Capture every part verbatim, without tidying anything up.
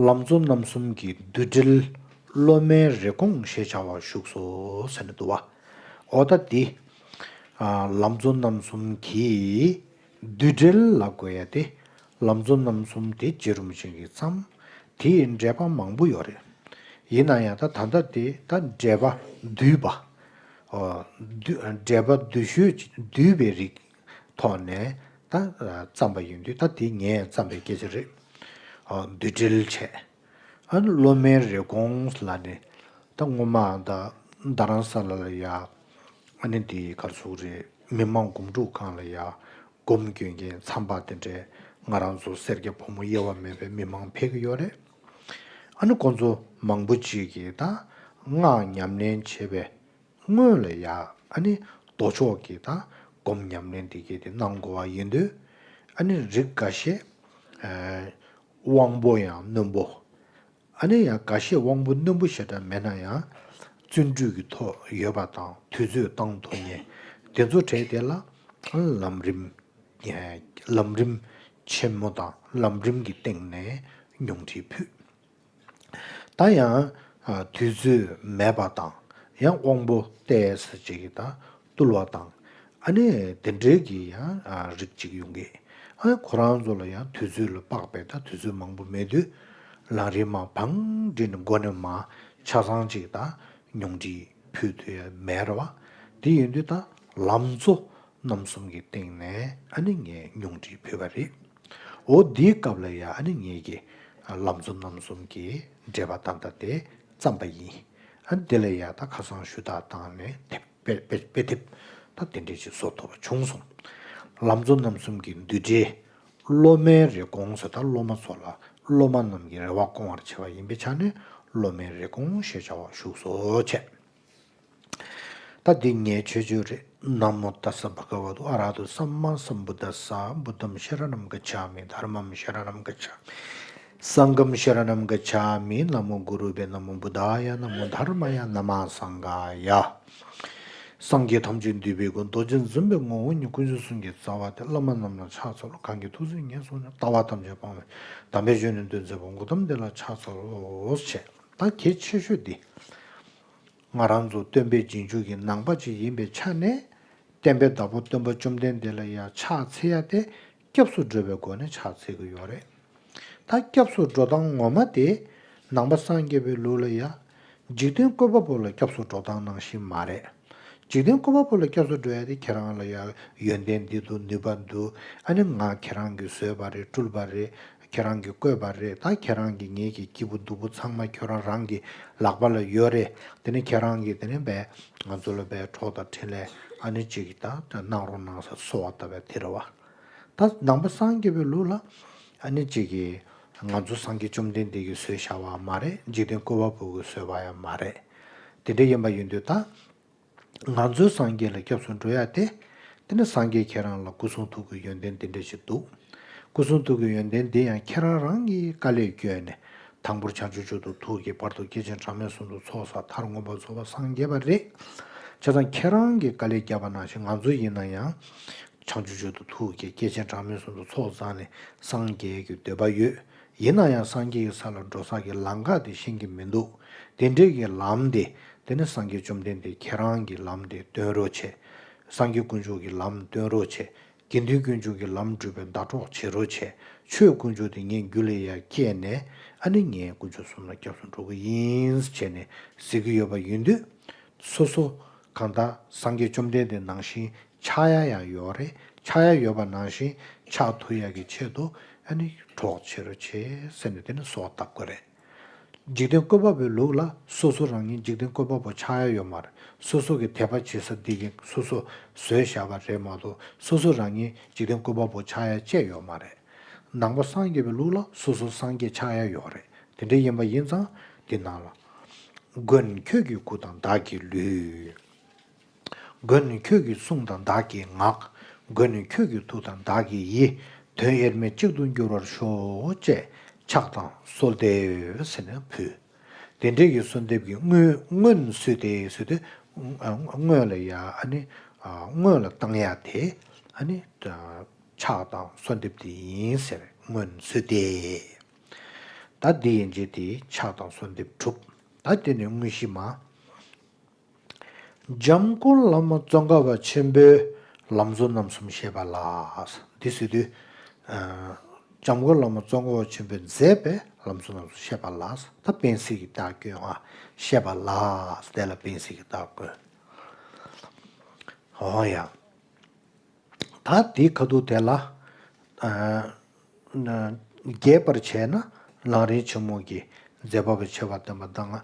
ལམ་གཙོ་རྣམ་གསུམ་གྱི་བསྡུས་འགྲེལ་སློབ་མའི་རེ་སྐོང་ཞེས་བྱ་བ་བཞུགས་སོ་ཟེར་ནས་འདུག་བ། འོ་ད་འདི། ཨ། ལམ་གཙོ་རྣམ་གསུམ་གྱི་བསྡུས་འགྲེལ་ལབ་དགོས་ཡ་དེ། ལམ་གཙོ་རྣམ་གསུམ་དེ་རྗེ་རིན་པོ་ཆེ་གིས་བརྩམས། དེའི་འགྲེལ་པ་མང་པོ་ཡོད་རེད། ཡིན་ན་ཡང་ད་ད་ལྟ་དེ་ད་འགྲེལ་པ་བསྡུས་པ། ཨོ། བསྡུས། འགྲེལ་པ་བསྡུས་ཤོས་བསྡུས་པའི་རིགས་ཐོག་ནས་ད་བརྩམས་པ་ཡིན་དུས། ད་དེ་ངས་བརྩམས་པའི་སྐད་ཆ་རེད། ཨོ། བསྡུས་འགྲེལ་བྱས། ཨ་ནི་སློབ་མའི་རེ་སྐོང་ལབ་ནས། ད་སྔོན་མ་ད་རྡ་རམ་ས་ལ་ལ་ཡ། ཨ་ནི་དེ་ག་རེ་ཟེར་དགོས་རེད། མི་མང་སྒོམ་སྒྲུབ་ཁང་ལ་ཡ། སྒོམ་སྐྱོན་མཁན་མཚམས་པ་དེ་འདྲའི་ང་རང་ཚོ་སེར་སྐྱ་ཕོ་མོ་དབྱེ་བ་མེད་པའི་མི་མང་ཕེབས་ཀྱི་ཡོད་རེད། ཨ་ནི་ཁོང་ཚོ་མང་པོ་ཅིག་གིས་ད་སྔགས་ཉམས་ལེན་བྱེད་པའི་སྔོན་ལ་ཡ། ཨ་ནི་མདོ་ཕྱོགས་ཀྱི་ད་སྒོམ་ཉམས་ལེན་དེ་གས་དེ་གནང་དགོས་པ་ཡིན་དུས། ཨ་ནི་རིགས་འགའ་ཤས། ཨ། དབང་པོ་ཡང་རྣོན་པོ། ཨ་ནི་ཡང་འགའ་ཤས་དབང་པོ་རྣོན་པོ་ཞེ་དྲག་མེད་ན་ཡང་། བརྩོན་འགྲུས་ཀྱི་ཐོག་ཡོད་པ་དང་དུས་ཚོད་བཏང་ཐུབ་མཁན་དེ་ཚོ་གྲས་དེ་ལ་ལམ་རིམ། ལམ་རིམ་ཆེན་མོ་དང་ལམ་རིམ་གྱི་སྟེང་ནས་ཉུང་འཕྲི་ཕུལ། ད་ཡང་། ཨ། དུས་ཚོད་མེད་པ་དང་། ཡང་དབང་པོ་ཏོག་ཙམ་ཅིག་གིས་ད་རྟུལ་བ་དང་། ཨ་ནི་དེ་འདྲའི་གི་ཡང་། ཨ། རིགས་ཅིག་ཡོང་གི། ཨ། ཁོ་རང་ཚོ་ལ་ཡང་དུས་ཚོད་ལ་དཔག་པའི་ད་དུས་ཚོད་མང་པོ་མེད་དུས། ལམ་རིམ་མར་བང་སྒྲིག་ནས་འགོ་ནས་མར་ཆ་ཚང་ཅིག་ད་ཉུང་འཕྲི་ཕུལ་ཐུབ་ཡ་མེད་རེད་བ། དེ་ཡིན་དུས་ད་ལམ་གཙོ་རྣམ་གསུམ་གྱི་སྟེང་ནས། ཨ་ནི་ངས་ཉུང་འཕྲི་ཕུལ་བ་རེད། འོ། འདིའི་སྐབས་ལ་ཡ། ཨ་ནི་ངེད་ཀྱིས་ལམ་གཙོ་རྣམ་གསུམ་གྱི་འགྲེལ་པ་ད་ལྟ་དེ་བརྩམས་པ་ཡིན། ཨ། འདི་ལ་ཡ་ད་ཁ་སང་ཞུ་དག་བཏང་ནས་དེབ་དཔེ་དཔེ་དཔེ་དེབ་ད་དེ་འདྲས་ཅིག་བཟོ་ཐུབ་པ་བྱུང་སོང་། ལམ་གཙོ་རྣམ་གསུམ་གྱི་བསྡུས་འགྲེལ། སློབ་མའི་རེ་སྐོང་ཟེར། ད་སློབ་མ་ཚོ་ལ་སློབ་མ་རྣམས་ཀྱི་རེ་བ་སྐོང་བར་བྱ་བ་ཡིན་པའི་ཆ་ནས་སློབ་མའི་རེ་སྐོང་ཞེས་བྱ་བ་བཞུགས་སོ་བྱས། ད་འདི་ངས་མཆོད་བརྗོད་རེད། ན་མོ་ཏཱ་ས་བྷ་ག་ཝ་ཏུ་ཨ་ར་ཧ་ཏུ་སམ་མ་སམ་བུད་དྷ་ས། བུདྡྷམ་ཤ་ར་ཎམ་ག་ཆ་མི། དྷརྨམ་ཤ་ར་ཎམ་ག་ཆ་མི། སངྒྷམ་ཤ་ར་ཎམ་ག་ཆ་མི། ན་མོ་གུ་རུ་བྷྱོ། ན་མོ་བུད་དཱ་ཡ། ན་མོ་དྷརྨ་ཡ། ན་མ་སངྒྷ་ཡ། སངས་རྒྱས་ཐམས་ཅད་འདུས་པའི་སྐུ། རྡོ་རྗེ་འཛིན་པའི་ངོ་བོ་ཉིད། དཀོན་མཆོག་གསུམ་གྱི་རྩ་བ་སྟེ། བླ་མ་རྣམས་ལ་ཕྱག་འཚལ་ལོ། གང་གིས་ཐུགས་བརྩེ་ཉེར་བཟུང་ནས། ལྟ་བ་ཐམས་ཅད་སྤང་བའི་དམ་པའི་ཆོས་ནི་སྟོན་མཛད་པ། གཽ་ཏམ་དེ་ལ་ཕྱག་འཚལ་ལོ་ཞེས། ད་གལ་ཆེ་ཤོས་འདི། ང་རང་ཚོ་སྟོན་པའི་རྗེས་འཇུག་གི་ནང་པ་ཅིག་ཡིན་པའི་ཆ་ནས། བསྟན་པའི་བདག་པོ་སྟོན་པ་བཅོམ་ལྡན་འདས་ལ་ཡང་ཕྱག་འཚལ་ཡ་དེ། སྐྱབས་སུ་འགྲོ་བའི་སྒོ་ནས་ཕྱག་འཚལ་གྱི་ཡོད་རེད། ད་སྐྱབས་སུ་འགྲོ་སྟངས་ངོ་མ་དེ། ནང་པ་སངས་རྒྱས་པའི་ལུགས་ལ་ཡ། འཇིག་རྟེན་བཀོད་པ་པོ་ལ་སྐྱབས་སུ་འགྲོ་སྟངས་ནང་བཞིན་མ་རེད། འཇིག་རྟེན་བཀོད་པ་པོ་ལ་སྐྱབས་སུ་འགྲོ་ཡ་དེ། ཁྱེད་རང་ལ་ཡ་ཡོན་ཏན་འདི་འདུག་ནུས་པ་འདུག་ཨ་ནི་ང་ཁྱེད་རང་གིས་བཟོས་པ་རེད། སྤྲུལ་པ་རེད། ཁྱེད་རང་གིས་བཀོད་པ་རེད། ད་ཁྱེད་རང་གི་ངེད་ཀྱི་སྐྱིད་པོ་སྡུག་པོ་ཚང་མ་ཁྱོད་རང་རང་གི་ལག་པ་ལ་ཡོད་རེད། དེ་ནི་ཁྱེད་རང་གིས་དེ་ནི་བས་ང་ཚོ་ལ་བས་གྲོགས་དང་འཕྲིན་ལས་ཨ་ནི་གཅིག་གིས་ད་གནང་རོགས་གནང་ཟེར་གསོལ་བ་བཏབ་པའི་དེ་རེད་བ། ད་ནང་པ་སངས་རྒྱས་པའི་ལུགས་ལ་ཨ་ནི་གཅིག་གིས་ང་ཚོ་སངས་རྒྱས་བཅོམ་ལྡན་འདས་ཀྱིས་བཟོས་བཞག་པ་མ་རེད། འཇིག་རྟེན་བཀོད་པ་པོ་གིས་བཟོས་པ་ཡང་མ་རེད། དེ་འདྲ་ཡིན་པ་ཡིན་དུས་ད། ང་ཚོའི་སངས་རྒྱས་ལ་སྐྱབས་སུ་འགྲོ་ཡ་དེ། དེ་ནི་སངས་རྒྱས་ཁྱེད་རང་ལ་སྐུ་གསུང་ཐུགས་ཀྱི་ཡོན་ཏན་འདི་འདྲ་ཞིག་འདུག་སྐུ་གསུང་ཐུགས་ཀྱི་ཡོན་ཏན་འདི་ཡང་ཁྱེད་རང་རང་གིས་དཀའ་ལས་བསྐྱོན་ནས། དང་པོར་བྱང་ཆུབ་མཆོག་ཏུ་ཐུགས་བསྐྱེད། བར་དུ་སྐྱེས་ཆེན་གྲངས་མེད་གསུམ་དུ་ཚོགས་བསགས། མཐར་མངོན་པར་རྫོགས་པར་སངས་རྒྱས་པ་རེད། བྱས་ཙང་ཁྱེད་རང་གིས་དཀའ་ལས་བརྒྱབ་པ་ནང་བཞིན་ང་ཚོ་ཡིན་ན་ཡང་། བྱང་ཆུབ་མཆོག་ཏུ་ཐུགས་བསྐྱེད། སྐྱེས་ཆེན་གྲངས་མེད་གསུམ་དུ་ཚོགས་བསགས་ནས་སངས་རྒྱས་ཀྱི་འདོད་པ་ཡོད། ཡིན་ན་ཡང་སངས་རྒྱས་ཀྱི་ས་ལ་འགྲོ་ས་ཀྱི་ལམ་ཁ་དེ་ཤེས་ཀྱི་མི་འདུག་དེ་འདྲའི་གི་ལམ་དེ། དེ་ནི་སངས་རྒྱས་བཅོམ་ལྡན་འདས་ཁྱེད་རང་གི་ལམ་དེ་སྟོན་རོགས་བྱས། སངས་རྒྱས་དཀོན་མཆོག་གི་ལམ་སྟོན་རོགས་བྱས། དགེ་འདུན་དཀོན་མཆོག་གི་ལམ་སྒྲུབ་པའི་ཟླ་གྲོགས་བྱེད་རོགས་བྱས། ཆོས་དཀོན་མཆོག་དེ་ངའི་རྒྱུད་ལ་ཡར་སྐྱེས་ནས། ཨ་ནི་ངས་དཀོན་མཆོག་གསུམ་ལ་སྐྱབས་སུ་འགྲོ་གི་ཡིན་བྱས་ནས་ཟེར་གྱི་ཡོད་པ་ཡིན་དུས། སོ་སོ་གང་ལྟར་སངས་རྒྱས་བཅོམ་ལྡན་འདས་ནང་བཞིན་ཆགས་ཡ་ཡང་ཡོད་རེད། ཆགས་ཡ་ཡོད་པ་ནང་བཞིན་ཆགས་ཐུབ་ཡ་གི་ཆེད་དུ། ཨ་ནི་གྲོགས་བྱེད་རོགས་བྱས་ཟེར་ནས་དེ་ནི་གསོལ་བ་བཏབ་དགོས་རེད། འཇིག་རྟེན་བཀོད་པ་པོའི་ལུགས་ལ་སོ་སོ་རང་ཉིད་འཇིག་རྟེན་བཀོད་པ་པོ་ཆགས་ཡ་ཡོད་མ་རེད། སོ་སོ་གི་དད་པ་བྱེད་ས་འདི་གི་སོ་སོ་བཟོས་བཞག་པ་རེད་མ་གཏོགས། སོ་སོ་རང་ཉིད་འཇིག་རྟེན་བཀོད་པ་པོ་ཆགས་ཡ་བཅས་ཡོད་མ་རེད། ནང་པ་སངས་རྒྱས་པའི་ལུགས་ལ་སོ་སོ་སངས་རྒྱས་ཆགས་ཡ་ཡོད་རེད། དེ་འདྲ་ཡིན་པ་ཡིན་ཙང་འདི་ནང་ལ། མགོན་ཁྱོད་ཀྱི་སྐུ་དང་བདག་གི་ལུས། མགོན་ཁྱོད་ཀྱི་གསུང་དང་བདག་གི་ངག་མགོན་ཁྱོད་ཀྱི་ཐུགས་དང་བདག་གི་ཡིད། དོན་དབྱེར་མེད་གཅིག་ཏུ་འགྱུར་བར་ཤོག་ཅེས་ཕྱག་དང་གསོལ་འདེབས་ཟེར་ནས་ཕུལ། དེ་འདྲའི་གི་གསོལ་འདེབས་ཀྱི་སྔོན་སྔོན་བསུས་ཏེ་ཟེར་དུས། སྔོན་ལ་ཡ་ཨ་ནི། སྔོན་ལ་བཏང་ཡ་དེ། ཨ་ནི། ཕྱག་དང་གསོལ་འདེབས་དེ་ཡིན་ཟེར། སྔོན་བསུས་ཏེ། ད་འདི་ཡན་ཆད་དེ་ཕྱག་དང་གསོལ་འདེབས་གྲུབ། ད་དེ་ནས་དངོས་གཞི་མ། འཇམ་མགོན་བླ་མ་ཙོང་ཁ་པ་ཆེན་པོའི་ལམ་གཙོ་རྣམ་གསུམ་བཤད་པ་ལ། འདི་ཟེར་དུས། ཨ། འཇམ་མགོན་བླ་མ་ཙོང་ཁ་པ་ཆེན་པོས་མཛད་པའི་ལམ་གཙོ་རྣམ་གསུམ་བཤད་པ་ལ། ད་པཎ་གསེར་གྱི་རྟགས་བསྐྱོན་པ་བཤད་པ་ལ། དེ་ལ་པཎ་གསེར་གྱི་རྟགས་བསྐྱོན། འོ་ཡ། ད་དེའི་ཁ་ཐུག་དེ་ལ། ཨ། རྒྱས་པར་བྱས་ན། ལམ་རིམ་ཆེན་མོ་གི་མཛད་པ་པོའི་ཆེ་བ་བསྟན་པ། གདམས་ངག་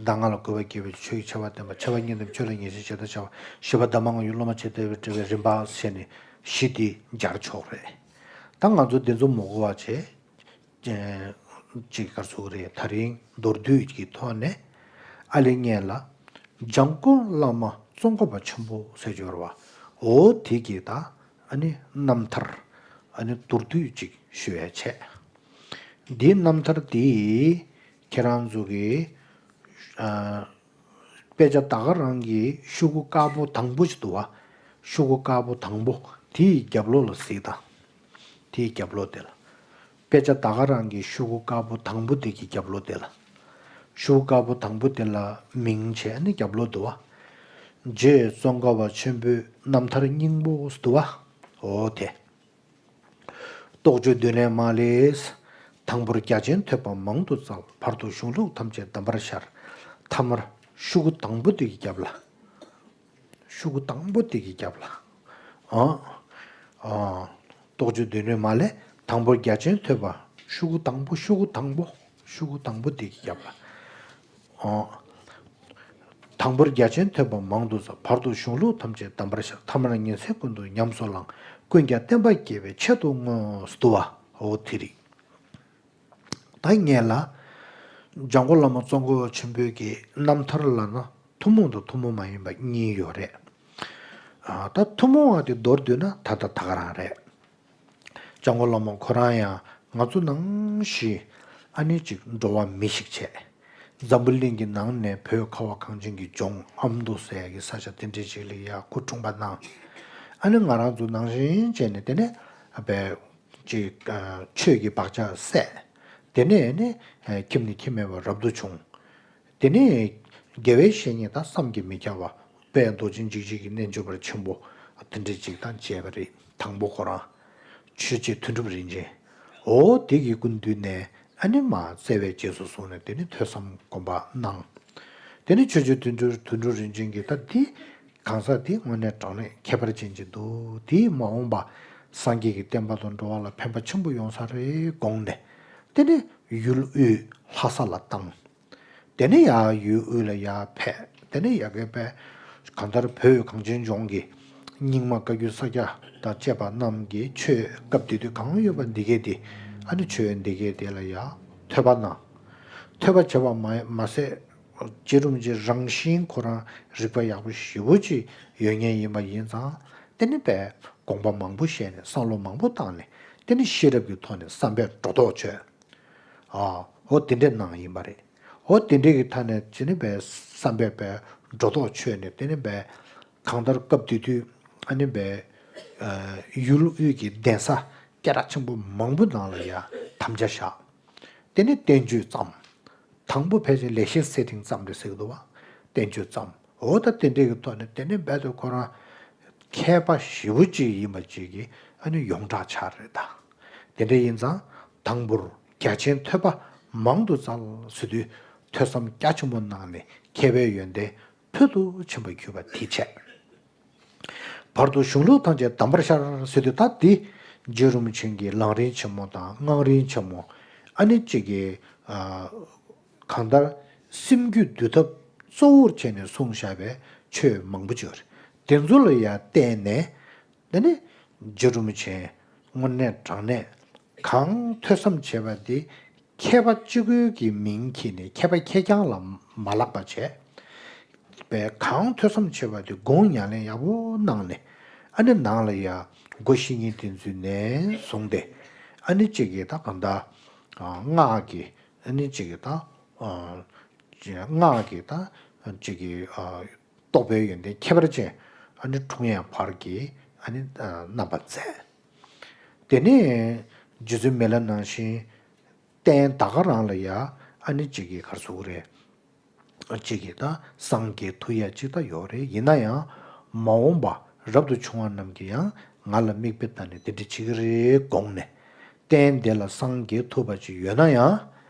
གདམས་ངག་ལ་གུས་པ་བསྐྱེད་པའི་ཆོས་ཀྱི་ཆེ་བ་བསྟན་པ། ཆེ་བ་གཉིས་ལྡན་ཆོས་ལ་ངེས་ཤེས་ཇི་ལྟར་བྱ་བ། བཞི་པ་གདམས་ངག་དབང་པོའི་སློབ་མ་ཆེ་སྟེ་བའི་བྲི་བའི་རིམ་པ་བྱས་ནས་བཞི་དེ་སྦྱར་ཆོག་རེད། ད་ང་ཚོ་དེ་ཚོ་མ་གོ་བ་བྱས། ཅིག་ག་རེ་ཟེར་དགོས་རེད། ད་རིང་མདོར་བསྡུས་ཀྱི་ཐོག་ནས་ཨ་ལེ་ངས་ལ། འཇམ་མགོན་བླ་མ་ཙོང་ཁ་པ་ཆེན་པོ་ཟེར་གྱི་ཡོད་རེད་བ། འོ་དེ་གི་ད་ཨ་ནི་རྣམ་ཐར་ཨ་ནི་མདོར་བསྡུས་ཅིག་ཞུ་ཡ་བྱས། འདིའི་རྣམ་ཐར་འདི་ཁྱེད་རང་ཚོ་གི། ཨ། དཔེ་ཆ་ད་ག་རང་གི་ཤོག་གུ་དཀར་པོ་དང་པོ་ཞིག་འདུག་བ། ཤོག་གུ་དཀར་པོ་དང་པོ་དེའི་རྒྱབ་ལོགས་ལ་གཟིགས་དང་། དེའི་རྒྱབ་ལོགས་དེ་ལ། དཔེ་ཆ་ད་ག་རང་གི་ཤོག་གུ་དཀར་པོ་དང་པོ་དེ་གི་རྒྱབ་ལོགས་དེ་ལ། ཤོག་གུ་དཀར་པོ་དང་པོ་དེ་ལ་མིང་བྱས་ནས་རྒྱབ་ལོགས་འདུག་བ། རྗེ་ཙོང་ཁ་པ་ཆེན་པོའི་རྣམ་ཐར་སྙིང་པོ་འདུག་བ། འོ་དེ། རྟོགས་བརྗོད་མདུན་ལེགས་མ་ལས། དང་པོར་རྒྱ་ཆེན་ཐོས་པ་མང་དུ་བཙལ། བར་དུ་གཞུང་ལུགས་ཐམས་ཅད་གདམས་པར་ཤར། ཐ་མར་ཤོག་གུ་དང་པོ་དེ་གི་རྒྱབ་ལ། ཤོག་གུ་དང་པོ་དེ་གི་རྒྱབ་ལ། ཨ། ཨ། རྟོགས་བརྗོད་མདུན་ལེགས་མ་ལས། དང་པོར་རྒྱ་ཆེན་ཐོས་པ། ཤོག་གུ་དང་པོ། ཤོག་གུ་དང་པོ། ཤོག་གུ་དང་པོ་དེ་གི་རྒྱབ་ལ། ཨ། དང་པོར་རྒྱ་ཆེན་ཐོས་པ་མང་དུ་བཙལ། བར་དུ་གཞུང་ལུགས་ཐམས་ཅད་གདམས་པར་ཤར། ཐ་མར་ཉིན་མཚན་ཀུན་ཏུ་ཉམས་སུ་བླངས། ཀུན་ཀྱང་བསྟན་པ་རྒྱས་པའི་ཆེད་དུ་བསྔོས། འདུག་བ། འོ་དེ་རེད། ད་ངས་ལ། འཇམ་མགོན་བླ་མ་ཙོང་ཁ་པ་ཆེན་པོའི་གི་རྣམ་ཐར་ལབ་ན་ཐུན་མོང་དང་ཐུན་མོང་མ་ཡིན་པ་གཉིས་ཡོད་རེད། ཨ། ད་ཐུན་མོང་བ་དེ་མདོར་བསྡུས་ན་ད་ལྟ་ད་ག་རང་རེད། འཇམ་མགོན་བླ་མ་ཁོ་རང་ཡང་ང་ཚོ་ནང་བཞིན་ཨ་ནི་ཅིག་འགྲོ་བ་མི་ཞིག་བྱས། འཛམ་བུ་གླིང་གི་ནང་ནས་བོད་ཁ་བ་གངས་ཅན་གྱི་ལྗོངས་ཨ་མདོ་ཟེར་ཡ་གི་ས་ཆ་དེ་འདྲའི་ཅིག་ལ་ཡ་སྐུ་འཁྲུངས་པ་གནང་། ཨ་ནི་ང་རང་ཚོ་ནང་བཞིན་བྱས་ནས་དེ་ནས་ཨ་བས་ཅིག་ཨ་ཆོས་ཀྱི་བག་ཆགས་སད། དེ་ནས་ནི་ཨ་ཁྱིམ་ནས་ཁྱིམ་མེད་པར་རབ་ཏུ་བྱུང་། དེ་ནས་དགེ་བའི་བཤེས་གཉེན་དང་བསམ་གྱིས་མི་ཁྱབ་པ་དཔལ་རྡོ་རྗེ་འཇིགས་བྱེད་ཀྱི་རྣལ་འབྱོར་པ་ཆེན་པོ་དེ་འདྲ་ཅིག་དང་མཇལ་བ་རེད། དང་པོ་ཁོ་རང་ཆོས་རྗེ་དོན་གྲུབ་རིན་ཆེན། འོ་དེ་གི་སྐུ་མདུན་ནས་ཨ་ནི་མ་བརྩེ་བའི་རྗེས་སུ་བཟུང་ནས་དེ་ནི་ཐོས་བསམ་སྒོམ་པ་གནང་། དེ་ནི་ཆོས་རྗེ་དོན་གྲུབ་དོན་གྲུབ་རིན་ཆེན་གྱིས་ད་འདི་གང་ཟག་འདི་དངོས་གནས་དྲང་གནས་ཁྱད་པར་ཅན་ཅིག་འདུག་འདིས་མ་འོངས་པ་སངས་རྒྱས་ཀྱི་བསྟན་པ་དང་འགྲོ་བ་ལ་ཕན་པ་ཆེན་པོ་ཡོང་ས་རེད་དགོངས་ནས། དེ་ནི་ཡུལ་དབུས་ལྷ་ས་ལ་བཏང་། དེ་ནས་ཡར་ཡུལ་དབུས་ལ་ཡར་ཕེབས། དེ་ནས་ཡ་གི་པས་གང་ལྟར་བོད་གངས་ཅན་ལྗོངས་ཀྱི་རྙིང་མ་བཀའ་བརྒྱུད་ས་སྐྱ་དང་བཅས་པ་རྣམས་ཀྱི་ཆོས་སྐབས་དེ་དུས་གང་ཡོད་པ་འདི་གས་དེ་ཨ་ནི་ཆོས་འདི་གས་དེ་ལ་ཡར་ཐོས་པ་གནང་། ཐོས་པ་བྱས་པ་མ་མ་ཟད་རྗེ་རིན་པོ་ཆེ་རང་བཞིན་ཁོ་རང་རིག་པ་ཡག་པོ་ཞེ་པོ་ཅིག་ཡོད་མཁན་ཡིན་པ་ཡིན་ཙང་། དེ་ནི་པས་དགོངས་པ་མང་པོ་བཞེས་ནས་བསམ་བློ་མང་པོ་བཏང་ནས་དེ་ནི་ཤེས་རབ་ཀྱི་ཐོག་ནས་བསམ་པས་སྒྲོ་འདོགས་ཆོད། ཨ། འོ་དེ་འདྲས་གནང་ཡིན་པ་རེད། འོ་དེ་འདྲས་ཀྱི་མཐའ་ནས་དེ་ནི་པས་བསམ་པས་པས་སྒྲོ་འདོགས་ཆོད་ནས་དེ་ནི་པས་གང་ལྟར་སྐབས་དེ་དུས་ཨ་ནི་པས་ཨ་ཡུལ་དབུས་ཀྱི་གདན་ས་སྐད་གྲགས་ཆེན་པོ་མང་པོ་ནང་ལ་ཡ་དམ་བཅའ་བཞག་དེ་ནི་བསྟན་བཅོས་བརྩམས། དང་པོ་ཕལ་ཆེར་ལེགས་བཤད་གསེར་ཕྲེང་བརྩམས་རེད་ཟེར་གི་འདུག་བ། བསྟན་བཅོས་བརྩམས། འོ་ད་དེ་འདྲས་ཀྱི་ཐོག་ནས་དེ་ནི་རྦད་དེ་ཁོ་རང་མཁས་པ་ཞེ་པོ་ཅིག་ཡིན་པ་ཅིག་གི་ཨ་ནི་ཡོངས་གྲགས་ཆགས་རེད་ད། དེ་འདྲ་ཡིན་ཙང་དང་པོར་རྒྱ་ཆེན་ཐོས་པ་མང་དུ་བཙལ་ཟེར་དུས་ཐོས་བསམ་རྒྱ་ཆེན་པོ་གནང་ནས་མཁས་པའི་ཡོན་ཏན་ཕུལ་དུ་ཕྱིན་པ་གྱུར་པ་དེ་བྱས། བར་དུ་གཞུང་ལུགས་ཐམས་ཅད་གདམས་པར་ཤར་ཟེར་དུས་ད་འདི་རྗེ་རིན་པོ་ཆེ་གི་ལམ་རིམ་ཆེན་མོ་དང་སྔགས་རིམ་ཆེན་མོ་ཨ་ནི་གཅིག་གི་ཨ་གང་ལྟར་སེམས་རྒྱུད་འདུལ་ཐབས་གཙོ་བོར་བྱས་ནས་གསུངས་བཞག་པའི་ཆོས་མང་པོ་ཅིག་ཡོད་རེད། དེ་ཚོ་ལ་ཡང་བརྟེན་ནས་དེ་ནི་རྗེ་རིན་པོ་ཆེ་དངོས་གནས་དྲང་གནས་གང་ཐོས་བསམ་བྱས་པ་དེ་མཁས་པ་གཅིག་པུའི་གི་མིང་འཁྱེར་ནས་མཁས་པ་ཁེར་རྐྱང་ལ་མ་ལབ་པ་བྱས། པས་གང་ཐོས་བསམ་བྱས་པ་དེ་དགོངས་ཉམས་ལེན་ཡག་པོ་གནང་ནས་ཨ་ནི་ནང་ལ་ཡ་སྒོ་བཤེས་གཉེན་དེ་ཚོའི་ནས་བཟུང་སྟེ་ཨ་ནི་གཅིག་གིས་ད་གང་ལྟར་ཨ་སྔགས་ཀྱི་ཨ་ནི་གཅིག་གིས་ད་ཨ་སྔགས་ཀྱི་ད་གཅིག་གིས་ཨ་རྟོགས་པའི་ཡོན་ཏན་ཁྱད་པར་ཅན་ཨ་ནི་འཁྲུངས་ཡས་བར་གྱི་ཨ་ནི་ཨ་རྣམ་པ་མཛད། དེ་ནས་རྗེ་བཙུན་མི་ལ་ནང་བཞིན། རྟེན་ད་ག་རང་ལ་ཡ་ཨ་ནི་གཅིག་གི་གར་སོགས་རེད། གཅིག་གིས་ད་སངས་རྒྱས་ཐུབ་ཡ་གཅིག་ད་ཡོད་རེད། ཡིན་ན་ཡང་མ་འོངས་པ་རབ་ཏུ་བྱུང་བ་རྣམས་ཀྱིས་ཡང་ང་ལ་མིག་དཔེ་ལྟ་ནས་དེ་འདྲ་བྱེད་ཀྱི་རེད་དགོངས་ནས། རྟེན་འདི་ལ་སངས་རྒྱས་ཐུབ་པ་ཅིག་ཡོད་ན་ཡང་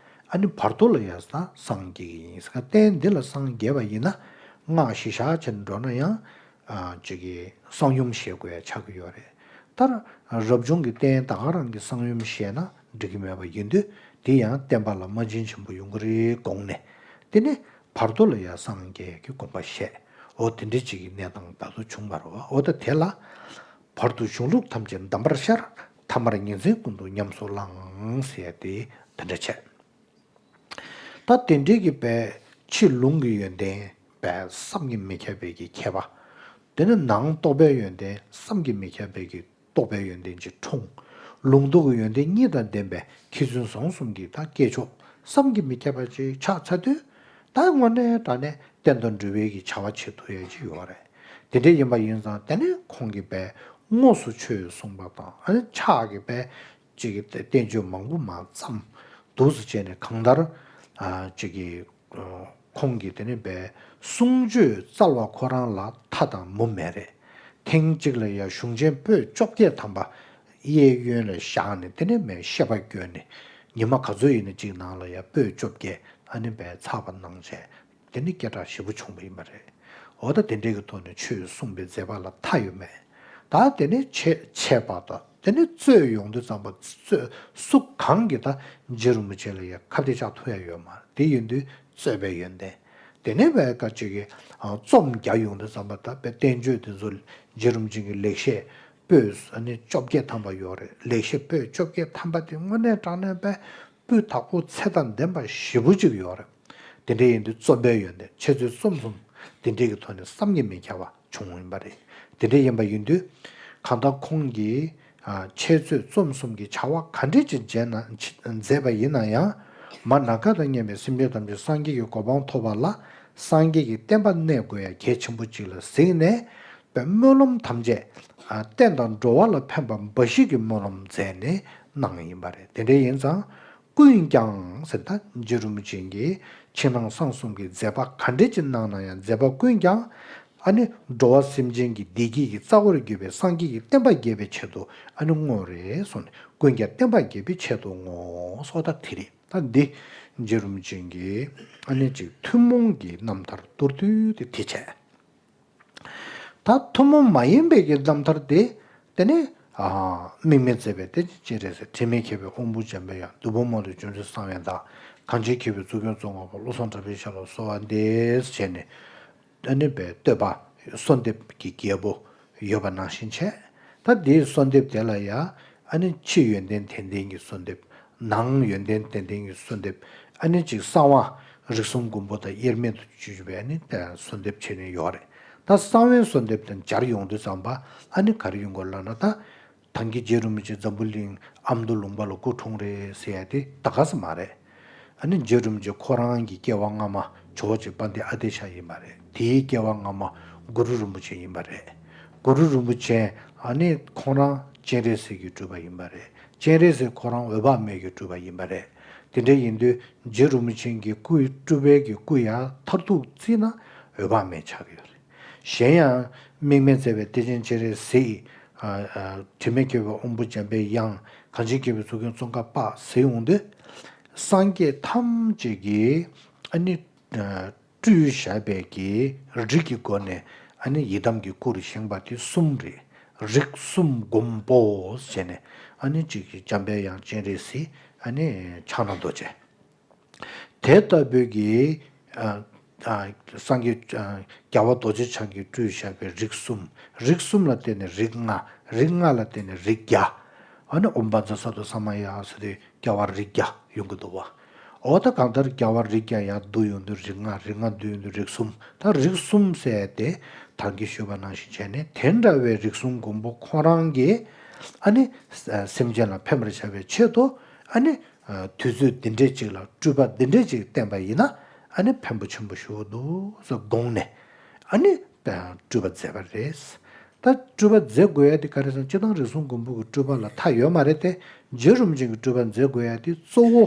ཨ་ནི་བར་དོ་ལ་ཡ་ས་སངས་རྒྱས་ཀྱི་ཡིན་ས་ག་རྟེན་འདི་ལ་སངས་རྒྱས་པ་ཡིན་ན་སྔགས་གཞི་བཞག་བྱས་ནས་འགྲོ་ན་ཡང་ཅིག་གི་གསང་ཡུམ་བཞེས་དགོས་ཡ་ཆགས་ཀྱི་ཡོད་རེད། ད་རབ་བྱུང་གི་རྟེན་ད་ག་རང་གི་གསང་ཡུམ་བཞེས་ན་འགྲིག་གི་མེད་པ་ཡིན་དུས་དེ་ཡང་བསྟན་པ་ལ་རྨ་འབྱིན་ཆེན་པོ་ཡོང་གི་རེད་དགོངས་ནས། དེ་ནས་བར་དོ་ལ་ཡང་སངས་རྒྱས་ཀྱི་དགོངས་པ་བཞེས། འོ་དེ་འདྲ་ཅིག་གི་གནས་སྟངས་ད་དུང་བྱུང་བ་རེད་བ། འོ་ད་དེ་ལ་བར་དུ་གཞུང་ལུགས་ཐམས་ཅད་གདམས་པར་ཤར། ཐ་མར་ཉིན་མཚན་ཀུན་ཏུ་ཉམས་སུ་བླངས་ཟེར་ཏེ་དེ་འདྲ་བྱས། ད་དེ་འདྲའི་གི་པའི་ཕྱི་ལུང་གི་ཡོན་ཏན་པའི་བསམ་གྱིས་མི་ཁྱབ་པའི་གི་ཁྱད་པར། དེ་ནས་ནང་རྟོགས་པའི་ཡོན་ཏན་བསམ་གྱིས་མི་ཁྱབ་པའི་གི་རྟོགས་པའི་ཡོན་ཏན་གྱི་འཁྲུངས། ལུང་རྟོགས་ཀྱི་ཡོན་ཏན་གཉིས་དང་ལྡན་པའི་མཁས་བཙུན་བཟང་གསུམ་གྱི་ད་སྐྱེས་མཆོག་བསམ་གྱིས་མི་ཁྱབ་པ་ཅིག་ཆགས་ཚར་དུས། ད་དངོས་གནས་དྲང་གནས་བསྟན་དང་འགྲོ་བའི་གི་བྱ་བ་བྱེད་ཐུབ་ཡ་ཅིག་ཡོད་རེད། དེ་འདྲ་ཡིན་པ་ཡིན་ཙང་དེ་ནས་ཁོང་གིས་པའི་དངོས་སུ་ཆོས་གསུངས་པ་དང་ཨ་ནི་ཕྱག་གིས་པའི་ཅིག་གི་བསྟན་བཅོས་མང་པོ་མར་བརྩམས། འདུག་སེ་བྱས་ནས་གང་ལྟར་ཨ་ཅིག་གི་ཁོང་གིས་དེ་ནས་པའི་གསུང་ཆོས་སྩལ་བ་ཁོ་རང་ལ་མཐའ་དང་མུ་མེད་རེད། ཐེངས་གཅིག་ལ་ཡ་གཞུང་ཆེན་པོད་བཅོ་བརྒྱད་ཐམ་པ་གཡས་གཡོན་ལ་བཞག་ནས་དེ་ནས་མའི་བཤད་པ་བསྐྱོན་ནས་ཉི་མ་ག་ཚོད་ཡིན་ན་གཅིག་ནང་ལ་ཡ་པོད་བཅོ་བརྒྱད་ཨ་ནི་པའི་ཚགས་པར་གནང་བྱས། དེ་ནི་སྐད་གྲགས་ཞེ་པོ་བྱུང་བ་ཡིན་པ་རེད། འོ་ད་དེ་འདྲའི་གི་ཐོག་ནས་ཆོས་གསུངས་པའི་མཛད་པ་ལ་མཐའ་ཡོད་མེད། ད་དེ་ནི་ཆེ་ཆེ་བ་དང་དེ་ནི་རྩོད་ཡོང་དུས་ཙམ་པ་རྩོད་སུ་གང་གིས་ད་རྗེ་རིན་པོ་ཆེ་ལ་ཡ་ཁ་གཏད་བཅག་ཐུབ་ཡ་ཡོད་མ་རེད། དེ་ཡིན་དུས་རྩོད་པའི་ཡོན་ཏན། དེ་ནས་བའི་ཀ་ཅིག་གི་རྩོམ་རྒྱག་ཡོང་དུས་ཙམ་པ་ད་དཔེ་བསྟན་བཅོས་དེ་ཚོ་རྗེ་རིན་པོ་ཆེ་གི་ལེགས་བཤད་པོད་ཨ་ནི་བཅོ་བརྒྱད་ཐམ་པ་ཡོད་རེད། ལེགས་བཤད་པོད་བཅོ་བརྒྱད་ཐམ་པ་དེ་དངོས་གནས་དྲང་གནས་པའི་སྤུས་དག་པོ་ཚད་དང་ལྡན་པ་ཞེ་པོ་ཅིག་ཡོད་རེད། དེ་འདྲ་ཡིན་དུས་རྩོམ་པའི་ཡོན་ཏན་འཆད་རྩོད་རྩོམ་གསུམ་དེ་འདྲའི་གི་ཐོག་ནས་བསམ་གྱིས་མི་ཁྱབ་པ་བྱུང་ཡིན་པ་རེད། དེ་འདྲ་ཡིན་པ་ཡིན་དུས་གང་ལྟར་ཁོང་གིས་འཆད་རྩོད་རྩོམ་གསུམ་གྱི་བྱ་བ་ག་འདྲས་ཅིག་མཛད་ན་མཛད་པ་ཡིན་ན་ཡང་མ་ན་ག་དང་མཉམ་པའི་སེམས་ཅན་ཐམས་ཅད་སངས་རྒྱས་ཀྱི་གོ་འཕང་ཐོབ་པ་ལ་སངས་རྒྱས་ཀྱི་བསྟན་པ་གནས་དགོས་ཡ་གལ་ཆེན་པོ་ཅིག་ལ་གཟིགས་ནས་པའི་སྨོན་ལམ་ཐམས་ཅད་བསྟན་དང་འགྲོ་བ་ལ་ཕན་པ་འབའ་ཞིག་གི་སྨོན་ལམ་མཛད་ནས་གནང་ཡིན་པ་རེད། དེ་འདྲ་ཡིན་ཙང་ཀུན་ཀྱང་ཟེར་ད་རྗེ་རིན་པོ་ཆེ་གིས་ཕྱི་ནང་གསང་གསུམ་གྱི་མཛད་པ་ག་འདྲས་ཅིག་གནང་ན་ཡང་མཛད་པ་ཀུན་ཀྱང་ཨ་ནི་འགྲོ་བ་སེམས་ཅན་གྱི་བདེ་སྐྱིད་ཀྱི་རྩ་བར་གྱུར་པའི་སངས་རྒྱས་ཀྱི་བསྟན་པ་རྒྱས་པའི་ཆེད་དུ་ཨ་ནི་བསྔོ་རེད་གསུངས་ནས་ཀུན་ཀྱང་བསྟན་པ་རྒྱས་པའི་ཆེད་དུ་བསྔོ་སོགས་ད་དེ་རེད། ད་འདི་རྗེ་རིན་པོ་ཆེ་གིས་ཨ་ནི་ཅིག་ཐུན་མོང་གི་རྣམ་ཐར་མདོར་བསྡུས་ཏེ་དེ་བྱས། ད་ཐུན་མོང་མ་ཡིན་པའི་གི་རྣམ་ཐར་དེ་དེ་ནི་དམིགས་མེད་མཛད་པའི་བསྟན་བཅོས་ཅི་རེད་ཟེར། དྲི་མེད་མཁས་པའི་དབང་པོ་འཇམ་པའི་དབྱངས། བདུད་དཔུང་མང་དུ་བྱོན་ཚུལ་གསང་བའི་བདག། གངས་ཅན་མཁས་པའི་གཙུག་རྒྱན་ཙོང་ཁ་པ། བློ་བཟང་གྲགས་པའི་ཞབས་ལ་གསོལ་བ་འདེབས་བྱས་ནས། ཨ་ནི་པའི་བསྟོད་པ་གསོལ་འདེབས་ཀྱི་རྒྱལ་པོ་ཡོད་པ་ནང་བཞིན་བྱས། ད་འདིའི་གསོལ་འདེབས་དེ་ལ་ཡང་ཨ་ནི་ཕྱི་ཡོན་ཏན་ལྡན་ལྡན་གྱི་གསོལ་འདེབས། ནང་ཡོན་ཏན་ལྡན་ལྡན་གྱི་གསོལ་འདེབས། ཨ་ནི་ཅིག་གསང་བ་རིགས་གསུམ་མགོན་པོ་དང་དབྱེར་མེད་དུ་གྱུར་པའི་ཨ་ནི་གསོལ་འདེབས་བྱས་ནས་ཡོད་རེད། ད་གསང་བའི་གསོལ་འདེབས་དང་སྦྱར་ཡོང་དུས་ཙམ་པ་ཨ་ནི་ག་རེ་ཡོང་དགོས་ལབ་ན། ད་ཐང་གི་རྗེ་རིན་པོ་ཆེ་འཛམ་བུ་གླིང་ཨ་མདོ་ལུང་པ་ལ་སྐུ་འཁྲུངས་རེད་ཟེར་ཡ་དེ་ད་ག་ས་མ་རེད། ཨ་ནི་རྗེ་རིན་པོ་ཆེ་ཁོ་རང་གི་སྐྱེ་བ་སྔ་མ་ཇོ་བོ་རྗེ་དཔལ་ལྡན་ཨ་ཏི་ཤ་ཡིན་པ་རེད། དེའི་སྐྱེ་བ་སྔ་མ་གུ་རུ་རིན་པོ་ཆེ་ཡིན་པ་རེད། གུ་རུ་རིན་པོ་ཆེ་ཨ་ནི་ཁོ་རང་སྤྱན་རས་གཟིགས་ཀྱི་སྤྲུལ་པ་ཡིན་པ་རེད། སྤྱན་རས་གཟིགས་ཁོ་རང་འོད་དཔག་མེད་ཀྱི་སྤྲུལ་པ་ཡིན་པ་རེད། དེ་འདྲ་ཡིན་དུས་རྗེ་རིན་པོ་ཆེ་གི་སྐུའི་སྤྲུལ་པའི་གི་སྐུ་ཡང་མཐར་ཐུག་བརྩིས་ན་འོད་དཔག་མེད་ཆགས་ཀྱི་ཡོད་རེད། གཞན་ཡང་དམིགས་མེད་མཛད་པའི་བསྟན་ཆེན་སྤྱན་རས་གཟིགས། ཨ་ཨ་དྲི་མེད་མཁས་པའི་དབང་པོ་འཇམ་པའི་དབྱངས། གངས་ཅན་མཁས་པའི་གཙུག་རྒྱན་ཙོང་ཁ་པ་ཟེར་ཡོང་དུས། སངས་རྒྱས་ཐམས་ཅད་ཀྱིས་ཨ་ནི་ཨ་སྤྲུལ་བཞག་པའི་གི་རིགས་ཀྱི་སྒོ་ནས་ཨ་ནི་ཡི་དམ་གྱི་སྐུ་རུ་བཞེངས་པ་དེ་གསུམ་རེད། རིགས་གསུམ་མགོན་པོ་ཟེར་ནས་ཨ་ནི་གཅིག་གི་འཇམ་པའི་དབྱངས་སྤྱན་རས་གཟིགས། ཨ་ནི་ཕྱག་ན་རྡོ་རྗེ། དེ་ལྟ་བུའི་གི་ཨ་ཨ་སངས་རྒྱས་ཨ་རྒྱལ་བ་རྡོ་རྗེ་འཆང་གིས་སྤྲུལ་བཞག་པའི་རིགས་གསུམ། རིགས་གསུམ་ལ་བརྟེན་ནས་རིགས་ལྔ། རིགས་ལྔ་ལ་བརྟེན་ནས་རིགས་བརྒྱ། ཨ་ནི་ཨོཾ་བཛྲ་ས་ཏྭ་ས་མ་ཡ་ཟེར་དུས་རྒྱལ་བ་རིགས་བརྒྱ་ཡོང་གི་འདུག་བ། འོ་ད་གང་ལྟར་རྒྱལ་བ་རིགས་བརྒྱ་ཡར་བསྡུ་ཡོང་དུས་རིགས་ལྔ། རིགས་ལྔ་བསྡུ་ཡོང་དུས་རིགས་གསུམ། ད་རིགས་གསུམ་ཟེར་ཏེ་ད་གིན་ཞུས་པ་ནང་བཞིན་བྱས་ནས་དེ་འདྲ་བའི་རིགས་གསུམ་མགོན་པོ་ཁོ་རང་གིས་ཨ་ནི་སེམས་ཅན་ལ་ཕན་པར་བྱ་བའི་ཆེད་དུ་ཨ་ནི་དུས་ཚོད་འདི་འདྲས་ཅིག་ལ་སྤྲུལ་པ་འདི་འདྲས་ཅིག་བསྟན་པ་ཡིན་ན་ཨ་ནི་ཕན་པོ་ཆེན་པོ་ཞིག་འདུག་ཟེར་དགོངས་ནས་ཨ་ནི་སྤྲུལ་པ་མཛད་པ་རེད། ད་སྤྲུལ་པ་མཛད་དགོས་ཡ་དེ་ག་རེ་ཟེར་ན། སྤྱིར་བཏང་རིགས་གསུམ་མགོན་པོ་གི་སྤྲུལ་པ་ལ་མཐའ་ཡོད་མ་རེད་དེ། རྗེ་རིན་པོ་ཆེ་གི་སྤྲུལ་པ་མཛད་དགོས་ཡ་དེ་གཙོ་བོ་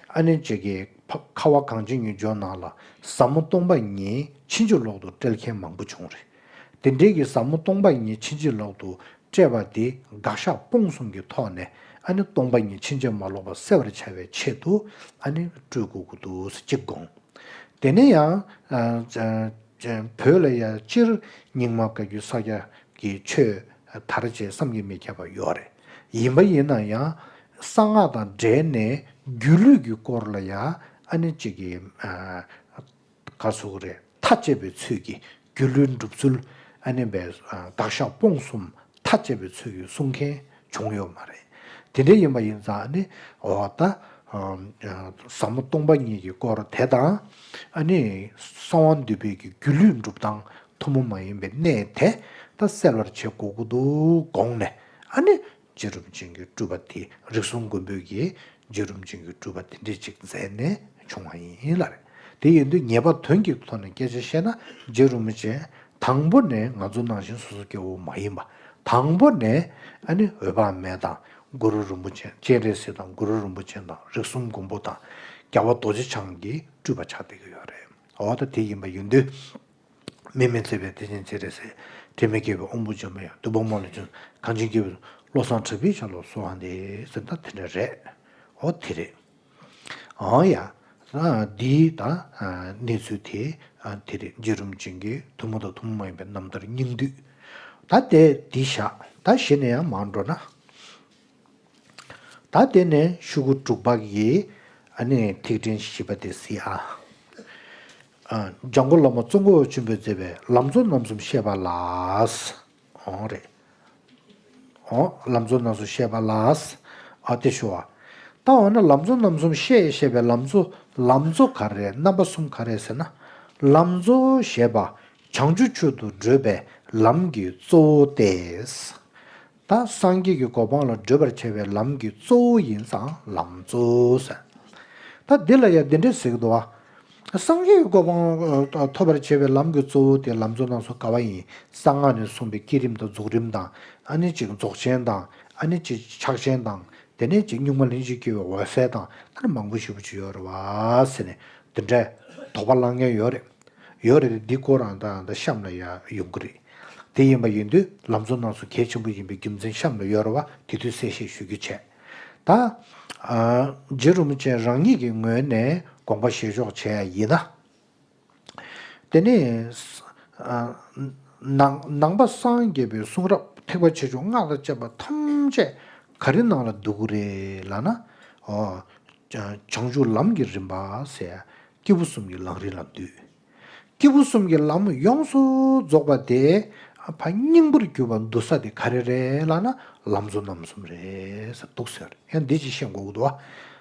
ཨ་ནི་ཅིག་གི་ཕ་ཁ་བ་གངས་ཅན་ཡུལ་ལྗོངས་ནང་ལ་ཟབ་མོ་སྟོང་པ་ཉིད་ཕྱིན་ཅི་ལོག་ཏུ་བཀྲལ་མཁན་མང་པོ་བྱུང་རེད། དེ་འདྲའི་གི་ཟབ་མོ་སྟོང་པ་ཉིད་ཕྱིན་ཅི་ལོག་ཏུ་བཀྲལ་བ་དེ་དགག་བཞག་སྤོང་གསུམ་གྱི་ཐོག་ནས་ཨ་ནི་སྟོང་པ་ཉིད་ཕྱིན་ཅི་མ་ལོག་པ་གསལ་བར་བྱ་བའི་ཆེད་དུ་ཨ་ནི་སྤྲུལ་དགོས་ཀྱི་འདུག་ཟེར་གཅིག་དགོངས། དེ་ནས་ཡང་ཨ་ཨ་བོད་ལ་ཡང་སྤྱིར་རྙིང་མ་བཀའ་བརྒྱུད་ས་སྐྱ་གི་ཆོས་དར་ཆེ་བསམ་གྱིས་མི་ཁྱབ་པ་ཡོད་རེད། ཡིན་པ་ཡིན་ན་ཡང་གསང་སྔགས་དང་འབྲེལ་ནས་སྒྱུ་ལུས་ཀྱི་སྐོར་ལ་ཡང་ཨ་ནི་གཅིག་གི་ཨ་ག་ཟེར་དགོས་རེད། མཐའ་དཔྱད་པའི་ཚུལ་གྱིས་སྒྱུ་ལུས་འགྲུབ་ཚུལ་ཨ་ནི་བས་དགག་བཞག་སྤོང་གསུམ་མཐའ་དཔྱད་པའི་ཚུལ་གྱིས་གསུང་མཁན་བྱུང་ཡོད་མ་རེད། དེ་འདྲ་ཡིན་པ་ཡིན་ཙང་ཨ་ནི་འོ་ད་ཟབ་མོ་སྟོང་པ་ཉིད་ཀྱི་སྐོར་དེ་དང་ཨ་ནི་གསང་བ་འདུས་པའི་གི་སྒྱུ་ལུས་འགྲུབ་སྟངས་ཐུན་མོང་མ་ཡིན་པའི་གནད་དེ་ད་གསལ་བར་བྱེད་དགོས་ཀྱི་འདུག་དགོངས་ནས་ཨ་ནི་རྗེ་རིན་པོ་ཆེ་གི་སྤྲུལ་པ་དེ་རིགས་གསུམ་མགོན་པོ་གི་རྗེ་རིན་པོ་ཆེ་གི་སྤྲུལ་པ་དེ་འདྲས་ཅིག་མཛད་ནས་བྱུང་བ་ཡིན་ལ་རེད། དེ་ཡིན་དུས་ངེས་པ་དོན་གྱི་ཐོག་ནས་སྐད་ཆ་བཤད་ན་རྗེ་རིན་པོ་ཆེ་དང་པོ་ནས་ང་ཚོ་ནང་བཞིན་སོ་སོ་སྐྱེ་བོ་མ་ཡིན་པ། དང་པོ་ནས་ཨ་ནི་འོད་དཔག་མེད་དང་གུ་རུ་རིན་པོ་ཆེ་སྤྱན་རས་གཟིགས་དང་གུ་རུ་རིན་པོ་ཆེ་དང་རིགས་གསུམ་མགོན་པོ་དང་རྒྱལ་བ་རྡོ་རྗེ་འཆང་གི་སྤྲུལ་པ་ཆགས་བསྡད་ཀྱི་ཡོད་རེད། འོ་ད་དེ་ཡིན་པ་ཡིན་དུས། དམིགས་མེད་མཛད་པའི་བདེ་ཆེན་སྤྱན་རས་གཟིགས། དྲི་མེད་བསྐལ་པའི་དབང་པོ་འཇོམས་པ་ཡང་། འདུས་པ་དམུ་ལ་བྱོན། གངས་ཅན་སྐྱེ་བོའི་བློ་བཟང་གྲགས་པའི་ཞབས་ལ་གསོལ་བ་འདེབས་ཟེར། ད་དེ་འདྲ་རེད། འོ་དེ་རེད། འོ་ཡ། ཨ་འདིའི་ད་གནས་ཚུལ་དེ་དེ་རེད། རྗེ་རིན་པོ་ཆེ་གི་ཐུན་མོང་དང་ཐུན་མོང་མ་ཡིན་པའི་རྣམ་ཐར་སྙིང་བསྡུས། ད་དེ་འདི་བཞག་ད་གཞི་ནས་ཡང་མར་འགྲོ་ན། ད་དེ་ནས་ཤོག་གུ་དྲུག་པ་གི་ཨ་ནི་ཐིག་ཕྲེང་བཞི་པ་དེ་གཟིགས་ཨ། ཨ། འཇམ་མགོན་བླ་མ་ཙོང་ཁ་པ་ཆེན་པོས་མཛད་པའི་ལམ་གཙོ་རྣམ་གསུམ་བཤད་པ་ལ། འོ་རེད། འོ་ལམ་གཙོ་རྣམ་གསུམ་བཤད་པ་ལ། ཨ་དེ་ཞུ་བ། ད་འོ་ན་ལམ་གཙོ་རྣམ་གསུམ་བཤད་བཤད་པའི་ལམ་གཙོ་ལམ་གཙོ་ག་རེ་རེད། རྣམ་པ་གསུམ་ག་རེ་ཟེར་ན། ལམ་གཙོ་ཞེས་པ་བྱང་ཆུབ་མཆོག་ཏུ་བགྲོད་པའི་ལམ་གྱི་གཙོ་བོ་སྟེ། ད་སངས་རྒྱས་ཀྱི་གོ་འཕང་ལ་བགྲོད་པར་བྱ་བའི་ལམ་གྱི་གཙོ་བོ་ཡིན་ཙང་ལམ་གཙོ་ཟེར། ད་འདི་ལ་ཡང་འདི་འདྲས་ཟེར་གྱི་འདུག་བ། སངས་རྒྱས་ཀྱི་གོ་འཕང་ཐོབ་པར་བྱ་བའི་ལམ་གྱི་གཙོ་བོ་དེ་ལམ་གཙོ་རྣམ་གསུམ་ག་བ་ཡིན། གསང་སྔགས་ནས་གསུངས་པའི་བསྐྱེད་རིམ་དང་རྫོགས་རིམ་དང་ཨ་ནི་ཅིག་རྫོགས་ཆེན་དང་ཨ་ནི་ཅིག་ཕྱག་ཆེན་དང་དེ་ནས་ཅིག་གཉུག་མ་ལྷན་ཅིག་སྐྱེས་པའི་འོད་གསལ་དང་ད་ནི་མང་པོ་ཞེ་པོ་ཅིག་ཡོད་རེད་བ་ཟེར་ནས་འདི་འདྲས་དོགས་པ་ལངས་མཁན་ཡོད་རེད། ཡོད་རེད་དེ། འདི་སྐོར་རང་ད་ད་གཤམ་ལ་ཡ་ཡོང་གི་རེད། དེ་ཡིན་པ་ཡིན་དུས་ལམ་གཙོ་རྣམ་གསུམ་གལ་ཆེན་པོ་ཡིན་པའི་རྒྱུ་མཚན་གཤམ་ལ་ཡོད་རེད་བ། དེ་དུས་གསལ་བཤད་ཞུ་རྒྱུ་བྱས། ད་ཨ་རྗེ་རིན་པོ་ཆེ་རང་ཉིད་ཀྱི་ངོས་ནས་དགོངས་པ་བཞེས་ཕྱོགས་བྱས་ཡ་ཡིན་ན། དེ་ནས་ཨ་ནང་ནང་པ་སངས་རྒྱས་པའི་གསུང་རབ་ཐེག་པ་ཆེ་ཆུང་སྔགས་དང་བཅས་པ་ཐམས་ཅད་ག་རེ་ནང་ལ་འདུ་གི་རེད་ལབ་ན། ཨོ། བྱང་ཆུབ་ལམ་གྱི་རིམ་པ་ཟེར་སྐྱེས་བུ་གསུམ་གྱི་ལམ་རིམ་ལ་འདུས། སྐྱེས་བུ་གསུམ་གྱི་ལམ་ཡོངས་སུ་རྫོགས་པ་དེ་ཕ་སྙིང་པོར་གྱུར་པ་འདུ་ས་དེ་ག་རེ་རེད་ལབ་ན་ལམ་གཙོ་རྣམ་གསུམ་རེད་ཟེར་འདུག་ཟེར། ཡང་འདི་ཅིག་ཤེས་དགོས་ཀྱི་འདུག་བ།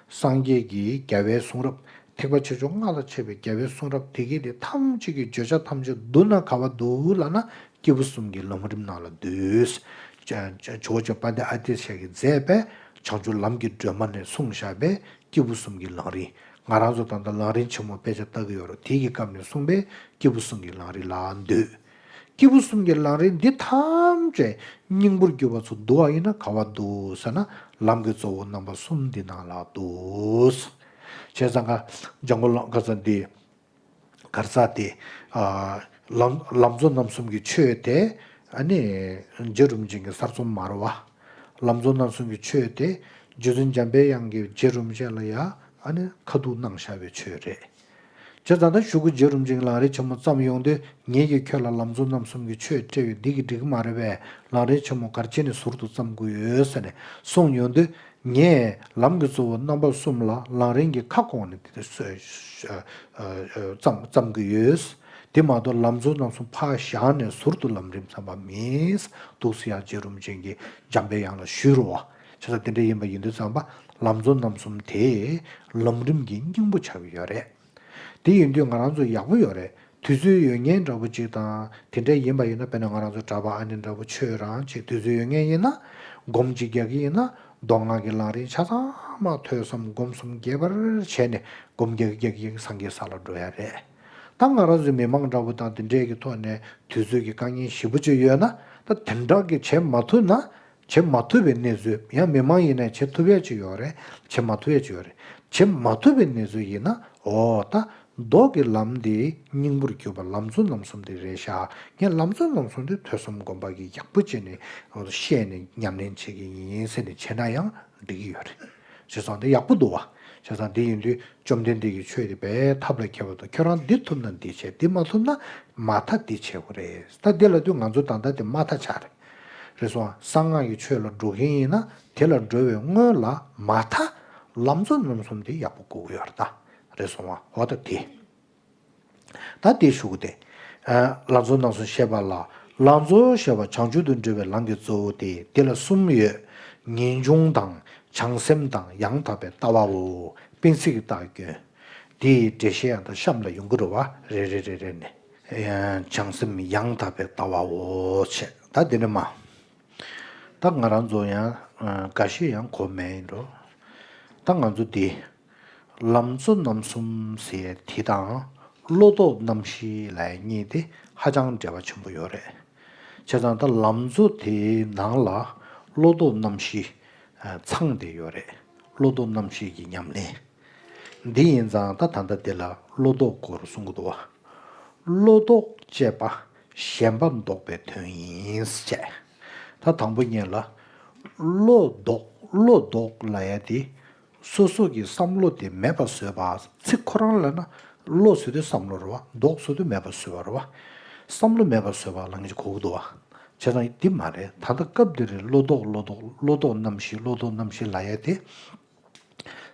སངས་རྒྱས་ཀྱི་རྒྱལ་བའི་གསུང་རབ་ཐེག་པ་ཆེ་ཆུང་སྔགས་ལ་ཕྱེ་བའི་རྒྱལ་བའི་གསུང་རབ་དེ་གའི་དེ་ཐམས་ཅད་ཀྱི་བརྗོད་བྱ་ཐམས་ཅད་འདུ་ན་ག་བ་འདུ་ལབ་ན་སྐྱེས་བུ་གསུམ་གྱི་ལམ་རིམ་ནང་ལ་འདུས། ཇོ་བོ་རྗེ་དཔལ་ལྡན་ཨ་ཏི་ཤ་གིས་མཛད་པའི་བྱང་ཆུབ་ལམ་གྱི་སྒྲོན་མ་ནས་གསུངས་བཞག་པའི་སྐྱེས་བུ་གསུམ་གྱི་ལམ་རིམ། ང་རང་ཚོ་ད་ལྟ་ལམ་རིམ་ཆེན་མོ་དཔེ་ཆ་ལྟ་གི་ཡོད་རེད། དེ་གི་སྐབས་ནས་གསུངས་པའི་སྐྱེས་བུ་གསུམ་གྱི་ལམ་རིམ་ལ་འདུས། སྐྱེས་བུ་གསུམ་གྱི་ལམ་རིམ་འདི་ཐམས་ཅད་སྙིང་པོར་གྱུར་པ་ཚོ་འདུ་བ་ཡིན་ན་ག་བ་འདུ་ཟེར་ན་ལམ་གྱི་གཙོ་བོ་རྣམ་པ་གསུམ་འདི་ནང་ལ་འདུ། བྱས་ཙང་ཀ་འཇམ་མགོན་ལ་ཁ་ས་འདི་གར་ས་དེ། ཨ་ལམ་ལམ་གཙོ་རྣམ་གསུམ་གྱི་ཆོས་དེ་ཨ་ནི་རྗེ་རིན་པོ་ཆེ་གི་གསར་རྩོམ་མ་རེད་བ། ལམ་གཙོ་རྣམ་གསུམ་གྱི་ཆོས་དེ་རྗེ་བཙུན་འཇམ་པའི་དབྱངས་ཀྱིས་རྗེ་རིན་པོ་ཆེ་ལ་ཡ་ཨ་ནི་ཁ་ཐུག་གནང་བཞག་པའི་ཆོས་རེད། བྱས་ཙང་ད་གཞུག་གུ་རྗེ་རིན་པོ་ཆེ་གི་ལམ་རིམ་ཆེན་མོ་བརྩམས་ཡོང་དུས་ངེད་ཀྱིས་ཁྱོད་ལ་ལམ་གཙོ་རྣམ་གསུམ་གྱི་ཆོས་སྤྲད་ཡོད། འདི་གིས་འགྲིག་གི་མ་རེད་པས། ལམ་རིམ་ཆེན་མོ་ག་རེ་བྱས་ནས་ཟུར་དུ་བརྩམས་དགོས་ཡོད་ཟེར་ནས་གསུངས་ཡོང་དུས། ངས་ལམ་གྱི་གཙོ་བོ་རྣམ་པ་གསུམ་ལ་ལམ་རིམ་གྱི་ཁ་སྐོང་ནས་དེ་བརྩམས་བརྩམས་ཀྱི་ཡོད། དེ་མ་གཏོགས་ལམ་གཙོ་རྣམ་གསུམ་ཕར་བཞག་ནས་ཟུར་དུ་ལམ་རིམ་བརྩམས་པ་མིན་འདུག་ཟེར་ཡང་རྗེ་རིན་པོ་ཆེ་གིས་འཇམ་པའི་དབྱངས་ལ་ཞུས་རེད་བ། བྱས་ཙང་དེ་འདྲ་ཡིན་པ་ཡིན་དུས་ཙམ་པ་ལམ་གཙོ་རྣམ་གསུམ་དེ་ལམ་རིམ་གྱི་སྙིང་པོ་ཆགས་ཀྱི་ཡོད་རེད། དེ་ཡིན་དུས་ང་རང་ཚོ་ཡག་པོ་ཡོད་རེད། དུས་ཚོད་ཡོད་མཁན་འདྲ་པོ་ཅིག་དང་དེ་འདྲ་ཡིན་པ་ཡིན་ན། དཔེར་ན་ང་རང་ཚོ་གྲྭ་པ་ཨ་ནེ་འདྲ་པོ་ཁྱོད་རང་ཅིག་དུས་ཚོད་ཡོད་མཁན་ཡིན་ན། སྒོམ་ཅིག་རྒྱག་གི་ཡིན་ན། མདོ་སྔགས་ཀྱི་ལམ་རིམ་ཆ་ཚང་མ་ཐོས་བསམ་སྒོམ་གསུམ་རྒྱས་པར་བྱས་ནས་སྒོམ་རྒྱག་གི་རྒྱག་གི་སངས་རྒྱས་ས་ལ་འགྲོ་ཡ་རེད། ད་ང་རང་ཚོའི་མི་མང་འདྲ་པོ་དང་དེ་འདྲས་ཀྱི་ཐོག་ནས་དུས་ཚོད་ཀྱི་དཀའ་ངལ་ཞེ་པོ་ཅིག་ཡོད་ན། ད་དེ་འདྲ་གི་བྱེད་མ་ཐུབ་ན། བྱེད་མ་ཐུབ་པའི་གནས་ཚུལ། ཡང་མི་མང་ཡིན་ན་བྱེད་ཐུབ་ཡ་ཅིག་ཡོད་རེད། བྱེད་མ་ཐུབ་ཡ་ཅིག་ཡོད་རེད། བྱེད་མ་ཐུབ་པའི་གནས་ཚུལ་ཡིན་ན། འོ་ད་མདོ་གི་ལམ་འདི་སྙིང་པོར་གྱུར་པ་ལམ་གཙོ་རྣམ་གསུམ་འདི་རེད་ཤག་ངས་ལམ་གཙོ་རྣམ་གསུམ་འདི་ཐོས་བསམ་སྒོམ་པ་གིས་ཡག་པོ་བྱས་ནས་ཤེས་ནས་ཉམས་ལེན་བྱེད་ཀྱི་ཡིན་ཟེར་ནས་བྱས་ན་ཡང་འགྲིག་གི་ཡོད་རེད། བྱས་ཙང་འདི་ཡག་པོ་འདུག་བ། བྱས་ཙང་འདི་ཡིན་དུས་བཅོམ་ལྡན་འདས་ཀྱི་ཆོས་འདི་དཔེ་ཐབས་ལ་མཁས་པ་དང་། ཁྱོད་རང་འདི་ཐུབ་ན་འདི་བྱེད། འདི་མ་ཐུབ་ན་མ་མཐའ་འདི་བྱེད་དགོས་རེད། ད་འདི་ལབ་དུས་ང་ཚོ་ད་ལྟ་དེ་མ་མཐའ་ཆགས་རེད། རེད་སོང་ང་། གསང་སྔགས་ཀྱི་ཆོས་ལ་འགྲོ་མཁན་ཡིན་ན་དེ་ལ་འགྲོ་བའི་སྔོན་ལ་མ་མཐའ་ལམ་གཙོ་རྣམ་གསུམ་དེ་ཡག་པོ་དགོས་ཀྱི་ཡོད་རེད་ད། རེད་སོང་ང་། འོ་ད་དེ། ད་དེ་ཞུ་གི་དེ། ལམ་གཙོ་རྣམ་གསུམ་བཤད་པ་ལ། ལམ་གཙོ་ཞེས་པ་བྱང་ཆུབ་ཏུ་འགྲོ་བའི་ལམ་གྱི་གཙོ་བོ་སྟེ། དེ་ལ་གསུམ་ཡོད། ངེས་འབྱུང་དང་། བྱང་སེམས་དང་། ཡང་དག་པའི་ལྟ་བའོ། སྤེལ་ཚིག་གི་རྟགས་སྐྱོན། དེ་ཡི་འགྲེལ་བཤད་ཡང་དག་གཤམ་ལ་ཡོང་གི་རེད་བ། རེ་རེ་རེ་རེ་ནས། བྱང་སེམས་ཡང་དག་པའི་ལྟ་བའོ་བྱས། ད་དེ་ནས་མ། ད་ང་རང་ཚོ་ཡང་འགའ་ཤས་ཡང་གོ་མེད་ཡིན་འགྲོ། ད་ང་ཚོ་འདི་ལམ་གཙོ་རྣམ་གསུམ་ཟེར་དེ་དང་བློ་ལྡོག་རྣམ་བཞི་ལབ་ཡ་གཉིས་དེ་ཧ་ཅང་འབྲེལ་བ་ཆེན་པོ་ཡོད་རེད། བྱས་ཙང་ད་ལམ་གཙོ་དེའི་ནང་ལ་བློ་ལྡོག་རྣམ་བཞི་ཚང་བསྡད་ཡོད་རེད། བློ་ལྡོག་རྣམ་བཞི་གི་ཉམས་ལེན། འདི་ཡིན་ཙང་ད་ད་ལྟ་འདི་ལ་བློ་ལྡོག་སྐོར་གསུང་གི་འདུག་བ། བློ་ལྡོག་ཅེས་པ་ཞེན་པ་ལྡོག་པའི་དོན་ཡིན་བྱས། ད་དང་པོ་ཉིད་ལ་བློ་ལྡོག་བློ་ལྡོག་ལབ་ཡ་དེ་སོ་སོ་གི་བསམ་བློ་དེ་མེད་པ་བཟོས་པ། ཚིག་ཁོ་རང་ལབ་ན་བློ་ཟེར་དུས་བསམ་བློ་རེད་བ། ལྡོག་ཟེར་དུས་མེད་པ་བཟོས་པ་རེད་བ། བསམ་བློ་མེད་པ་བཟོས་པ་ལབ་མཁན་ཅིག་གོ་གི་འདུག་བ། བྱས་ཙང་འདི་མ་རེད། ད་ལྟ་སྐབས་འདི་རེད། བློ་ལྡོག་བློ་ལྡོག་བློ་ལྡོག་རྣམ་བཞི་བློ་ལྡོག་རྣམ་བཞི་ལབ་ཡ་དེ།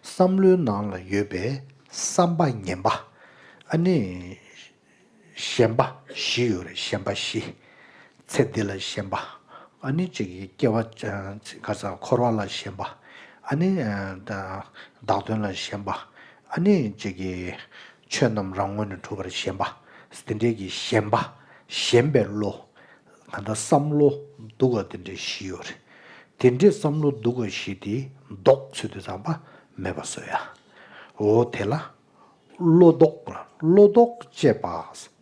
བསམ་བློའི་ནང་ལ་ཡོད་པའི་བསམ་པ་ངན་པ། ཨ་ནི་ཞེན་པ་བཞི་ཡོད་རེད། ཞེན་པ་བཞི། ཚེ་འདི་ལ་ཞེན་པ། ཨ་ནི་གཅིག་གི་སྐྱེ་བ་ག་ས་འཁོར་བ་ལ་ཞེན་པ། ཨ་ནི་བདག་དོན་ལ་ཞེན་པ། ཨ་ནི་གཅིག་གི་ཆོས་རྣམས་རང་ངོས་ནས་གྲུབ་པར་ཞེན་པ། དེ་འདྲའི་གི་ཞེན་པ། ཞེན་པའི་བློ། ད་ལྟ་བསམ་བློ་སྡུག་པ་དེ་འདྲའི་བཞི་ཡོད་རེད། དེ་འདྲའི་བསམ་བློ་སྡུག་པ་བཞི་དེ་ལྡོག་ཚུལ་དེ་ཙམ་པ་མེད་པ་བཟོ་ཡ། འོ་དེ་ལ་བློ་ལྡོག་བློ་ལྡོག་ཅེས་པ་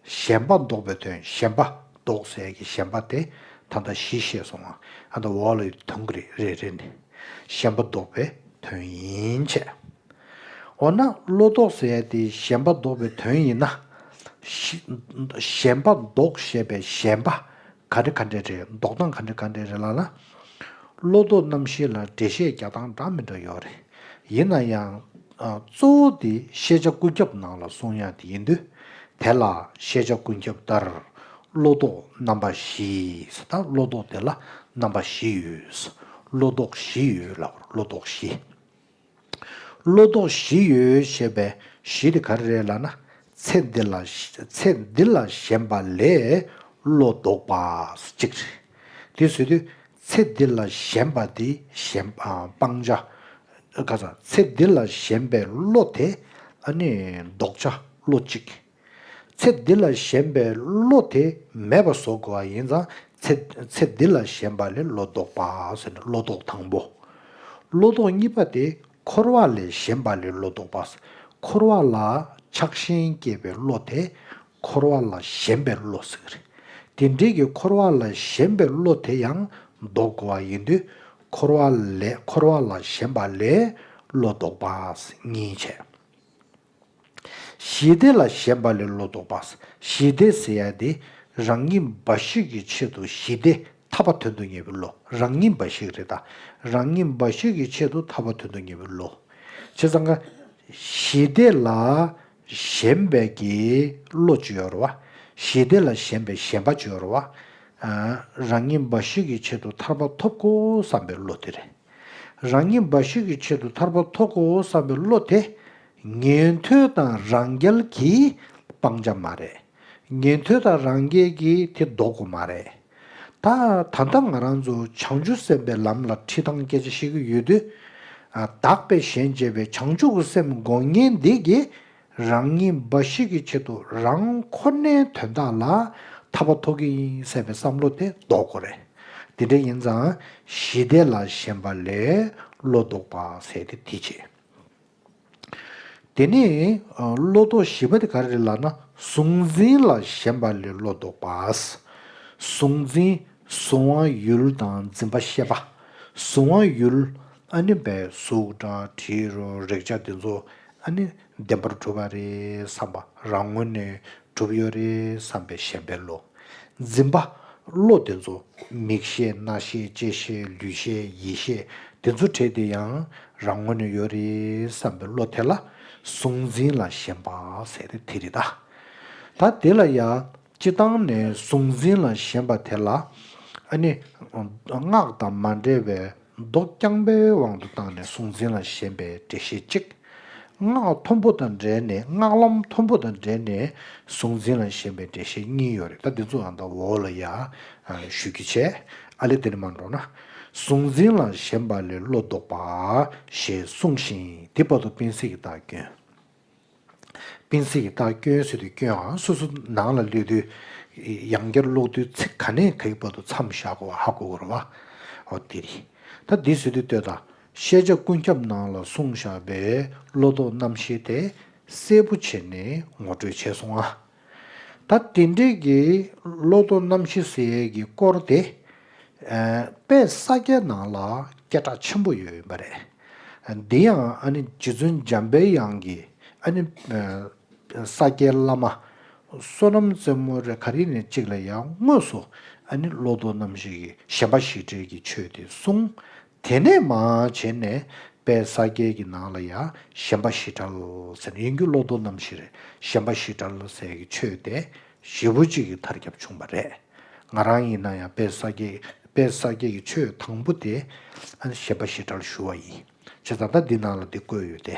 ཞེན་པ་ལྡོག་པའི་དོན། ཞེན་པ་ལྡོག་ཟེར་གྱི་ཞེན་པ་དེ་ད་ལྟ་བཞི་བཤད་སོང་ང་། ཨ་ད་འོག་ལ་ཐོན་གི་རེད། རེ་རེ་ནས་ཞེན་པ་ལྡོག་པའི་དོན་ཡིན་བྱས། འོ་ན་བློ་ལྡོག་ཟེར་ཡ་དེ་ཞེན་པ་ལྡོག་པའི་དོན་ཡིན་ན། ཞི་ཞེན་པ་ལྡོག་ཞེས་པའི་ཞེན་པ་ག་འདྲ་ག་འདྲ་རེད། ལྡོག་སྟངས་ག་འདྲ་ག་འདྲ་རེད་ལབ་ན། བློ་ལྡོག་རྣམ་བཞི་ལ་འགྲེལ་བཤད་རྒྱག་སྟངས་འདྲ་མི་འདྲ་ཡོད་རེད། ཡིན་ན་ཡང་གཙོ་བོ་དེ་ཤེས་བྱ་ཀུན་ཁྱབ་ནང་ལ་གསུང་ཡ་དེ་ཡིན་དུས། དེ་ལ་ཤེས་བྱ་ཀུན་ཁྱབ་ལྟར་བློ་ལྡོག་རྣམ་པ་བཞི་ཟེར། ད་བློ་ལྡོག་དེ་ལ་རྣམ་པ་བཞི་ཡོད། བློ་ལྡོག་བཞི་ཡོད་ལབ། བློ་ལྡོག་བཞི། བློ་ལྡོག་བཞི་ཡོད་ཞེས་པའི་བཞི་དེ་ག་རེ་རེད་ལབ་ན། ཚེ་འདི་ལ་ཚེ་འདི་ལ་ཞེན་པ་ལས་བློ་ལྡོག་པ་གཅིག་རེད། དེ་ཟེར་དུས་ཚེ་འདི་ལ་ཞེན་པ་དེ་ཞེན་པ་སྤང་བྱ། ག་ས་ཚེ་འདི་ལ་ཞེན་པའི་བློ་དེ་ཨ་ནི་ལྡོག་བྱ་བློ་གཅིག་ཚེ་འདི་ལ་ཞེན་པའི་བློ་དེ་མེད་པ་བཟོ་དགོས་པ་ཡིན་ཙང་། ཚེ་ཚེ་འདི་ལ་ཞེན་པ་ལས་བློ་ལྡོག་པ་ཟེར་ནས་བློ་ལྡོག་དང་པོ། བློ་ལྡོག་གཉིས་པ་དེ་འཁོར་བ་ལས་ཞེན་པ་ལས་བློ་ལྡོག་པ། འཁོར་བ་ལ་ཆགས་ཞེན་སྐྱེས་པའི་བློ་དེ་འཁོར་བ་ལ་ཞེན་པའི་བློ་ཟེར་གི་རེད། དེ་འདྲའི་གི་འཁོར་བ་ལ་ཞེན་པའི་བློ་དེ་ཡང་ལྡོག་དགོས་པ་ཡིན་དུས། འཁོར་བ་ལས་འཁོར་བ་ལ་ཞེན་པ་ལས་བློ་ལྡོག་པ་གཉིས་བྱས། ཞི་བདེ་ལ་ཞེན་པ་ལས་བློ་ལྡོག་པ། ཞི་བདེ་ཟེར་ཡ་དེ་རང་ཉིད་འབའ་ཞིག་གི་ཆེད་དུ་ཞི་བདེ་ཐར་པ་དོན་དུ་གཉེར་བའི་བློ། རང་ཉིད་འབའ་ཞིག་རེད་ད། རང་ཉིད་འབའ་ཞིག་གི་ཆེད་དུ་ཐར་པ་དོན་དུ་གཉེར་བའི་བློ། བྱས་ཙང་ཀ་ཞི་བདེ་ལ་ཞེན་པའི་གི་བློ་ཅིག་ཡོད་རེད་བ། ཞི་བདེ་ལ་ཞེན་པའི་ཞེན་པ་ཅིག་ཡོད་རེད་བ། རང་ཉིད་འབའ་ཞིག་གི་ཆེད་དུ་ཐར་པ་ཐོབ་དགོས་བསམ་པའི་བློ་དེ་རེད། རང་ཉིད་འབའ་ཞིག་གི་ཆེད་དུ་ཐར་པ་ཐོབ་དགོས་བསམ་པའི་བློ་དེ། ཉན་ཐོས་དང་རང་རྒྱལ་གྱི་སྤང་བྱ་མ་རེད། ཉན་ཐོས་དང་རང་རྒྱལ་གྱིས་དེ་ལྡོག་དགོས་མ་རེད། ད་ད་ལྟ་ང་རང་ཚོ་བྱང་ཆུབ་སེམས་དཔའི་ལམ་ལ་ཁྲིད་སྟངས་སྐད་ཆ་བཤད་ཀྱི་ཡོད་དུས། ཨ་བདག་པས་གཞན་གཅེས་པའི་བྱང་ཆུབ་ཀྱི་སེམས་སྒོམ་མཁན་འདི་གིས་རང་ཉིད་འབའ་ཞིག་གི་ཆེད་དུ་རང་ཁོ་ནའི་དོན་དག་ལ་ཐར་པ་ཐོབ་ཀྱི་ཡིན་ཟེར་བའི་བསམ་བློ་དེ་ལྡོག་དགོས་རེད། དེ་འདྲ་ཡིན་ཙང་ཞི་བདེ་ལ་ཞེན་པ་ལས་བློ་ལྡོག་པ་ཟེར་དེ་དེ་བྱེད། དེ་ནས་བློ་ལྡོག་བཞི་པ་དེ་ག་རེ་རེད་ལབ་ན། གཟུང་འཛིན་ལ་ཞེན་པ་ལས་བློ་ལྡོག་པ། གཟུང་འཛིན་ གཟུང་བ་ཡུལ་དང་འཛིན་པ་ཤེས་པ། གཟུང་བ་ཡུལ། ཨ་ནི་བས་གཟུགས་དང་དྲི་རོ་རེག་བྱ་དེ་ཚོ་ཨ་ནི་བདེན་པར་གྲུབ་པ་རེད་བསམ་པ། རང་ངོས་ནས་གྲུབ་ཡོད་རེད་བསམ་པའི་ཞེན་པའི་བློ། འཛིན་པ། བློ་དེ་ཚོ་མིག་ཤེས་རྣ་ཤེས་ལྕེ་ཤེས་ལུས་ཤེས་ཡིད་ཤེས་དེ་ཚོ་བྲལ་ཏེ་ཡང་རང་ངོས་ནས་ཡོད་རེད་བསམ་པའི་བློ་དེ་ལ་གཟུང་འཛིན་ལ་ཞེན་པ་ཟེར་ཏེ་དེ་རེད་ད། ད་དེ་ལ་ཡ། སྤྱི་བཏང་ནས་གཟུང་འཛིན་ལ་ཞེན་པ་དེ་ལ། ཨ་ནི། སྔགས་དང་མ་འབྲེལ་བའི་མདོ་རྐྱང་པའི་དབང་དུ་བཏང་ནས་གཟུང་འཛིན་ལ་ཞེན་པའི་འགྲེལ་བཤད་གཅིག་སྔགས་མཐོན་པོ་དང་འབྲེལ་ནས་སྔགས་ལམ་མཐོན་པོ་དང་འབྲེལ་ནས་གཟུང་འཛིན་ལ་ཞེན་པའི་འགྲེལ་བཤད་གཉིས་ཡོད་རེད། ད་འདི་ཚོ་ཨ་ད་འོག་ལ་ཡ། ཞུ་རྒྱུ་བྱས། ཨ་ལེ་དེ་ནི་མ་འགྲོ་ན། གཟུང་འཛིན་ལ་ཞེན་པ་ལས་བློ་ལྡོག་པ། ཞེས་གསུངས་ཤིང་དེ་བར་དུ་སྤེན་སྲིད་ཀྱིས་རྟགས་བསྐྱོན། སྤེན་སྲིད་ཀྱིས་རྟགས་བསྐྱོན་ཟེར་དུས་བསྐྱོན་ཨང་སོ་སོ་ནང་ལ་སླེབས་དུས། ཡང་བསྐྱར་ཀློག་དུས་ཚིག་ག་ནས་ག་ཡི་བར་དུ་མཚམས་བཞག་དགོས་ཧ་གོ་དགོས་རེད་བ། འོ་དེ་རེད། ད་འདི་ཟེར་དུས་ལྟོས་དང་། ཤེས་བྱ་ཀུན་ཁྱབ་ནང་ལ་གསུངས་བཞག་པའི་བློ་ལྡོག་རྣམ་བཞི་དེ་གསལ་པོ་བྱས་ནས་ངོ་སྤྲོད་བྱས་སོང་ཨ། ད་དེ་འདྲའི་གི་བློ་ལྡོག་རྣམ་བཞི་ཟེར་ཡས་ཀྱི་སྐོར་དེ། ཨ། དཔལ་ས་སྐྱའི་ནང་ལ་སྐད་གྲགས་ཆེན་པོ་ཡོད་ཡིན་པ་རེད། འདི་ཡང་ཨ་ནི་རྗེ་བཙུན་འཇམ་པའི་དབྱངས་ཀྱིས་ཨ་ནི། ཨ། ས་སྐྱའི་བླ་མ། བསོད་ནམས་རྩེ་མོ་རེད་ག་རེ་ནས་གཅིག་ལ་ཡང་དངོས་སུ་ཨ་ནི་བློ་ལྡོག་རྣམ་བཞི་གི་ཞེན་པ་ཞི་བྲལ་གྱི་ཆོས་དེ་གསུངས། དེ་ནས་མར་བྱས་ནས་དཔལ་ས་སྐྱའི་གི་ནང་ལ་ཡང་ཞེན་པ་ཞི་བྲལ་ཟེར་ནས་ཡིན་རྒྱུ་བློ་ལྡོག་རྣམ་བཞི་རེད། ཞེན་པ་ཞི་བྲལ་ཟེར་གྱི་ཆོས་དེ་ཞེ་པོ་ཅིག་གི་མཐར་ཁྱབ་བྱུང་བ་རེད། ང་རང་ཡིན་ན་ཡང་དཔལ་ས་སྐྱའི་དཔལ་ས་སྐྱའི་གི་ཆོས་དང་པོ་དེ་ཨ་ནི་ཞེན་པ་ཞི་བྲལ་ཞུ་བ་ཡིན། བྱས་ཙང་ད་འདི་ནང་ལ་འདི་བཀོད་ཡོད་དེ།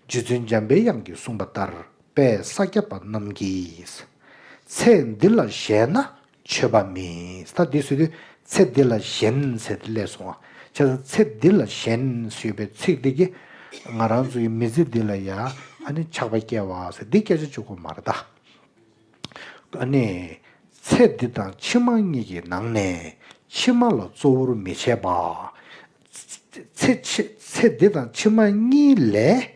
རྗེ་བཙུན་འཇམ་པའི་དབྱངས་ཀྱིས་གསུངས་པ་ལྟར། དཔལ་ས་སྐྱ་པ་རྣམས་ཀྱིས། ཚེ་འདི་ལ་ཞེན་ན་ཆོས་པ་མིན། ད་འདི་ཟེར་དུས་ཚེ་འདི་ལ་ཞེན་ཟེར་ཏེ་སླེབས་སོང་བ། བྱས་ཙང་ཚེ་འདི་ལ་ཞེན་ཟེར་བའི་ཚིག་འདི་གིས་ང་རང་ཚོ་ཡི་མི་ཚེ་འདི་ལ་ཡ་ཨ་ནི་ཆགས་པ་སྐྱེ་བ་ཟེར་འདི་སྐད་ཆ་གཅིག་པོ་མ་རེད་ད། ཨ་ནི། ཚེ་འདི་དང་ཕྱི་མ་གཉིས་ཀྱི་ནང་ནས་ཕྱི་མ་ལ་གཙོ་བོར་མི་བྱེད་པ། ཚེ་ཕྱི་ཚེ་འདི་དང་ཕྱི་མ་གཉིས་ལས།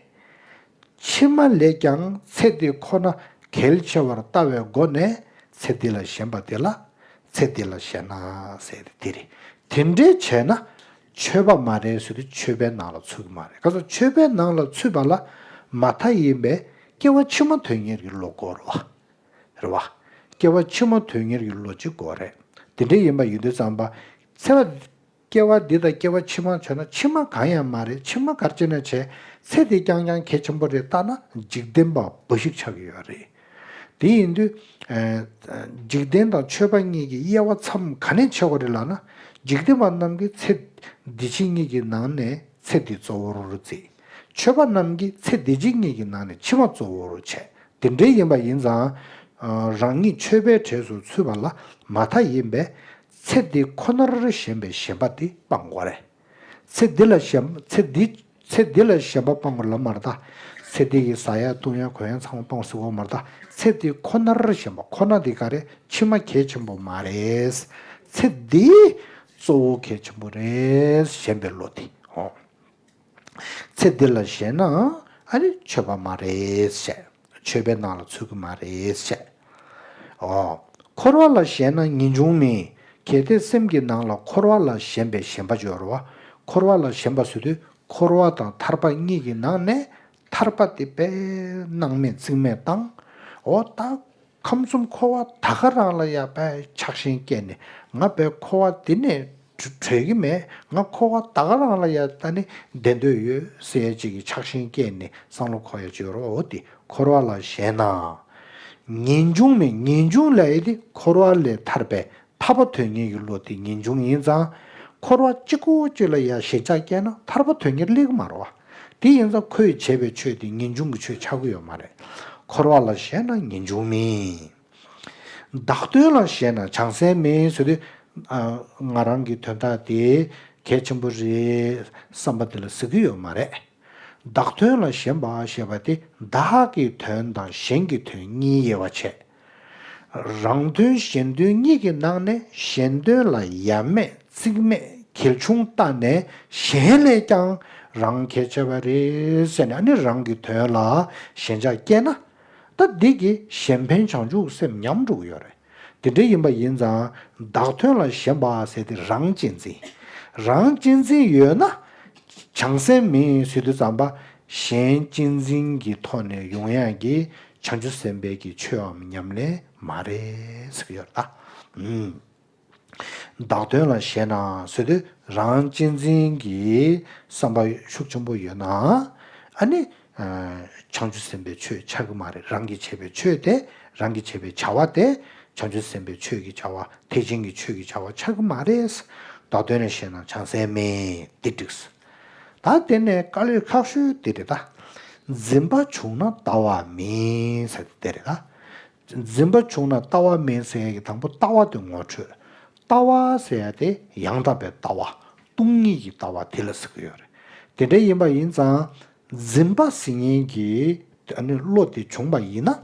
ཕྱི་མ་ལས་ཀྱང་ཚེ་འདི་ཁོ་ན་གལ་ཆེ་བར་ལྟ་བའི་སྒོ་ནས་ཚེ་འདི་ལ་ཞེན་པ་དེ་ལ་ཚེ་འདི་ལ་ཞེན་ན་ཟེར་ཏེ་དེ་རེད། དེ་འདྲའི་བྱས་ན་ཆོས་པ་མ་རེད་ཟེར་དུས་ཆོས་པའི་ནང་ལ་ཚུད་ཀྱི་མ་རེད། ག་ཚོད་ཆོས་པའི་ནང་ལ་ཚུད་པ་ལ་མ་མཐའ་ཡིན་པའི་སྐྱེ་བ་ཕྱི་མ་དོན་གཉེར་གྱི་བློ་དགོས་རེད་བ། རེད་བ། སྐྱེ་བ་ཕྱི་མ་དོན་གཉེར་གྱི་བློ་གཅིག་དགོས་རེད། དེ་འདྲ་ཡིན་པ་ཡིན་དུས་ཙམ་པ། ཚེ་བ། སྐྱེ་བ་འདི་དང་སྐྱེ་བ་ཕྱི་མ་བྱས་ན་ཕྱི་མ་གང་ཡང་མ་རེད། ཕྱི་མ་ག་རེ་བྱས་ན་བྱས། ཚེ་འདི་རྐྱང་རྐྱང་གལ་ཆེན་པོ་རེད་བལྟས་ན་འཇིག་རྟེན་པ་འབའ་ཞིག་ཆགས་ཀྱི་ཡོད་རེད། དེ་ཡིན་དུས། ཨ། འཇིག་རྟེན་དང་ཆོས་པ་གཉིས་ཀྱི་དབྱེ་བ་མཚམས་ག་ནས་ཕྱེ་དགོས་རེད་ལབ་ན། འཇིག་རྟེན་པ་རྣམས་ཀྱིས་ཚེ་འདི་ཕྱི་གཉིས་ཀྱི་ནང་ནས་ཚེ་འདི་གཙོ་བོར་བརྩི། ཆོས་པ་རྣམས་ཀྱིས་ཚེ་འདི་ཕྱི་གཉིས་ཀྱི་ནང་ནས་ཕྱི་མ་གཙོ་བོར་བྱས། དེ་འདྲའི་ཡིན་པ་ཡིན་ཙང་། ཨ། རང་ཉིད་ཆོས་པའི་གྲས་སུ་ཚུད་པ་ལ་མ་མཐའ་ཡིན་པས། ཚེ་འདི་ཁོ་ནར་ཞེན་པའི་ཞེན་པ་དེ་སྤང་དགོས་རེད། ཚེ་འདི་ལ་ཞེན། ཚེ་འདི། ཚེ་འདི་ལ་ཞེན་པ་སྤང་དགོས་ལབ་མ་རེད་ད། ཚེ་འདི་གི་ཟ་ཡ་འཐུང་ཡ་གོན་ཡ་ཚང་མ་སྤང་དགོས་ཟེར་དགོས་མ་རེད་ད། ཚེ་འདི་ཁོ་ནར་ཞེན་པ། ཁོ་ན་འདི་ག་རེ་ཕྱི་མ་གལ་ཆེན་པོ་མ་རེད། ཚེ་འདི་གཙོ་བོ་གལ་ཆེན་པོ་རེད་ཞེན་པའི་བློ་དེ། འོ། ཚེ་འདི་ལ་ཞེན་ན་ཨ་ནི་ཆོས་པ་མ་རེད་ཟེར། ཆོས་པའི་ནང་ལ་ཚུད་ཀྱི་མ་རེད་ཟེར། འོ། འཁོར་བ་ལ་ཞེན་ན་ངེས་འབྱུང་མིན། གལ་ཏེ་སེམས་ཀྱི་ནང་ལ་འཁོར་བ་ལ་ཞེན་པའི་ཞེན་པ་སྦྱོར་བ། འཁོར་བ་ལ་ཞེན་པ་ཟེར་དུས་འཁོར་བ་དང་ཐར་པ་གཉིས་ཀྱི་ནང་ནས་ཐར་པ་དེ་དཔེ་སྣང་མེད་རྩིས་མེད་བཏང་། འོ་ད། ཁམས་གསུམ་འཁོར་བ་ད་ག་རང་ལ་ཡ་དཔེ་ཆགས་ཞེན་སྐྱེས་ནས་ང་དཔེ་འཁོར་བ་འདི་ནས་གྲོལ་གྲོལ་གྱི་མེད། ང་འཁོར་བ་ད་ག་རང་ལ་ཡ་ད་ནི་བསྡད་འདོད་ཡོད་ཟེར་ཡ་ཅིག་གི་ཆགས་ཞེན་སྐྱེས་ནས་བསམ་བློ་འཁོར་ཡ་ཅིག་ཡོད་རེད། འོ་དེ་འཁོར་བ་ལ་ཞེན་ན། ངེས་འབྱུང་མེད། ངེས་འབྱུང་ལབ་ཡ་དེ་འཁོར་བ་ལས་ཐར་པའི་ཐར་པ་དོན་གཉེར་གྱི་བློ་དེ་ངེས་འབྱུང་ཡིན་ཙང་། འཁོར་བ་གཅིག་པོ་གཅིག་ལ་ཡ་ཞེན་ཆགས་སྐྱེས་ན་ཐར་པ་དོན་གཉེར་སླེབས་ཀྱི་མ་རེད་བ། དེ་ཡིན་ཙང་ཁོས་བྱས་པའི་ཆོས་དེ་ངེས་འབྱུང་གི་ཆོས་ཆགས་ཀྱི་ཡོད་མ་རེད། འཁོར་བ་ལ་ཞེན་ན་ངེས་འབྱུང་མིན། བདག་དོན་ལ་ཞེན་ན་བྱང་སེམས་མིན་ཟེར་དུས། ཨ། ང་རང་གི་དོན་དག་དེ་གལ་ཆེན་པོ་རེད་བསམ་པ་དེ་ལ་ཟེར་གྱི་ཡོད་མ་རེད། བདག་དོན་ལ་ཞེན་པ་ཞེས་པ་དེ་བདག་གི་དོན་དང་གཞན་གྱི་དོན་གཉིས་དབྱེ་བ་ཕྱེ། རང་དོན་གཞན་དོན་གཉིས་ཀྱི་ནང་ནས་གཞན་དོན་ལ་ཡ་མེད་རྩིས་མེད་གལ་ཆུང་བལྟས་ནས་གཞན་ལས་ཀྱང་རང་གལ་ཆེ་བ་རེད་ཟེར་ནས་ཨ་ནི་རང་གི་དོན་ལ་ཞེན་ཆགས་སྐྱེས་ན། ད་འདི་གིས་གཞན་ཕན་བྱང་ཆུབ་སེམས་ཉམས་འགྲོ་གི་ཡོད་རེད། དེ་འདྲ་ཡིན་པ་ཡིན་ཙང་བདག་དོན་ལ་ཞེན་པ་ཟེར་དེ་རང་གཅེས་འཛིན། རང་གཅེས་འཛིན་ཡོད་ན་བྱང་སེམས་མེད་ཟེར་དུས་ཙམ་པ་གཞན་གཅེས་འཛིན་གྱི་ཐོག་ནས་ཡོང་ཡག་གི་བྱང་ཆུབ་སེམས་དཔའི་གི་ཆོས་འམ་ཉམས་ལེན་མ་རེད་ཟེར་གྱི་ཡོད་རེད་ད། ཨུམ། བདག་དོན་ལ་ཞེན་ན་ཟེར་དུས་རང་གཅེས་འཛིན་གྱི་བསམ་པ་ཤུགས་ཆེན་པོ་ཡོད་ན་ཨ་ནི་བྱང་ཆུབ་སེམས་དཔའི་ཆོས་ཆགས་ཀྱི་མ་རེད། རང་གིས་བྱས་པའི་ཆོས་དེ་རང་གིས་བྱས་པའི་བྱ་བ་དེ་བྱང་ཆུབ་སེམས་དཔའི་ཆོས་ཀྱི་བྱ་བ་ཐེག་ཆེན་གྱི་ཆོས་ཀྱི་བྱ་བ་ཆགས་ཀྱི་མ་རེད། བདག་དོན་ལ་ཞེན་ན་བྱང་སེམས་མེད་དེ་འགྲིགས། ད་དེ་ནས་དཀའ་ལས་ཁག་ཤོས་དེ་རེད་ད། འཛིན་པ་བྱུང་ན་ལྟ་བ་མིན་ཟེར་དེ་རེད་ད། འཛིན་པ་བྱུང་ན་ལྟ་བ་མིན་ཟེར་ཡ་གི་དང་པོ་ལྟ་བ་དེ་ངོ་འཕྲོད། ལྟ་བ་ཟེར་ཡ་དེ་ཡང་དག་པའི་ལྟ་བ། སྟོང་ཉིད་ཀྱི་ལྟ་བ་དེ་ལ་ཟེར་གྱི་ཡོད་རེད། དེ་འདྲ་ཡིན་པ་ཡིན་ཙང་འཛིན་པ་ཟེར་མཁན་གྱི་ཨ་ནི་བློ་དེ་བྱུང་བ་ཡིན་ན་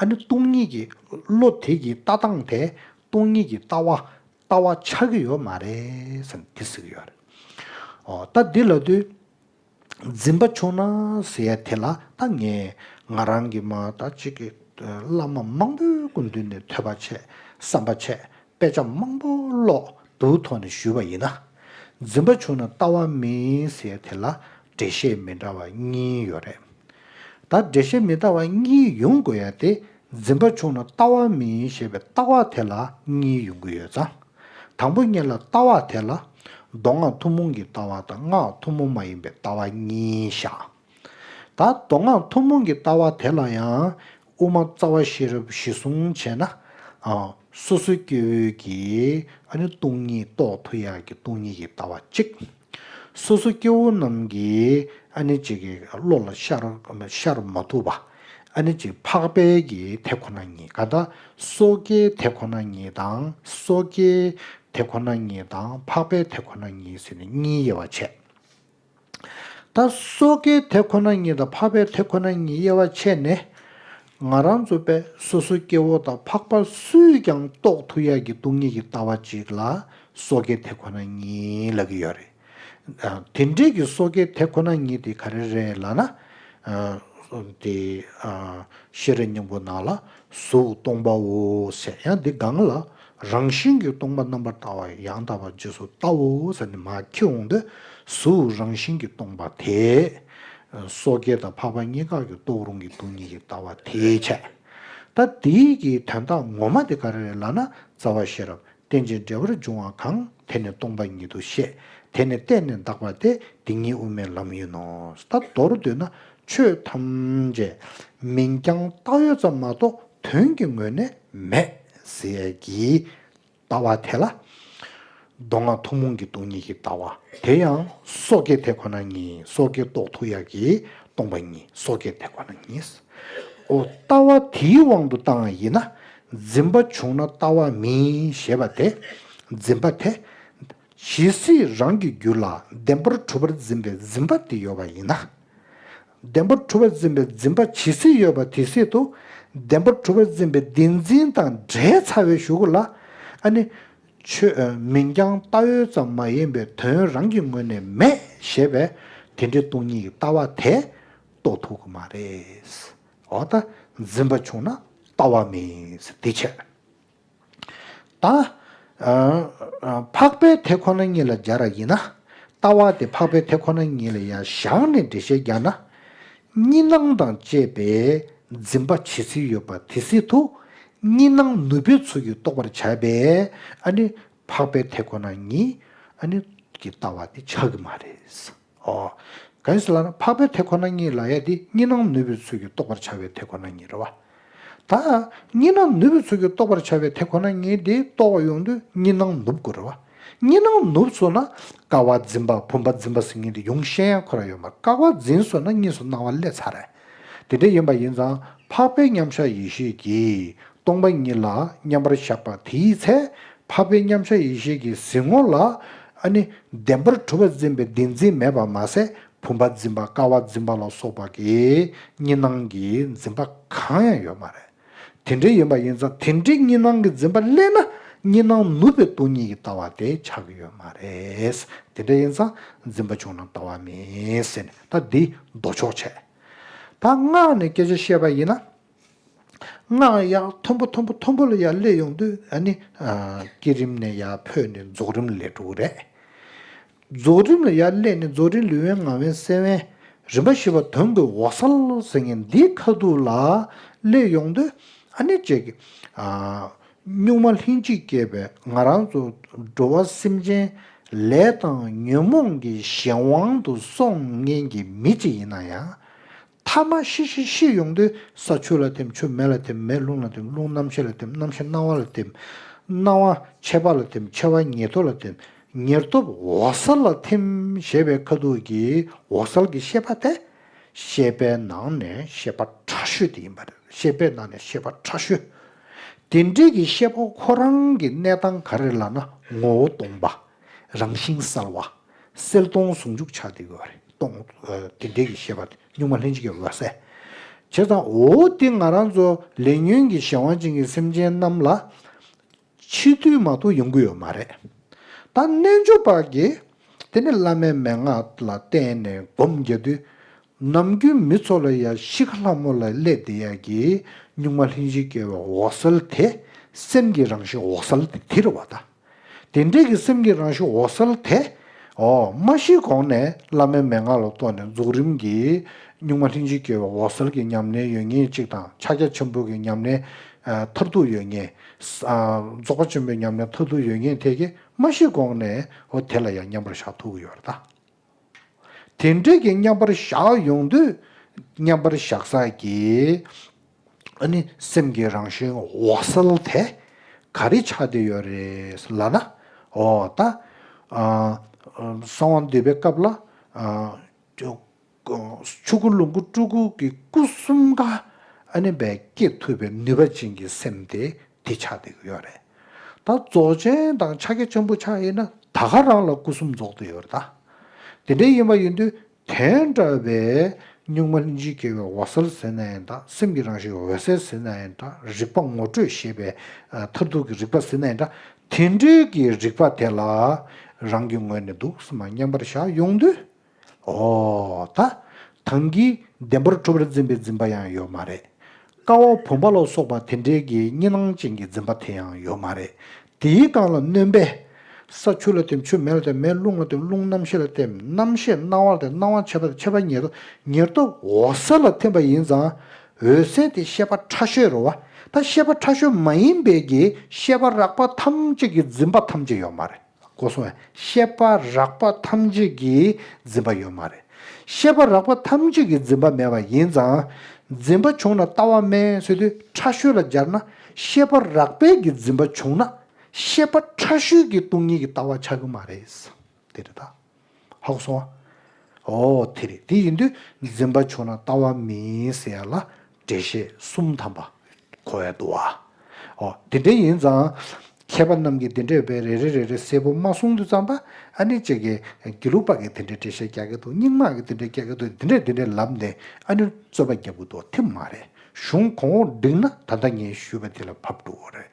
ཨ་ནི་སྟོང་ཉིད་ཀྱི་བློ་དེ་གི་ལྟ་སྟངས་དེ་སྟོང་ཉིད་ཀྱི་ལྟ་བ་ལྟ་བ་ཆགས་ཀྱི་ཡོད་མ་རེད་ཟེར་ནས་དེ་ཟེར་གྱི་ཡོད་རེད། ཨོ་ད་འདི་ལབ་དུས། འཛིན་པ་བྱུང་ན་ཟེར་ཡ་དེ་ལ་ད་ངས་ང་རང་གི་མ་ད་ཅིག་གི་བླ་མ་མང་པོའི་སྐུ་མདུན་ནས་ཐོས་པ་བྱས་བསམ་པ་བྱས་དཔེ་ཆ་མང་པོ་ཀློག་འདུག་ཐོག་ནས་ཞུས་པ་ཡིན་ན། འཛིན་པ་བྱུང་ན་ལྟ་བ་མིན་ཟེར་ཡ་དེ་ལ་འགྲེལ་བཤད་མི་འདྲ་བ་གཉིས་ཡོད་རེད། ད་འགྲེལ་བཤད་མི་འདྲ་བ་གཉིས་ཡོང་དགོས་ཡ་དེ་འཛིན་པ་བྱུང་ན་ལྟ་བ་མིན་ཞེས་པའི་ལྟ་བ་དེ་ལ་གཉིས་ཡོང་གི་ཡོད་ཙང་། དང་པོ་ཉིད་ལ་ལྟ་བ་དེ་ལ་མདོ་སྔགས་ཐུན་མོང་གི་ལྟ་བ་དང་སྔགས་ཐུན་མོང་མ་ཡིན་པའི་ལྟ་བ་གཉིས་བཞག་ད་མདོ་སྔགས་ཐུན་མོང་གི་ལྟ་བ་དེ་ལ་ཡང་དབུ་མ་རྩ་བ་ཤེས་རབ་གཞི་བཟུང་བྱས་ན། ཨ། སོ་སོ་སྐྱེ་བོའི་གི་ཨ་ནི་སྟོང་ཉིད་རྟོགས་ཐུབ་ཡག་གི་སྟོང་ཉིད་ཀྱི་ལྟ་བ་གཅིག་སོ་སོ་སྐྱེ་བོ་རྣམས་ཀྱི་ཨ་ནི་གཅིག་གི་བློ་ལ་ཤར་ཤར་མ་ཐུབ་པ། ཨ་ནི་གཅིག་འཕགས་པའི་གི་དེ་ཁོ་ན་ཉིད་ག་ད་སོ་སྐྱེའི་དེ་ཁོ་ན་ཉིད་དང་སོ་སྐྱེའི་དེ་ཁོ་ན་ཉིད་དང་འཕགས་པའི་དེ་ཁོ་ན་ཉིད་ཟེར་ནས་གཉིས་དབྱེ་བ་ཕྱེ། ད་སོ་སྐྱེའི་དེ་ཁོ་ན་ཉིད་དང་འཕགས་པའི་དེ་ཁོ་ན་ཉིད་དབྱེ་བ་ཕྱེ་ནས། ང་རང་ཚོ་པས་སོ་སོ་སྐྱེ་བོ་དང་འཕགས་པ་སུས་ཀྱང་རྟོགས་ཐུབ་ཡག་གི་སྟོང་ཉིད་ཀྱི་ལྟ་བ་གཅིག་ལ་སོ་སྐྱེའི་དེ་ཁོ་ན་ཉིད་ལབ་ཀྱི་ཡོད་རེད། ཨ། དེ་འདྲའི་གི་སོ་སྐྱེའི་དེ་ཁོ་ན་ཉིད་དེ་ག་རེ་རེད་ལབ་ན། ཨ། དེ། ཨ། ཤེས་རབ་སྙིང་པོ་ནང་ལ་གཟུགས་སྟོང་པའོ་ཟེར། ཡང་འདི་སྒང་ལ་རང་བཞིན་གྱིས་སྟོང་པ་རྣམ་པར་དག་པ་ཡང་དག་པར་རྗེས་སུ་བལྟའོ་ཟེར་ནས་མར་འཁྱེར་འོང་དུས་གཟུགས་རང་བཞིན་གྱིས་སྟོང་པ་དེ། སོ་སྐྱེ་དང་འཕགས་པ་གཉིས་ཀ་གིས་རྟོགས་རུང་གི་སྟོང་ཉིད་ཀྱི་ལྟ་བ་དེའི་ཆ། ད་དེའི་གི་དོན་དག་ངོ་མ་དེ་ག་རེ་རེད་ལབ་ན་རྩ་བ་ཤེས་རབ། རྟེན་ཅིང་འབྲེལ་བར་འབྱུང་བ་གང་། དེ་ནི་སྟོང་པ་ཉིད་དུ་ཤེས། དེ་ནི་བརྟེན་ནས་འདག་པ་སྟེ། དེ་ཉིད་དབུ་མའི་ལམ་ཡིན་ནོ། ད་མདོར་བསྡུས་ན་ཆོས་ཐམས་ཅད་མིང་རྐྱང་བཏགས་ཡོད་ཙམ་མ་གཏོགས་དོན་གྱི་ངོས་ནས་མེད་ཟེར་ཡས་ཀྱི་ལྟ་བ་དེ་ལ་མདོ་སྔགས་ཐུན་མོང་གི་སྟོང་ཉིད་ཀྱི་ལྟ་བ་དེ་ཡང་སོ་སྐྱེ་དེ་ཁོ་ན་ཉིད། སོ་སྐྱེ་རྟོགས་ཐུབ་ཡག་གི་སྟོང་པ་ཉིད། སོ་སྐྱེ་དེ་ཁོ་ན་ཉིད། ཨོ། ལྟ་བ་དེའི་དབང་དུ་བཏང་བ་ཡིན་ན། འཛིན་པ་བྱུང་ན་ལྟ་བ་མིན་ཞེས་པ་དེ། འཛིན་པ་དེ། ཇི་སྲིད་རང་གི་རྒྱུད་ལ་བདེན་པར་གྲུབ་པར་འཛིན་པའི་འཛིན་པ་དེ་ཡོད་པ་ཡིན་ན། བདེན་པར་གྲུབ་པར་འཛིན་པའི་འཛིན་པ་ཇི་སྲིད་ཡོད་པ་དེ་སྲིད་དུ། བདེན་པར་གྲུབ་པར་འཛིན་པའི་བདེན་འཛིན་དང་བྲལ་ཚར་བའི་གཞུག་གུ་ལ། ཨ་ནི། ཆོས། མིང་རྐྱང་བཏགས་ཡོད་ཙམ་མ་ཡིན་པའི་དོན་རང་གི་ངོས་ནས་མེད་ཞེས་པའི་དེ་འདྲའི་སྟོང་ཉིད་ཀྱི་ལྟ་བ་དེ་རྟོགས་ཐུབ་ཀྱི་མ་རེད། འོ་ད་འཛིན་པ་བྱུང་ན་ལྟ་བ་མིན་ཟེར་དེ་བྱས། ད། ཨ། ཨ། འཕགས་པའི་དེ་ཁོ་ན་ཉིད་ལ་སྦྱར་བ་ཡིན་ན། ལྟ་བ་དེ་འཕགས་པའི་དེ་ཁོ་ན་ཉིད་ལ་ཡང་བཞག་ནས་འགྲེལ་བཤད་རྒྱག་ན། གཉིས་སྣང་དང་བཅས་པའི་འཛིན་པ་ཇི་སྲིད་ཡོད་པ་དེ་སྲིད་དུ། གཉིས་སྣང་ནུབ་པའི་ཚུལ་གྱིས་རྟོགས་པར་བྱ་བའི་ཨ་ནི་འཕགས་པའི་དེ་ཁོ་ན་ཉིད་ཨ་ནི་གི་ལྟ་བ་དེ་ཆགས་ཀྱི་མ་རེད། ཨོ། གང་ཡིན་ཟེར་ལབ་ན་འཕགས་པའི་དེ་ཁོ་ན་ཉིད་ལབ་ཡ་དེ་གཉིས་སྣང་ནུབ་པའི་ཚུལ་གྱིས་རྟོགས་པར་བྱ་བའི་དེ་ཁོ་ན་ཉིད་རེད་བ། ད་གཉིས་སྣང་ནུབ་པའི་ཚུལ་གྱིས་རྟོགས་པར་བྱ་བའི་དེ་ཁོ་ན་ཉིད་དེ་རྟོགས་ཡོང་དུས་གཉིས་སྣང་ནུབ་དགོས་རེད་བ། གཉིས་སྣང་ནུབ་སོང་ན་ཀ་བ་འཛིན་པ་བུམ་པ་འཛིན་པ་ཟེར་མཁན་དེ་ཡོང་ཤེས་ཡ་ཁོ་རང་ཡོད་མ་རེད། ཀ་བ་འཛིན་སོང་ན་གཉིས་སུ་སྣང་བ་སླེབས་ཚར་རེད། དེ་འདྲ་ཡིན་པ་ཡིན་ཙང་འཕགས་པའི་མཉམ་གཞག་ཡེ་ཤེས་ཀྱིས་སྟོང་པ་ཉིད་ལ་མཉམ་པར་བཞག་པ་དེའི་ཚེ། འཕགས་པའི་མཉམ་གཞག་ཡེ་ཤེས་ཀྱི་གཟིགས་ངོ་ལ་ཨ་ནི་བདེན་པར་གྲུབ་པར་འཛིན་པའི་བདེན་འཛིན་མེད་པ་མ་ཟད་བུམ་པ་འཛིན་པ་ཀ་བ་འཛིན་པ་ལ་སོགས་པ་གི་གཉིས་སྣང་གི་འཛིན་པ་གང་ཡང་ཡོད་མ་རེད། དེ་འདྲ་ཡིན་པ་ཡིན་ཙང་དེ་འདྲའི་གཉིས་སྣང་གི་འཛིན་པ་སླེབས་ན་གཉིས་སྣང་ནུབ་པའི་སྟོང་ཉིད་ཀྱི་ལྟ་བ་དེ་ཆགས་ཀྱི་ཡོད་མ་རེད། དེ་འདྲ་ཡིན་ཙང་འཛིན་པ་བྱུང་ན་ལྟ་བ་མིན་ཟེར་ནས་ད་འདི་མདོ་ཕྱོགས་བྱས། ད་སྔགས་ནས་སྐད་ཆ་བཤད་པ་ཡིན་ན། སྔགས་ཡག་མཐོན་པོ་མཐོན་པོ་མཐོན་པོ་ལ་ཡར་སླེབས་ཡོང་དུས་ཨ་ནི་བསྐྱེད་རིམ་ནས་ཡར་འཕོས་ནས་རྫོགས་རིམ་སླེབས་འགྲོ་གི་རེད། རྫོགས་རིམ་ལ་ཡར་སླེབས་ནས་རྫོགས་རིམ་ལུས་དབེན་ངག་དབེན་སེམས་དབེན་རིམ་པ་བཞི་པ་དོན་གྱི་འོད་གསལ་ཟེར་མཁན་འདིའི་ཁ་ཐུག་ལ་སླེབས་ཡོང་དུས་ཨ་ནི་ཅིག་གཉུག་མ་ལྷན་ཅིག་སྐྱེས་པའི་ང་རང་ཚོ་འགྲོ་བ་སེམས་ཅན་ལས་དང་ཉོན་མོངས་ཀྱི་གཞན་དབང་དུ་སོང་མཁན་གྱི་མི་ཅིག་ཡིན་ན་ཡང་། ཐ་མ་ཤི་ཤི་ཤི་ཡོང་དུས་ས་ཆུ་ལ་ཐིམ། ཆུ་མེ་ལ་ཐིམ། མེ་རླུང་ལ་ཐིམ། རླུང་རྣམ་ཤེས་ལ་ཐིམ། རྣམ་ཤེས་སྣང་བ་ལ་ཐིམ། སྣང་བ་མཆེད་པ་ལ་ཐིམ། མཆེད་པ་ཉེར་ཐོབ་ལ་ཐིམ། ཉེར་ཐོབ་འོད་གསལ་ལ་ཐིམ་ཞེས་པའི་ཁ་ཐུག་གི་འོད་གསལ་གྱི་ཤེས་པ་དེ་ཤེས་པའི་ནང་ནས་ཤེས་པ་ཕྲ་ཤོས་དེ་ཡིན་པ་རེད། ཤེས་པའི་ནང་ནས་ཤེས་པ་ཕྲ་ཤོས། དེ་འདྲའི་གི་ཤེས་པ་ཁོ་རང་གི་གནས་སྟངས་ག་རེ་ལབ་ན་ངོ་བོ་སྟོང་པ། རང་བཞིན་གསལ་བ། གསལ་སྟོང་ཟུང་འཇུག་ཆགས་བསྡད་ཡོད་རེད། སྟོང་། ཨ། དེ་འདྲའི་གི་ཤེས་པ་དེ་གཉུག་མ་ལྷན་ཅིག་གི་འོད་གསལ། བྱས་ཙང་འོ་དེ་ང་རང་ཚོ་ལས་ཉོན་གྱི་གཞན་དབང་ཅན་གྱི་སེམས་ཅན་རྣམས་ལ་འཆི་དུས་མ་གཏོགས་ཡོང་གི་ཡོད་མ་རེད། ད་རྣལ་འབྱོར་པ་གིས་དེ་ནི་བླ་མའི་མན་ངག་ལ་བརྟེན་ནས་སྒོམ་རྒྱག་དུས། ནམ་རྒྱུན་མི་ཚོ་ལ་ཡ་གཤིས་ཀ་ལྷ་མོ་ལ་སླེབས་བསྡད་ཡ་གི་གཉུག་མ་ལྷན་ཅིག་སྐྱེ་བའི་འོད་གསལ་དེ་སེམས་ཀྱི་རང་བཞིན་འོད་གསལ་དེ་དེ་རེད་བ་ད། དེ་འདྲའི་གི་སེམས་ཀྱི་རང་བཞིན་འོད་གསལ་དེ། ཨོ། མ་ཤི་གོང་ནས་བླ་མའི་མན་ངག་ལ་གཏོགས་ནས་རྫོགས་རིམ་གྱི་གཉུག་མ་ལྷན་ཅིག་སྐྱེ་བའི་འོད་གསལ་གྱི་ཉམས་ལེན་ཡོད་མཁན་གཅིག་དང་ཕྱག་རྒྱ་ཆེན་པོ་གི་ཉམས་ལེན་མཐར་ཐུག་ཡོད་མཁན། རྫོགས་པ་ཆེན་པོའི་ཉམས་ལེན་མཐར་ཐུག་ཡོད་མཁན་དེ་གི་མ་ཤི་གོང་ནས་ཨོ་དེ་ལ་ཡང་མཉམ་པར་བཞག་ཐུབ་ཀྱི་ཡོད་རེད་ད། དེ་འདྲའི་གི་མཉམ་པར་བཞག་ཡོང་དུས་མཉམ་པར་བཞག་ས་གི་ཨ་ནི་སེམས་ཀྱི་རང་བཞིན་འོད་གསལ་དེ་ག་རེ་ཆགས་བསྡད་ཡོད་རེད་ལབ་ན། ཨོ་ད། ཨ། གསང་བ་འདུས་པའི་སྐབས་ལ། ཨ། ཆོས་སྐུ་ལོངས་སྐུ་སྤྲུལ་སྐུ་གི་སྐུ་གསུམ་ཀ་ཨ་ནི་བས་སྐྱེ་ཐུབ་པའི་ནུས་པ་ཅན་གྱི་སེམས་དེ་དེ་ཆགས་བསྡད་ཀྱི་ཡོད་རེད། ད་རྫོགས་ཆེན་དང་ཕྱག་རྒྱ་ཆེན་པོ་ཆགས་ཡིན་ན་ད་ག་རང་ལ་སྐུ་གསུམ་རྫོགས་བསྡད་ཡོད་རེད་ད། དེ་འདྲ་ཡིན་པ་ཡིན་དུས་དེ་འདྲ་བའི་གཉུག་མ་ལྷན་ཅིག་སྐྱེ་བའི་འོད་གསལ་ཟེར་ན་ཡང་འདྲ། སེམས་ཀྱི་རང་བཞིན་འོད་གསལ་ཟེར་ན་ཡང་འདྲ། རིག་པ་ངོ་སྤྲོད་ཞེས་པའི་མཐར་ཐུག་གི་རིག་པ་ཟེར་ན་ཡང་འདྲ། དེ་འདྲའི་གི་རིག་པ་དེ་ལ་རང་གི་ངོས་ནས་འདུག་སེ་མ་མཉམ་པར་བཞག་ཡོང་དུས། ཨོ་ད། ཐང་གིས་བདེན་པར་གྲུབ་པར་འཛིན་པའི་འཛིན་པ་ཡང་ཡོད་མ་རེད། ཀ་བ་བུམ་པ་ལ་སོགས་པ་དེ་འདྲའི་གི་གཉིས་སྣང་ཅན་གྱི་འཛིན་པ་དེ་ཡང་ཡོད་མ་རེད། དེའི་སྒང་ལ་སྣོན་པས། ས་ཆུ་ལ་ཐིམ། ཆུ་མེ་ལ་ཐིམ། མེ་རླུང་ལ་ཐིམ། རླུང་རྣམ་ཤེས་ལ་ཐིམ། རྣམ་ཤེས་སྣང་བ་ལ་ཐིམ། སྣང་བ་མཆེད་པ་ལ་ཐིམ། མཆེད་པ་ཉེར་ཐོབ། ཉེར་ཐོབ་འོད་གསལ་ལ་ཐིམ་པ་ཡིན་ཙང་། འོད་གསལ་དེ་ཤེས་པ་ཕྲ་ཤོས་རེད་བ། ད་ཤེས་པ་ཕྲ་ཤོས་མ་ཡིན་པའི་གི་ཤེས་པ་རགས་པ་ཐམས་ཅད་ཀྱི་འཛིན་པ་ཐམས་ཅད་ཡོད་མ་རེད། གོ་སོང་ངས། ཤེས་པ་རགས་པ་ཐམས་ཅད་ཀྱི་འཛིན་པ་ཡོད་མ་རེད། ཤེས་པ་རགས་པ་ཐམས་ཅད་ཀྱི་འཛིན་པ་མེད་པ་ཡིན་ཙང་། འཛིན་པ་བྱུང་ན་ལྟ་བ་མེད་ཟེར་དུས་ཕྲ་ཤོས་ལ་སྦྱར་ན། ཤེས་པ་རགས་པའི་གི་འཛིན་པ་བྱུང་ན། ཤེས་པ་ཕྲ་ཤོས་ཀྱི་སྟོང་ཉིད་ཀྱི་ལྟ་བ་ཆགས་ཀྱི་མ་རེད། དེ་རེད་ད། ཧ་གོ་སོང་ངས། ཨོ་དེ་རེད། དེ་ཡིན་དུས་འཛིན་པ་བྱུང་ན་ལྟ་བ་མེད་ཟེར་ཡ་ལ་འགྲེལ་བཤད་གསུམ་ཐམ་པ་གོ་ཡ་འདུག་བ། ཨོ་དེ་འདྲ་ཡིན་ཙང་། མཁས་པ་རྣམས་ཀྱིས་དེ་འདྲ་བའི་རེ་རེ་རེ་རེ་གསལ་པོ་མ་གསུངས་དུས་ཙམ་པ། ཨ་ནི་གཅིག་གིས་དགེ་ལུགས་པ་གིས་དེ་འདྲའི་འགྲེལ་བཤད་རྒྱག་གི་འདུག་རྙིང་མ་གིས་དེ་འདྲའི་རྒྱག་གི་འདུག་དེ་འདྲས་དེ་འདྲས་ལབ་ནས་ཨ་ནི་རྩོད་པ་རྒྱག་གི་འདུག་དེ་མ་རེད། གཞུང་གོང་འོག་བསྒྲིགས་ན་ད་ལྟ་ངས་ཞུས་པ་དེ་ལ་བབས་འགྲོ་གི་རེད།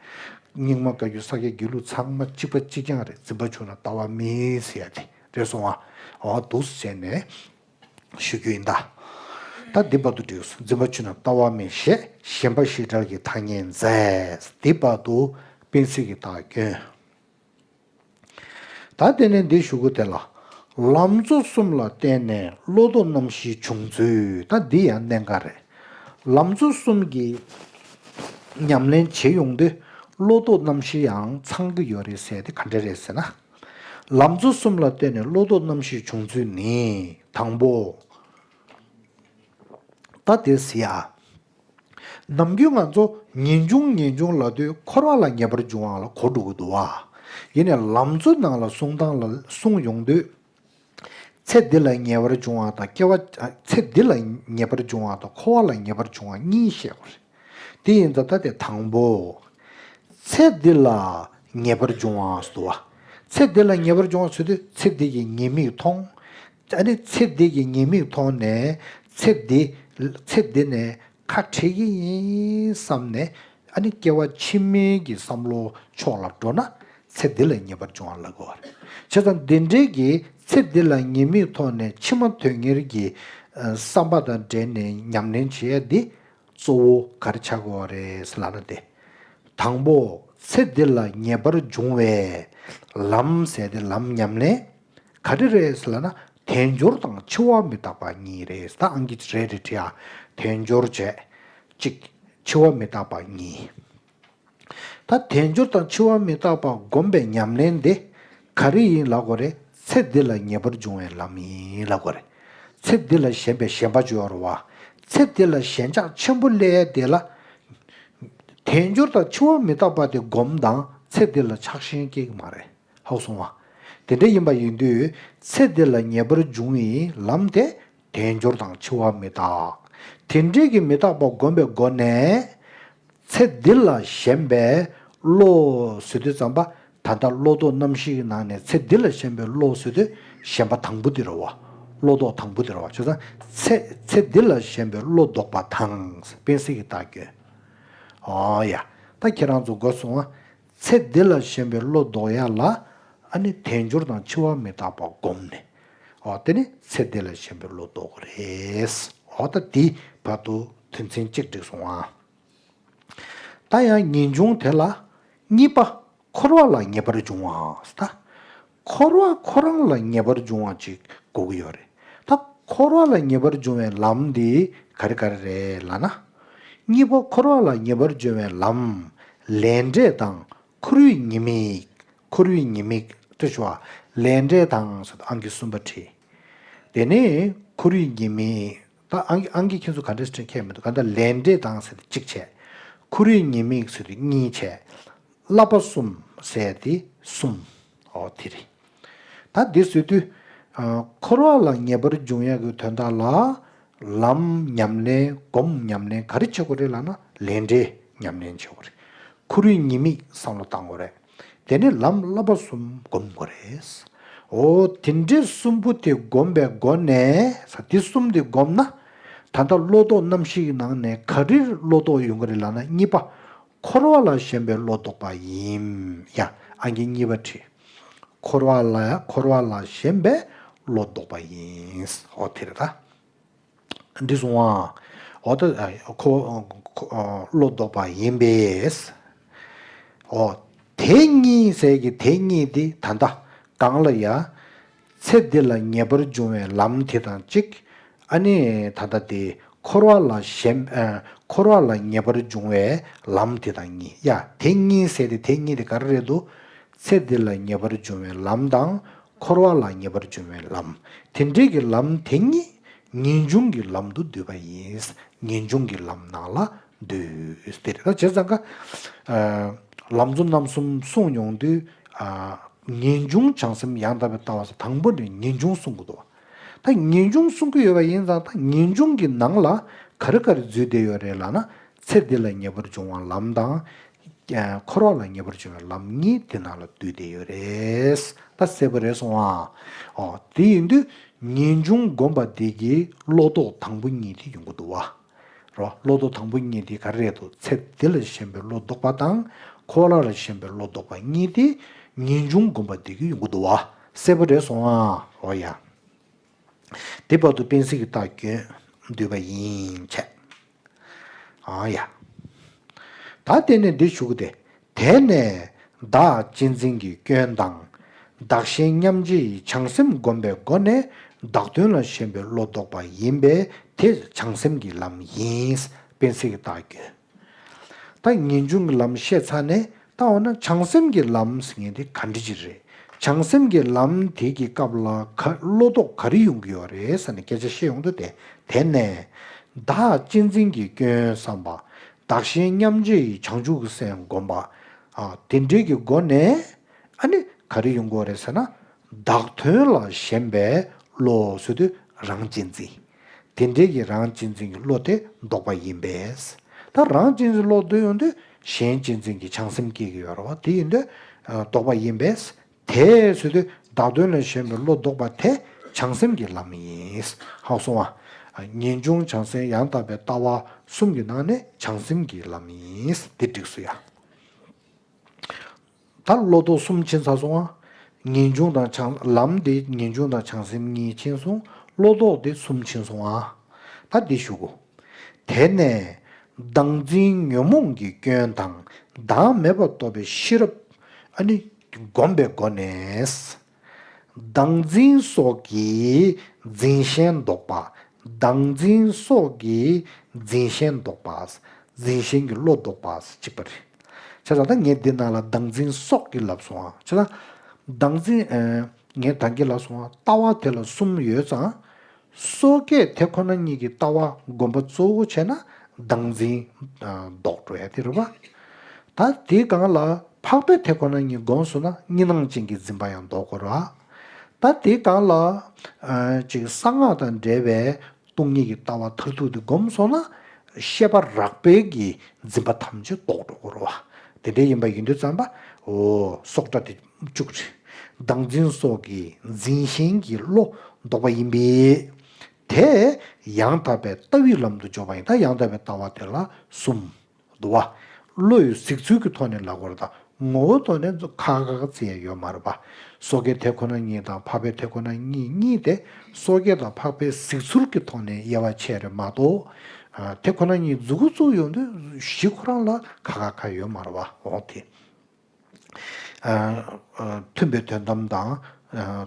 རྙིང་མ་བཀའ་བརྒྱུད་ས་སྐྱ་དགེ་ལུགས་ཚང་མ་གཅིག་པ་གཅིག་རྐྱང་རེད། འཛིན་པ་བྱུང་ན་ལྟ་བ་མེད་ཟེར་ཡ་དེ་རེད་སོང་ང་། འོ་འདུག་སེ་བྱས་ནས་ཞུ་རྒྱུ་ཡིན་ད། ད་འདི་བར་དུ་འགྲིགས་སོང་། འཛིན་པ་བྱུང་ན་ལྟ་བ་མེད་ཞེས་གཞན་པ་ཞེ་བྲལ་གྱི་ཐ་སྙད་མཛད། འདི་བར་དུ་དཔེ་ཚིག་གི་རྟགས་བསྐྱོན། ད་དེ་ནས་འདི་ཞུ་གི་དེ་ལ། ལམ་གཙོ་གསུམ་ལ་བརྟེན་ནས་བློ་ལྡོག་རྣམ་བཞི་བྱུང་ཚུལ། ད་འདི་ཡང་གནད་འགག་རེད། ལམ་གཙོ་གསུམ་གྱི་ཉམས་ལེན་བྱེད་ཡོང་དུས་བློ་ལྡོག་རྣམ་བཞི་ཡང་ཚང་གི་ཡོད་རེད་ཟེར་དེ་ག་འདྲ་རེད་ཟེར་ན། ལམ་གཙོ་གསུམ་ལ་བརྟེན་ནས་བློ་ལྡོག་རྣམ་བཞི་བྱུང་ཚུལ་ནི། དང་པོ། ད་དེ་ཟེར་ཡ། ནམ་རྒྱུན་ང་ཚོ་ངེས་འབྱུང་ངེས་འབྱུང་ལབ་དུས་འཁོར་བ་ལ་ངེས་པར་འབྱུང་བ་ལ་གོ་འགྲོ་གི་འདུག་བ། ཡིན་ནའི་ལམ་གཙོའི་ནང་ལ་གསུང་སྟངས་ལ་གསུང་ཡོང་དུས། ཚེ་འདི་ལ་ངེས་པར་འབྱུང་བ་དང་སྐྱེ་བ། ཚེ་འདི་ལ་ངེས་པར་འབྱུང་བ་དང་འཁོར་བ་ལ་ངེས་པར་འབྱུང་བ་གཉིས་བཤད་དགོས་རེད། དེ་ཡིན་ཙང་ད་དེ་དང་པོ། ཚེ་འདི་ལ་ངེས་པར་འབྱུང་བ་ཟེར་བ། ཚེ་འདི་ལ་ངེས་པར་འབྱུང་བ་ཟེར་དུས་ཚེ་འདི་གི་ཉེས་དམིགས་མཐོང་། ཨ་ནི་ཚེ་འདི་གི་ཉེས་དམིགས་མཐོང་ནས་ཚེ་འདི། ཚེ་འདི་ནས་ཁ་བྲལ་གྱི་ཡིན་བསམ་ནས་ཨ་ནི་སྐྱེ་བ་ཕྱི་མའི་གི་བསམ་བློ་ཕྱོགས་ལ་འགྲོ་ན་ཚེ་འདི་ལ་ངེས་པར་འབྱུང་བ་ལབ་དགོས་པ་རེད། བྱས་ཙང་འདི་འདྲའི་གི་ཚེ་འདི་ལ་ཉེས་དམིགས་མཐོང་ནས་ཕྱི་མ་དོན་གཉེར་གྱི་བསམ་པ་དང་འབྲེལ་ནས་ཉམས་ལེན་བྱེད་ཡ་འདི། གཙོ་བོ་ག་རེ་ཆགས་ཀྱི་ཡོད་རེད་ལབ་ན་དེ། དང་པོ་ཚེ་འདི་ལ་ངེས་པར་འབྱུང་བའི་ལམ་ཟེར་དེ་ལམ་ཉམས་ལེན་ག་རེ་རེད་ལབ་ན་དལ་འབྱོར་དང་འཆི་བ་མི་རྟག་པ་གཉིས་རེད། ད་ཨང་ཀི་རེ་རེ་བྲིས་ཨ། དལ་འབྱོར་བྱས་གཅིག་འཆི་བ་མི་རྟག་པ་གཉིས། ད་དལ་འབྱོར་དང་འཆི་བ་མི་རྟག་པ་སྒོམ་པའི་ཉམས་ལེན་དེ་ག་རེ་ཡིན་ལབ་དགོས་རེད། ཚེ་འདི་ལ་ངེས་པར་འབྱུང་བའི་ལམ་ཡིན་ལབ་དགོས་རེད། ཚེ་འདི་ལ་ཞེན་པའི་ཞེན་པ་ཅིག་ཡོད་རེད་བ། ཚེ་འདི་ལ་ཞེན་ཆགས་ཆེན་པོ་སླེབས་ཡ་དེ་ལ། དལ་འབྱོར་དང་འཆི་བ་མི་རྟག་པ་དེ་སྒོམ་དང་ཚེ་འདི་ལ་ཆགས་ཞེན་སྐྱེ་གི་མ་རེད། ཧ་གོ་སོང་བ། དེ་འདྲ་ཡིན་པ་ཡིན་དུས་ཚེ་འདི་ལ་ངེས་པར་འབྱུང་བའི་ལམ་དེ་དལ་འབྱོར་དང་འཆི་བ་མི་རྟག་དེ་འདྲའི་གི་མི་རྟག་པ་སྒོམ་པའི་སྒོ་ནས། ཚེ་འདི་ལ་ཞེན་པའི་བློ་ཟེར་དུས་ཙམ་པ། ད་ལྟ་བློ་ལྡོག་རྣམ་བཞི་ཡི་ནང་ནས་ཚེ་འདི་ལ་ཞེན་པའི་བློ་ཟེར་དུས་ཞེན་པ་དང་པོ་འདི་རེད་བ། བློ་ལྡོག་དང་པོ་འདི་རེད་བ། བྱས་ཙང་ཚེ་ཚེ་འདི་ལ་ཞེན་པའི་བློ་ལྡོག་པ་དང་། དཔེ་གསལ་གྱི་རྟགས་སྐྱོན། ཨོ་ཡ། ད་ཁྱེད་རང་ཚོ་གོ་སོང་ང་། ཚེ་འདི་ལ་ཞེན་པའི་བློ་ལྡོག་ཡ་ལ། ཨ་ནི་དལ་འབྱོར་དང་འཆི་བ་མི་རྟག་པ་སྒོམ་ནས། ཨོ་དེ་ནི་ཚེ་འདི་ལ་ཞེན་པའི་བློ་ལྡོག་རེད། ཨོ་ད་འདི་བར་དུ་དོན་ཚན་གཅིག་འགྲིག་སོང་ང་། ད་ཡང་ངེས་འབྱུང་དེ་ལ་གཉིས་པ་འཁོར་བ་ལ་ངེས་པར་འབྱུང་བ་ད། འཁོར་བ་ཁོ་རང་ལ་ངེས་པར་འབྱུང་བ་ཅིག་དགོས་ཀྱི་ཡོད་རེད། ད་འཁོར་བ་ལ་ངེས་པར་འབྱུང་བའི་ལམ་འདི་ག་རེ་ག་རེ་རེད་ལབ་ན། གཉིས་པ་འཁོར་བ་ལ་ངེས་པར་འབྱུང་བའི་ལམ། ལས་འབྲས་དང་འཁོར་བའི་ཉེས་དམིགས། འཁོར་བའི་ཉེས་དམིགས་དེ་ཞུ་བ། ལས་འབྲས་དང་ཟེར་ཨང་ཀི་གསུམ་པ་བྲིས། དེ་ནས་འཁོར་བའི་ཉེས་དམིགས། ད་ཨང་ཨང་ཀི་ཁྱེད་ཚོ་ག་འདྲ་ཞིག་བྲིས་མཁན་མི་འདུག་ག་ད་ལས་འབྲས་དང་ཟེར་དེ་གཅིག་བྱས། འཁོར་བའི་ཉེས་དམིགས་ཟེར་དེ་གཉིས་བྱས། བསླབ་པ་གསུམ་ཟེར་དེ་གསུམ། ཨོ་དེ་རེད། ད་འདི་ཟེར་དུས། ཨ། འཁོར་བ་ལ་ངེས་པར་འབྱུང་ཡག་གི་དོན་དག་ལ། ལམ་ཉམས་ལེན་སྒོམ་ཉམས་ལེན་ག་རེ་བྱེད་དགོས་རེད་ལབ་ན་ལས་འབྲས་ཉམས་ལེན་བྱེད་དགོས་རེད། འཁོར་བའི་ཉེས་དམིགས་བསམ་བློ་བཏང་དགོས་རེད། དེ་ནས་ལམ་བསླབ་པ་གསུམ་སྒོམ་དགོས་རེད། འོ་དེ་འདྲའི་གསུམ་པོ་དེ་སྒོམ་པའི་སྒོ་ནས་ས་དེ་གསུམ་དེ་སྒོམ་ན། ད་ལྟ་བློ་ལྡོག་རྣམ་བཞི་ཡི་ནང་ནས་ག་རེ་བློ་ལྡོག་ཡོང་གི་རེད་ལབ་ན་གཉིས་པ། འཁོར་བ་ལ་ཞེན་པའི་བློ་ལྡོག་པ་ཡིན། ཡ། ཨང་ཀི་གཉིས་པ་བྲིས། འཁོར་བ་ལ་འཁོར་བ་ལ་ཞེན་པའི་བློ་ལྡོག་པ་ཡིན། འོ་དེ་རེད་ད། འདི་སོང་ང་། འོ་ད་ཁོ་ཁོ་བློ་ལྡོག་པ་ཡིན་པས། འོ། དེ་གཉིས་ཟེར་གི་དེ་གཉིས་དེ་ད་ལྟ་གང་ལ་ཡ། ཚེ་འདི་ལ་ངེས་པར་འབྱུང་བའི་ལམ་དེ་དང་གཅིག་ཨ་ནི་ད་ལྟ་དེ་འཁོར་བ་ལ་ཞེན་ཨ། འཁོར་བ་ལ་ངེས་པར་འབྱུང་བའི་ལམ་དེ་དང་གཉིས། ཡ་དེ་གཉིས་ཟེར་དེ་དེ་གཉིས་དེ་ག་རེ་རེད་འདུག་ཚེ་འདི་ལ་ངེས་པར་འབྱུང་བའི་ལམ་དང་འཁོར་བ་ལ་ངེས་པར་འབྱུང་བའི་ལམ། དེ་འདྲའི་གི་ལམ་དེ་གཉིས་ངེས་འབྱུང་གི་ལམ་དུ་འདུས་པ་ཡིན། ངེས་འབྱུང་གི་ལམ་ནང་ལ་འདུས་ཏེ་རེད། ད་བྱས་ཙང་ཀ་ཨ། ལམ་གཙོ་རྣམ་གསུམ་གསུངས་ཡོང་དུས། ཨ། ངེས་འབྱུང་བྱང་སེམས་ཡང་དག་པའི་ལྟ་བ་ཟེར་དང་པོ་ནས་ངེས་འབྱུང་གསུང་གི་འདུག་ད་ངེས་འབྱུང་གསུང་གི་ཡོད་པ་ཡིན་ཙང་ད་ངེས་འབྱུང་གི་ནང་ལ་ག་རེ་ག་རེ་འཛུལ་བསྡད་ཡོད་རེད་ལབ་ན་ཚེ་འདི་ལ་ངེས་པར་འབྱུང་བ་ལམ་དང་། འཁོར་བ་ལ་ངེས་པར་འབྱུང་བའི་ལམ་གཉིས་དེ་ནང་ལ་འདུས་བསྡད་ཡོད་རེད། ད་གསལ་པོ་རེད་སོང་ཨ། ཨོ་དེ་ཡིན་དུས་ངེས་འབྱུང་སྒོམ་པ་འདི་གི་བློ་ལྡོག་དང་པོ་གཉིས་དེ་ཡོང་གི་འདུག་བ། རོ། བློ་ལྡོག་དང་པོ་གཉིས་དེ་ག་རེ་རེད་འདུག་ཚེ་འདི་ལ་ཞེན་པའི་བློ་ལྡོག་པ་དང་འཁོར་བ་ལ་ཞེན་པའི་བློ་ལྡོག་པ་གཉིས་དེ་ངེས་འབྱུང་སྒོམ་པ་འདི་གི་ཡོང་གི་འདུག་བ། གསལ་པོ་རེད་སོང་ཨ། འོ་ཡ། དེ་བར་དུ་དཔེ་གསལ་གྱི་རྟགས་སྐྱོན་འདུས་པ་ཡིན་བྱས། ཨ་ཡ། ད་དེ་ནས་འདི་ཞུ་གི་སྟེ། དེ་ནས་བདག་གཅེས་འཛིན་གྱི་སྐྱོན་དང་། བདག་གཞན་མཉམ་བརྗེ་ཡི་བྱང་སེམས་བསྒོམ་པའི་སྒོ་ནས་བདག་དོན་ལ་ཞེན་པའི་བློ་ལྡོག་པ་ཡིན་པས་དེ་བྱང་སེམས་ཀྱི་ལམ་ཡིན། དཔེ་གསལ་གྱི་རྟགས་སྐྱོན། ད་ངེས་འབྱུང་གི་ལམ་བཤད་ཚར་ནས་ད་འོ་ན་བྱང་སེམས་ཀྱི་ལམ་ཟེར་མཁན་དེ་ག་འདྲ་ཅིག་རེད། བྱང་སེམས་ཀྱི་ལམ་དེ་གི་སྐབས་ལ་ག་བློ་ལྡོག་ག་རེ་ཡོང་གི་ཡོད་རེད་ཟེར་ནས་སྐད་ཆ་བཤད་ཡོང་དུས་དེ། དེ་ནས་བདག་གཅེས་འཛིན་གྱི་སྐྱོན་བསམ་པ། བདག་གཞན་མཉམ་བརྗེ་ཡི་བྱང་ཆུབ་ཀྱི་སེམས་བསྒོམ་པ། ཨ། དེ་འདྲའི་གི་སྒོ་ནས། ཨ་ནི་ག་རེ་ཡོང་གི་ཡོད་རེད་ཟེར་ན། བདག་དོན་ལ་ཞེན་པའི་བློ་ཟེར་དུས་རང་གཅེས་འཛིན། དེ་འདྲའི་གི་རང་གཅེས་འཛིན་གྱི་བློ་དེ་ལྡོག་པ་ཡིན་པས། ད་རང་གཅེས་འཛིན་བློ་ལྡོག་ཡོང་དུས་གཞན་གཅེས་འཛིན་གྱི་བྱང་སེམས་སྐྱེ་གི་ཡོད་རེད་བ། དེ་ཡིན་དུས་ལྡོག་པ་ཡིན་པས། དེ་ཟེར་དུས་བདག་དོན་ལ་ཞེན་པའི་བློ་ལྡོག་པ་དེ་བྱང་སེམས་ཀྱི་ལམ་ཡིན། ཧ་གོ་སོང་ཨ། ངེས་འབྱུང་བྱང་སེམས་ཡང་དག་པའི་ལྟ་བ་གསུམ་གྱི་ནང་ནས་བྱང་སེམས་ཀྱི་ལམ་ཡིན། དེ་འགྲིགས་སོང་ཡ། ད་བློ་ལྡོག་གསུམ་ཕྱིན་ཚར་སོང་ཨ། ངེས་འབྱུང་དང་བྱང་། ལམ་དེ་ངེས་འབྱུང་དང་བྱང་སེམས་གཉིས་ཕྱིན་སོང་། བློ་ལྡོག་དེ་གསུམ་ཕྱིན་སོང་ཨ། ད་འདི་ཞུ་དགོས། དེ་ནས་ བདག་འཛིན་ཉོན་མོངས་ཀྱི་སྐྱོན་དང་བདག་མེད་པར་རྟོགས་པའི་ཤེས་རབ། ཨ་ནི་བསྒོམ་པའི་སྒོ་ནས། བདག་འཛིན་སོགས་ཀྱིས་འཛིན་ཞེན་ལྡོག་པ། བདག་འཛིན་སོགས་ཀྱིས་འཛིན་ཞེན་ལྡོག་པ། འཛིན་ཞེན་གྱི་བློ་ལྡོག་པ་གཅིག་པ་རེད། བྱས་ཙང་ད་ངས་འདི་ནང་ལ་བདག་འཛིན་སོགས་ཀྱིས་ལབ་སོང་ཨ། བྱས་ཙང་བདག་འཛིན་ཨ། ངས་ད་གིན་ལབ་སོང་ཨ། ལྟ་བ་དེ་ལ་གསུམ་ཡོད་ཙང་། སོ་སྐྱེས་དེ་ཁོ་ན་ཉིད་ཀྱི་ལྟ་བ་སྒོམ་པ་གཙོ་བོ་བྱས་ན་བདག་འཛིན་ལྡོག་འགྲོ་ཡ་དེ་རེད་པ། ད་དེའི་སྒང་ལ་འཕགས་པའི་དེ་ཁོ་ན་ཉིད་སྒོམ་སོང་ན་གཉིས་སྣང་ཅན་གྱི་འཛིན་པ་ཡང་ལྡོག་དགོས་རེད་པ། ད་དེའི་སྒང་ལ་ཅིག་གསང་སྔགས་དང་འབྲེལ་བའི་སྟོང་ཉིད་ཀྱི་ལྟ་བ་མཐར་ཐུག་དེ་སྒོམ་སོང་ན་ཤེས་པ་རགས་པའི་གི་འཛིན་པ་ཐམས་ཅད་ལྡོག་འགྲོ་དགོས་རེད་པ། དེ་འདྲའི་ཡིན་པ་ཡིན་དུས་ཙམ་པ་འོ་སོགས་སྒྲ་དེ་བཅུག་རེད། བདག་འཛིན་སོགས་ཀྱིས་འཛིན་ཞེན་གྱི་བློ་ལྡོག་པ་ཡིན་པས། དེ་ཡང་དག་པའི་ལྟ་བའི་ལམ་དུ་འཇོག་པ་ཡིན། ད་ཡང་དག་པའི་ལྟ་བ་དེ་ལ་གསུམ་འདུག་པ། བློ་ཡི་གཟིགས་ཚུལ་གྱི་ཐོག་ནས་ལབ་དགོས་རེད། ད་ངོ་བོའི་ཐོག་ནས་ཁ་ཁ་ཁ་བརྩི་ཡ་ཡོད་མ་རེད་པ། སོ་སྐྱེ་དེ་ཁོ་ན་ཉིད་དང་འཕགས་པའི་དེ་ཁོ་ན་ཉིད་གཉིས་དེ། སོ་སྐྱེ་དང་འཕགས་པའི་གཟིགས་ཚུལ་གྱི་ཐོག་ནས་དབྱེ་བ་ཕྱེ་རེད་མ་གཏོགས། དེ་ཁོ་ན་ཉིད་མཛུབ་གུ་བཙུགས་ཡོང་དུས་གཞི་ཁོ་རང་ལ་ཁ་ཁ་ཁ་ཡོད་མ་རེད་པ། འོ་དེ། མཐུན་པའི་དོན་དམ་དང་།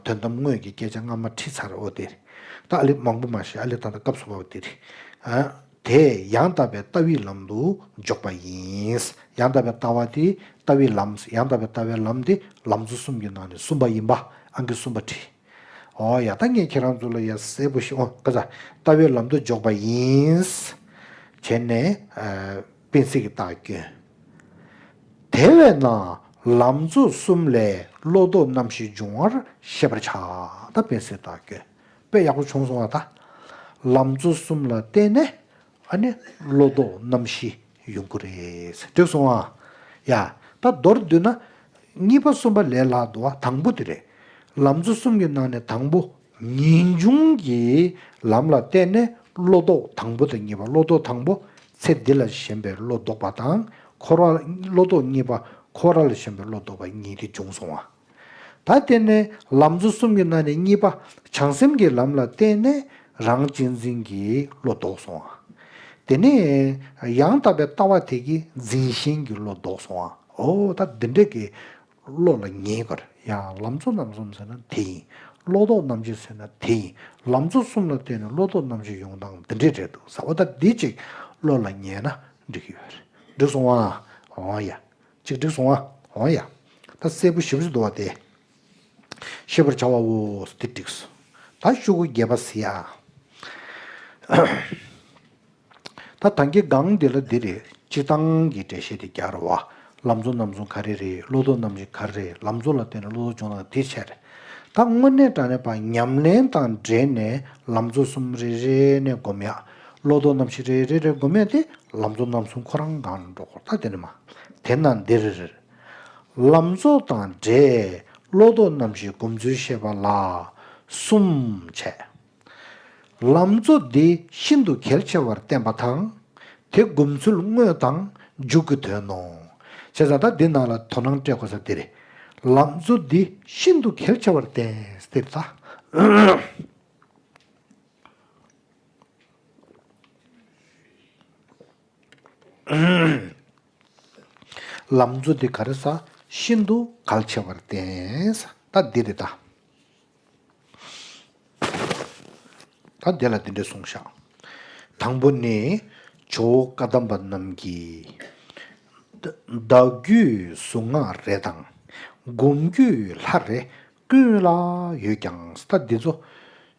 དོན་དམ་དངོས་ཀྱི་སྐད་ཆ་སྔ་མ་ཁྲིད་ཚར། འོ་དེ་རེད། ད་ཨ་ལེ་མང་པོ་མ་བཤད། ཨ་ལེ་ད་ལྟ་སྐབས་སུ་བབས་པ་དེ་རེད། དེ་ཡང་དག་པའི་ལྟ་བའི་ལམ་དུ་འཇོག་པ་ཡིན། ཡང་དག་པའི་ལྟ་བ་དེ་ལྟ་བའི་ལམ། ཡང་དག་པའི་ལྟ་བའི་ལམ་དེ་ལམ་གཙོ་གསུམ་གྱི་ནང་ནས་གསུམ་པ་ཡིན་པ། ཨང་ཀི་གསུམ་པ་བྲིས། འོ་ཡ། ད་ངས་ཁྱེད་རང་ཚོ་ལ་ཡ་གསལ་པོ་ཞིག་འོ་ག་ས་ལྟ་བའི་ལམ་དུ་འཇོག་པ་ཡིན། བྱས་ནས་ཨ། དཔེ་གཟིགས་ཀྱི་རྟགས་སྐྱོན། དེ་བས་ན་ལམ་གཙོ་གསུམ་ལས་བློ་ལྡོག་རྣམ་བཞི་འབྱུང་བར་ཤེས་པར་བྱ། ད་དཔེ་གཟིགས་རྟགས་སྐྱོན། དཔེ་ཡག་པོ་བྱུང་སོང་བ་ད། ལམ་གཙོ་གསུམ་ལ་བརྟེན་ནས་ཨ་ནི་བློ་ལྡོག་རྣམ་བཞི་ཡོང་གི་རེད། འགྲིག་སོང་ཨ། ཡ། ད་མདོར་བསྡུས་ན་གཉིས་པ་གསུམ་པ་ལས་སླ་འདུག་བ། དང་པོ་དེ་རེད། ལམ་གཙོ་གསུམ་གྱི་ནང་ནས་དང་པོ་ངེས་འབྱུང་གི་ལམ་ལ་བརྟེན་ནས་བློ་ལྡོག་དང་པོ་དང་གཉིས་པ། བློ་ལྡོག་དང་པོ་ཚེ་འདི་ལ་ཞེན་པའི་བློ་ལྡོག་པ་དང་། འཁོར་བ། བློ་ལྡོག་གཉིས་པ་འཁོར་བ་ལ་ཞེན་པའི་བློ་ལྡོག་པ་གཉིས་དེ་བྱུང་སོང་བ། ད་དེ་ནས་ལམ་གཙོ་གསུམ་གྱི་ནང་ནས་གཉིས་པ་བྱང་སེམས་ཀྱི་ལམ་ལ་བརྟེན་ནས་རང་གཅེས་འཛིན་གྱི་བློ་ལྡོག་སོང་བ། དེ་ནས་ཡང་དག་པའི་ལྟ་བ་དེ་གིས་འཛིན་ཞེན་གྱི་བློ་ལྡོག་སོང་བ། འོ་ད་འདི་འདྲ་གི་བློ་ལ་ངེས་དགོས་རེད། ཡང་ལམ་གཙོ་རྣམ་གསུམ་ཟེར་ན་དེ་ཡིན། བློ་ལྡོག་རྣམ་བཞི་ཟེར་ན་དེ་ཡིན། ལམ་གཙོ་གསུམ་ལ་བརྟེན་ནས་བློ་ལྡོག་རྣམ་བཞི་ཡོང་སྟངས་འདི་འདྲས་རེད་འདུག་ཟེར། འོ་ད་འདི་གཅིག་བློ་ལ་ངེས་ན་འགྲིག་གི་ཡོད་རེད། འགྲིག་སོང་ཨ། འོ་ཡ། གཅིག་འགྲིག་སོང་ཨ། འོ་ཡ། ད་གསལ་པོ་ཞེ་པོ་ཅིག་འདུག་བ་དེ། ཤེས་པར་བྱ་བའོ། འདི་འགྲིག་སོང་། ད་ཤོག་གུ་བརྒྱད་པ་ཟེར་ཡ། ད་ད་གིན་སྒང་འདི་ལ་འདི་རེད། སྤྱིར་བཏང་གི་འགྲེལ་བཤད་དེ་རྒྱག་རེད་བ། ལམ་གཙོ་རྣམ་གསུམ་ག་རེ་རེད། བློ་ལྡོག་རྣམ་བཞི་ག་རེ་རེད། ལམ་གཙོ་ལ་བརྟེན་ནས་བློ་ལྡོག་འབྱུང་སྟངས་དེ་བྱས་རེད། ད་དངོས་གནས་དྲང་གནས་པ་ཉམས་ལེན་དང་འབྲེལ་ནས་ལམ་གཙོ་གསུམ་རེ་རེ་ནས་སྒོམ་ཡག་བློ་ལྡོག་རྣམ་བཞི་རེ་རེ་རེ་སྒོམ་ཡག་དེ་ལམ་གཙོ་རྣམ་གསུམ་ཁོ་རང་སྒང་ལ་འགྲོ་དགོས། ད་དེ་ནི་མ། དེ་ན་འདིར་ལམ་གཙོ་དང་འབྲེལ་བློ་ལྡོག་རྣམ་བཞི་སྒོམ་ཚུལ་བཤད་པ་ལ་གསུམ་བྱས། ལམ་གཙོ་འདི་ཤིན་ཏུ་གལ་ཆེ་བར་བསྟན་པ་དང་། དེ་སྒོམ་ཚུལ་དངོས་དང་མཇུག་གི་དོན་ནོ། བྱས་ཙང་ད་འདི་ནང་ལ་དོ་སྣང་སྤྲད་དགོས་ས་འདི་རེད། ལམ་གཙོ་འདི་ཤིན་ཏུ་གལ་ཆེ་བར་བསྟན་ཟེར་ད། ལམ་གཙོ་འདི་ག་རེ་ཟ། ཤིན་ཏུ་གལ་ཆེ་བར་བསྟན་ཟེར། ད་འདི་རེད་ད། ད་འདི་ལ་འདི་འདྲས་གསུངས་ཤག་དང་པོ་ནི་ཇོ་བོ་བཀའ་གདམས་པ་རྣམས་ཀྱིས། བདག་རྒྱུད་གཟུངས་སྔགས་རེ་དང་། སྒོམ་རྒྱུད་ལྷ་རེ་ཀུན་ལ་ཡོད་ཀྱང་། ད་འདི་ཚོ་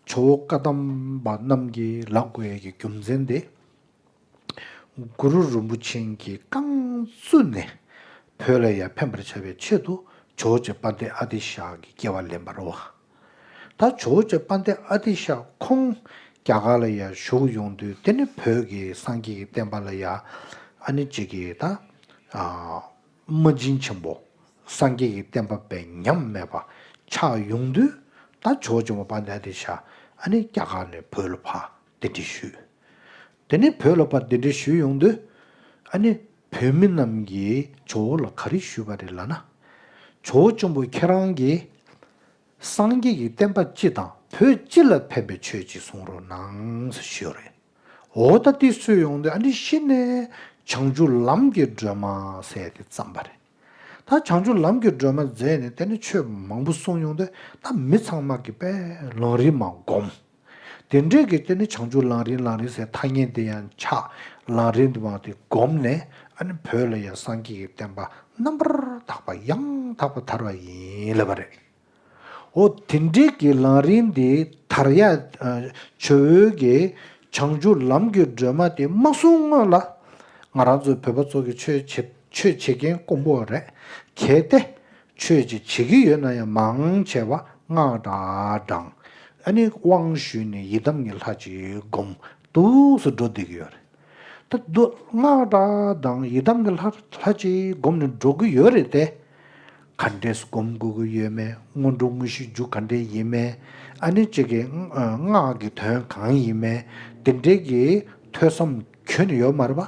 ཇོ་བོ་བཀའ་གདམས་པ་རྣམས་ཀྱིས་ལབ་དགོས་ཡས་ཀྱི་རྒྱུ་མཚན་དེ། གུ་རུ་རིན་པོ་ཆེ་གིས་རྐང་བཙུགས་ནས་བོད་ལ་ཡང་ཕན་པར་བྱ་བའི་ཆེད་དུ་ཇོ་བོ་རྗེ་དཔལ་ལྡན་ཨ་ཏི་ཤ་གི་སྐྱེ་བ་ལེན་པ་རེད་བ། ད་ཇོ་བོ་རྗེ་དཔལ་ལྡན་ཨ་ཏི་ཤ་ཁོང་རྒྱ་གར་ལ་ཡང་བཞུགས་ཡོང་དུས་དེ་ནི་བོད་ཀྱི་སངས་རྒྱས་ཀྱི་བསྟན་པ་ལ་ཡང་ཨ་ནི་ཅིག་གིས་ད་ཨ་རྨ་བྱ་ཆེན་པོ་སངས་རྒྱས་ཀྱི་བསྟན་པ་དཔེ་ཉམས་མེད་པ་ཆགས་ཡོང་དུས། ད་ཇོ་བོ་རྗེ་མོ་དཔལ་ལྡན་ཨ་ཏི་ཤ་ཨ་ནི་རྒྱ་གར་ནས་བོད་ལ་ཕར་གདན་འདྲེན་ཞུས། དེ་ནས་བོད་ལ་ཕར་གདན་འདྲེན་ཞུས་ཡོང་དུས། ཨ་ནི་བོད་མི་རྣམས་ཀྱིས་ཇོ་བོ་ལ་ག་རེ་ཞུས་པ་རེད་ལབ་ན། ཇོ་བོ་རྗེ་མོ་ཁྱེད་རང་གིས་སངས་རྒྱས་ཀྱི་བསྟན་པ་སྤྱི་དང་བོད་སྤྱི་ལ་ཕན་པའི་ཆོས་ཅིག་གསུང་རོགས་གནང་ཞེས་ཞུས་རེད། འོ་ད་དེ་སུས་ཡོང་དུས་ཨ་ནི་ཤི་ནས་བྱང་ཆུབ་ལམ་གྱི་སྒྲོན་མ་ཟེར་ཏེ་བརྩམས་པ་རེད། ད་བྱང་ཆུབ་ལམ་གྱི་སྒྲོན་མ་མཛད་ནས་དེ་ནི་ཆོས་མང་པོ་གསུངས་ཡོང་དུས་ད་མི་ཚང་མ་གིས་དཔེ་ལམ་རིམ་མར་སྒོམ། དེ་འདྲས་ཀྱི་དེ་ནི་བྱང་ཆུབ་ལམ་རིམ་ལམ་རིམ་ཟེར་ཐ་སྙད་དེ་ཡང་ཆགས། ལམ་རིམ་དེ་མར་དེ་སྒོམ་ནས་ཨ་ནི་བོད་ལ་ཡང་སངས་རྒྱས་ཀྱི་བསྟན་པ་རྣམ་པར་དག་པ་ཡང་དག་པར་དར་བ་ཡིན་ལབ་པ་རེད། འོ་དེ་འདྲའི་གི་ལམ་རིམ་འདི་དར་ཡ། ཨ། ཆོས་ཀྱི་བྱང་ཆུབ་ལམ་གྱི་སྒྲོན་མ་དེ་མ་གསུངས་སྔོན་ལ། ང་རང་ཚོ་བོད་པ་ཚོ་གི་ཆོས་བྱེད་ཆོས་བྱེད་མཁན་དཀོན་པོ་རེད། གལ་ཏེ་ཆོས་ཅིག་བྱེད་ཀྱི་ཡོད་ན་ཡང་མང་ཆེ་བ་སྔགས་འདྲ་བགྲང་། ཨ་ནི་དབང་ཞུས་ནས་ཡི་དམ་གྱི་ལྷ་ཅིག་སྒོམ། འདུག་སེ་འགྲོ་བསྡད་ཀྱི་ཡོད་རེད། ད་དུ་སྔགས་འདྲ་དང་ཡི་དམ་གྱི་ལྷ་ལྷ་ཅིག་སྒོམ་ནས་འགྲོ་གི་ཡོད་རེད་དེ། ག་འདྲས་སྒོམ་དགོས་ཀྱི་ཡོད་མེད། སྔོན་འགྲོ་དངོས་གཞི་རྒྱུ་ག་འདྲས་ཡིན་མེད། ཨ་ནི་གཅིག་གི་སྔགས་ཀྱི་དོན་གང་ཡིན་མེད། དེ་འདྲས་ཀྱི་ཐོས་བསམ་ཁྱོན་ནས་ཡོད་མ་རེད་པ།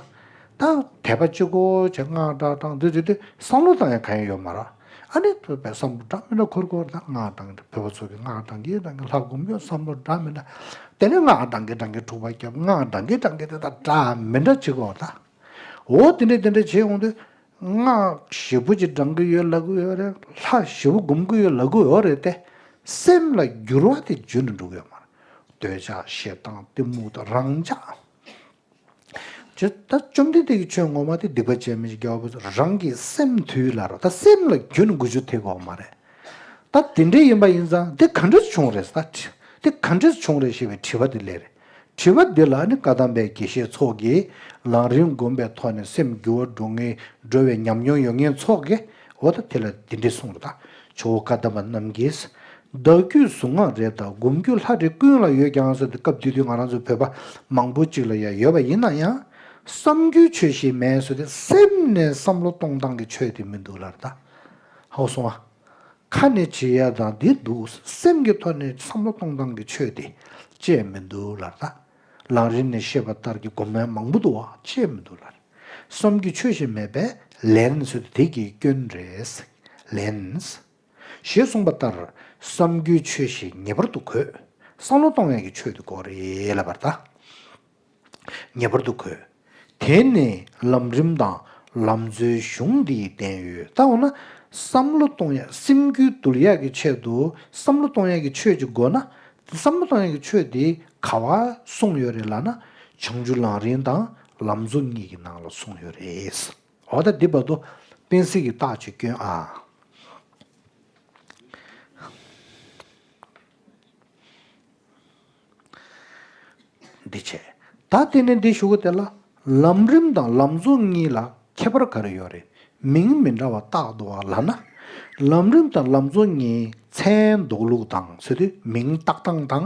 ད་དད་པ་གཅིག་པོ་བྱས་སྔགས་འདྲ་བགྲང་འདི་འདི་འདི་བསམ་བློ་བཏང་ཡ་གང་ཡང་ཡོད་མ་རེད། ཨ་ནི་བསམ་བློ་འདྲ་མི་འདྲ་འཁོར་འཁོར་ད་སྔགས་བགྲང་གི་བོད་པ་ཚོ་གི་སྔགས་བགྲང་གི་བགྲང་གི་ལྷ་སྒོམ་གི་བསམ་བློ་འདྲ་མི་འདྲ། དེ་ནས་སྔགས་བགྲང་གི་བགྲང་གི་འཁྲུག་པ་རྒྱབ། སྔགས་བགྲང་གི་བགྲང་གི་དེ་ད་འདྲ་མི་འདྲ་བྱེད་དགོས་ད། འོ་དེ་འདྲས་དེ་འདྲས་བྱེད་ཡོང་དུས་སྔགས་ཞེ་པོ་ཅིག་བགྲང་གི་ཡོད་ལབ་གི་ཡོད་རེད། ལྷ་ཞེ་པོ་སྒོམ་གི་ཡོད་ལབ་གི་ཡོད་རེད་དེ། སེམས་ལ་འགྱུར་བ་དེ་བརྒྱུད་ནས་འགྲོ་གི་ཡོད་མ་རེད། འདོད་ཆགས་ཞེ་སྡང་གཏི་མུག་དང་རང་ཆགས། ཅེས་ད་བཅོམ་ལྡན་འདས་ཀྱི་ཆོས་ངོ་མ་དེ་སྡིག་པ་བྱས་མི་ཞིག་རྒྱལ་བ་རང་གི་སེམས་དུལ་ལ་རོ། ད་སེམས་ལ་རྒྱུན་འགུལ་རྒྱུ་དེ་གོ་མ་རེད། ད་དེ་འདྲས་ཡིན་པ་ཡིན་ཙང་དེ་ག་འདྲས་བྱུང་རེད་ད། དེ་ག་འདྲས་བྱུང་རེད་ཞེས་པའི་དྲི་བ་དེ་སླེབས་རེད། དྲི་བ་འདི་ལ་ནི་བཀའ་གདམས་པའི་དགེ་བཤེས་ཚོ་གིས་ལམ་རིམ་བསྒོམས་པའི་ཐོག་ནས་སེམས་འགྱུར་བ་འགྲོ་ངེས་འགྲོ་བའི་ཉམས་མྱོང་ཡོད་མཁན་ཚོ་གིས་འོ་ད་དེ་ལ་དེ་འདྲས་གསུངས་རེད་ད། ཇོ་བོ་བཀའ་གདམས་པ་རྣམས་ཀྱིས། བདག་རྒྱུད་གཟུངས་སྔགས་རེ་དང་སྒོམ་རྒྱུ་ལྷ་རེ་ཀུན་ལ་ཡོད་ཀྱང་ཟེར་ཏེ་སྐབས་དེ་དུས་ང་རང་ཚོ་བོད་པ་མང་པོ་ཅིག་ལ་ཡང་ཡོད་པ་ཡིན་ན་ཡང་བསམ་རྒྱུའི་ཆོས་ཤིག་མེད་ཟེར་ཏེ་སེམས་ནས་བསམ་བློ་གཏོང་སྟངས་ཀྱི་ཆོས་དེ་མི་འདུག་ལབ་རེད་ད། ཧ་གོ་སོང་ཨ། ཁ་ནས་བྱེད་ཡ་དང་འདི་འདུག་སེམས་ཀྱི་ཐོག་ནས་བསམ་བློ་གཏོང་སྟངས་ཀྱི་ཆོས་དེ་ཅི་ཡང་མི་འདུག་ལབ་རེད་ད། ལམ་རིམ་ནས་བཤད་པ་ལྟར་གྱི་སྒོམ་ཡ་མང་པོ་འདུག་བ། ཅི་ཡང་མི་འདུག་ལབ་རེད། བསམ་རྒྱུའི་ཆོས་ཤིག་མེད་པས་ལན་ཟེར་ཏེ་དེ་གི་སྐྱོན་རེད། ལན། ཞེས་གསུངས་པ་ལྟར་བསམ་རྒྱུའི་ཆོས་ཤིག་ངེས་པར་དུ་དགོས། བསམ་བློ་གཏོང་ཡག་གི་ཆོས་དེ་དགོས་རེད་ལབ་པ་རེད་ད། ངེས་པར་དུ་དགོས། དེ་ནི་ལམ་རིམ་དང་ལམ་གཙོའི་གཞུང་འདིས་བསྟན་ཡོད། ད་འོ་ན་བསམ་བློ་གཏོང་ཡག་སེམས་རྒྱུད་འདུལ་ཡག་གི་ཆེད་དུ་བསམ་བློ་གཏོང་ཡག་གི་ཆོས་ཅིག་དགོས་ན། བསམ་བློ་གཏོང་ཡག་གི་ཆོས་དེ་ག་བར་གསུངས་ཡོད་རེད་ལབ་ན། བྱང་ཆུབ་ལམ་རིམ་དང་ལམ་གཙོ་གཉིས་ཀྱི་ནང་ལ་གསུངས་ཡོད་རེད། འོ་ད་འདི་བར་དུ་སྤེན་སྲིད་ཀྱིས་རྟགས་ཅིག་བསྐྱོན་ཨ། འདི་བྱས། ད་དེ་ནས་འདི་ཞུ་གི་དེ་ལ་ལམ་རིམ་དང་ལམ་གཙོ་གཉིས་ལ་ཁྱད་པར་ག་རེ་ཡོད་རེད། མིང་མི་འདྲ་བ་བཏགས་འདུག་བ་ལབ་ན། ལམ་རིམ་དང་ལམ་གཙོ་གཉིས་མཚན་འདོགས་ལུགས་དང་ཟེར་དུས་མིང་བཏགས་སྟངས་དང་།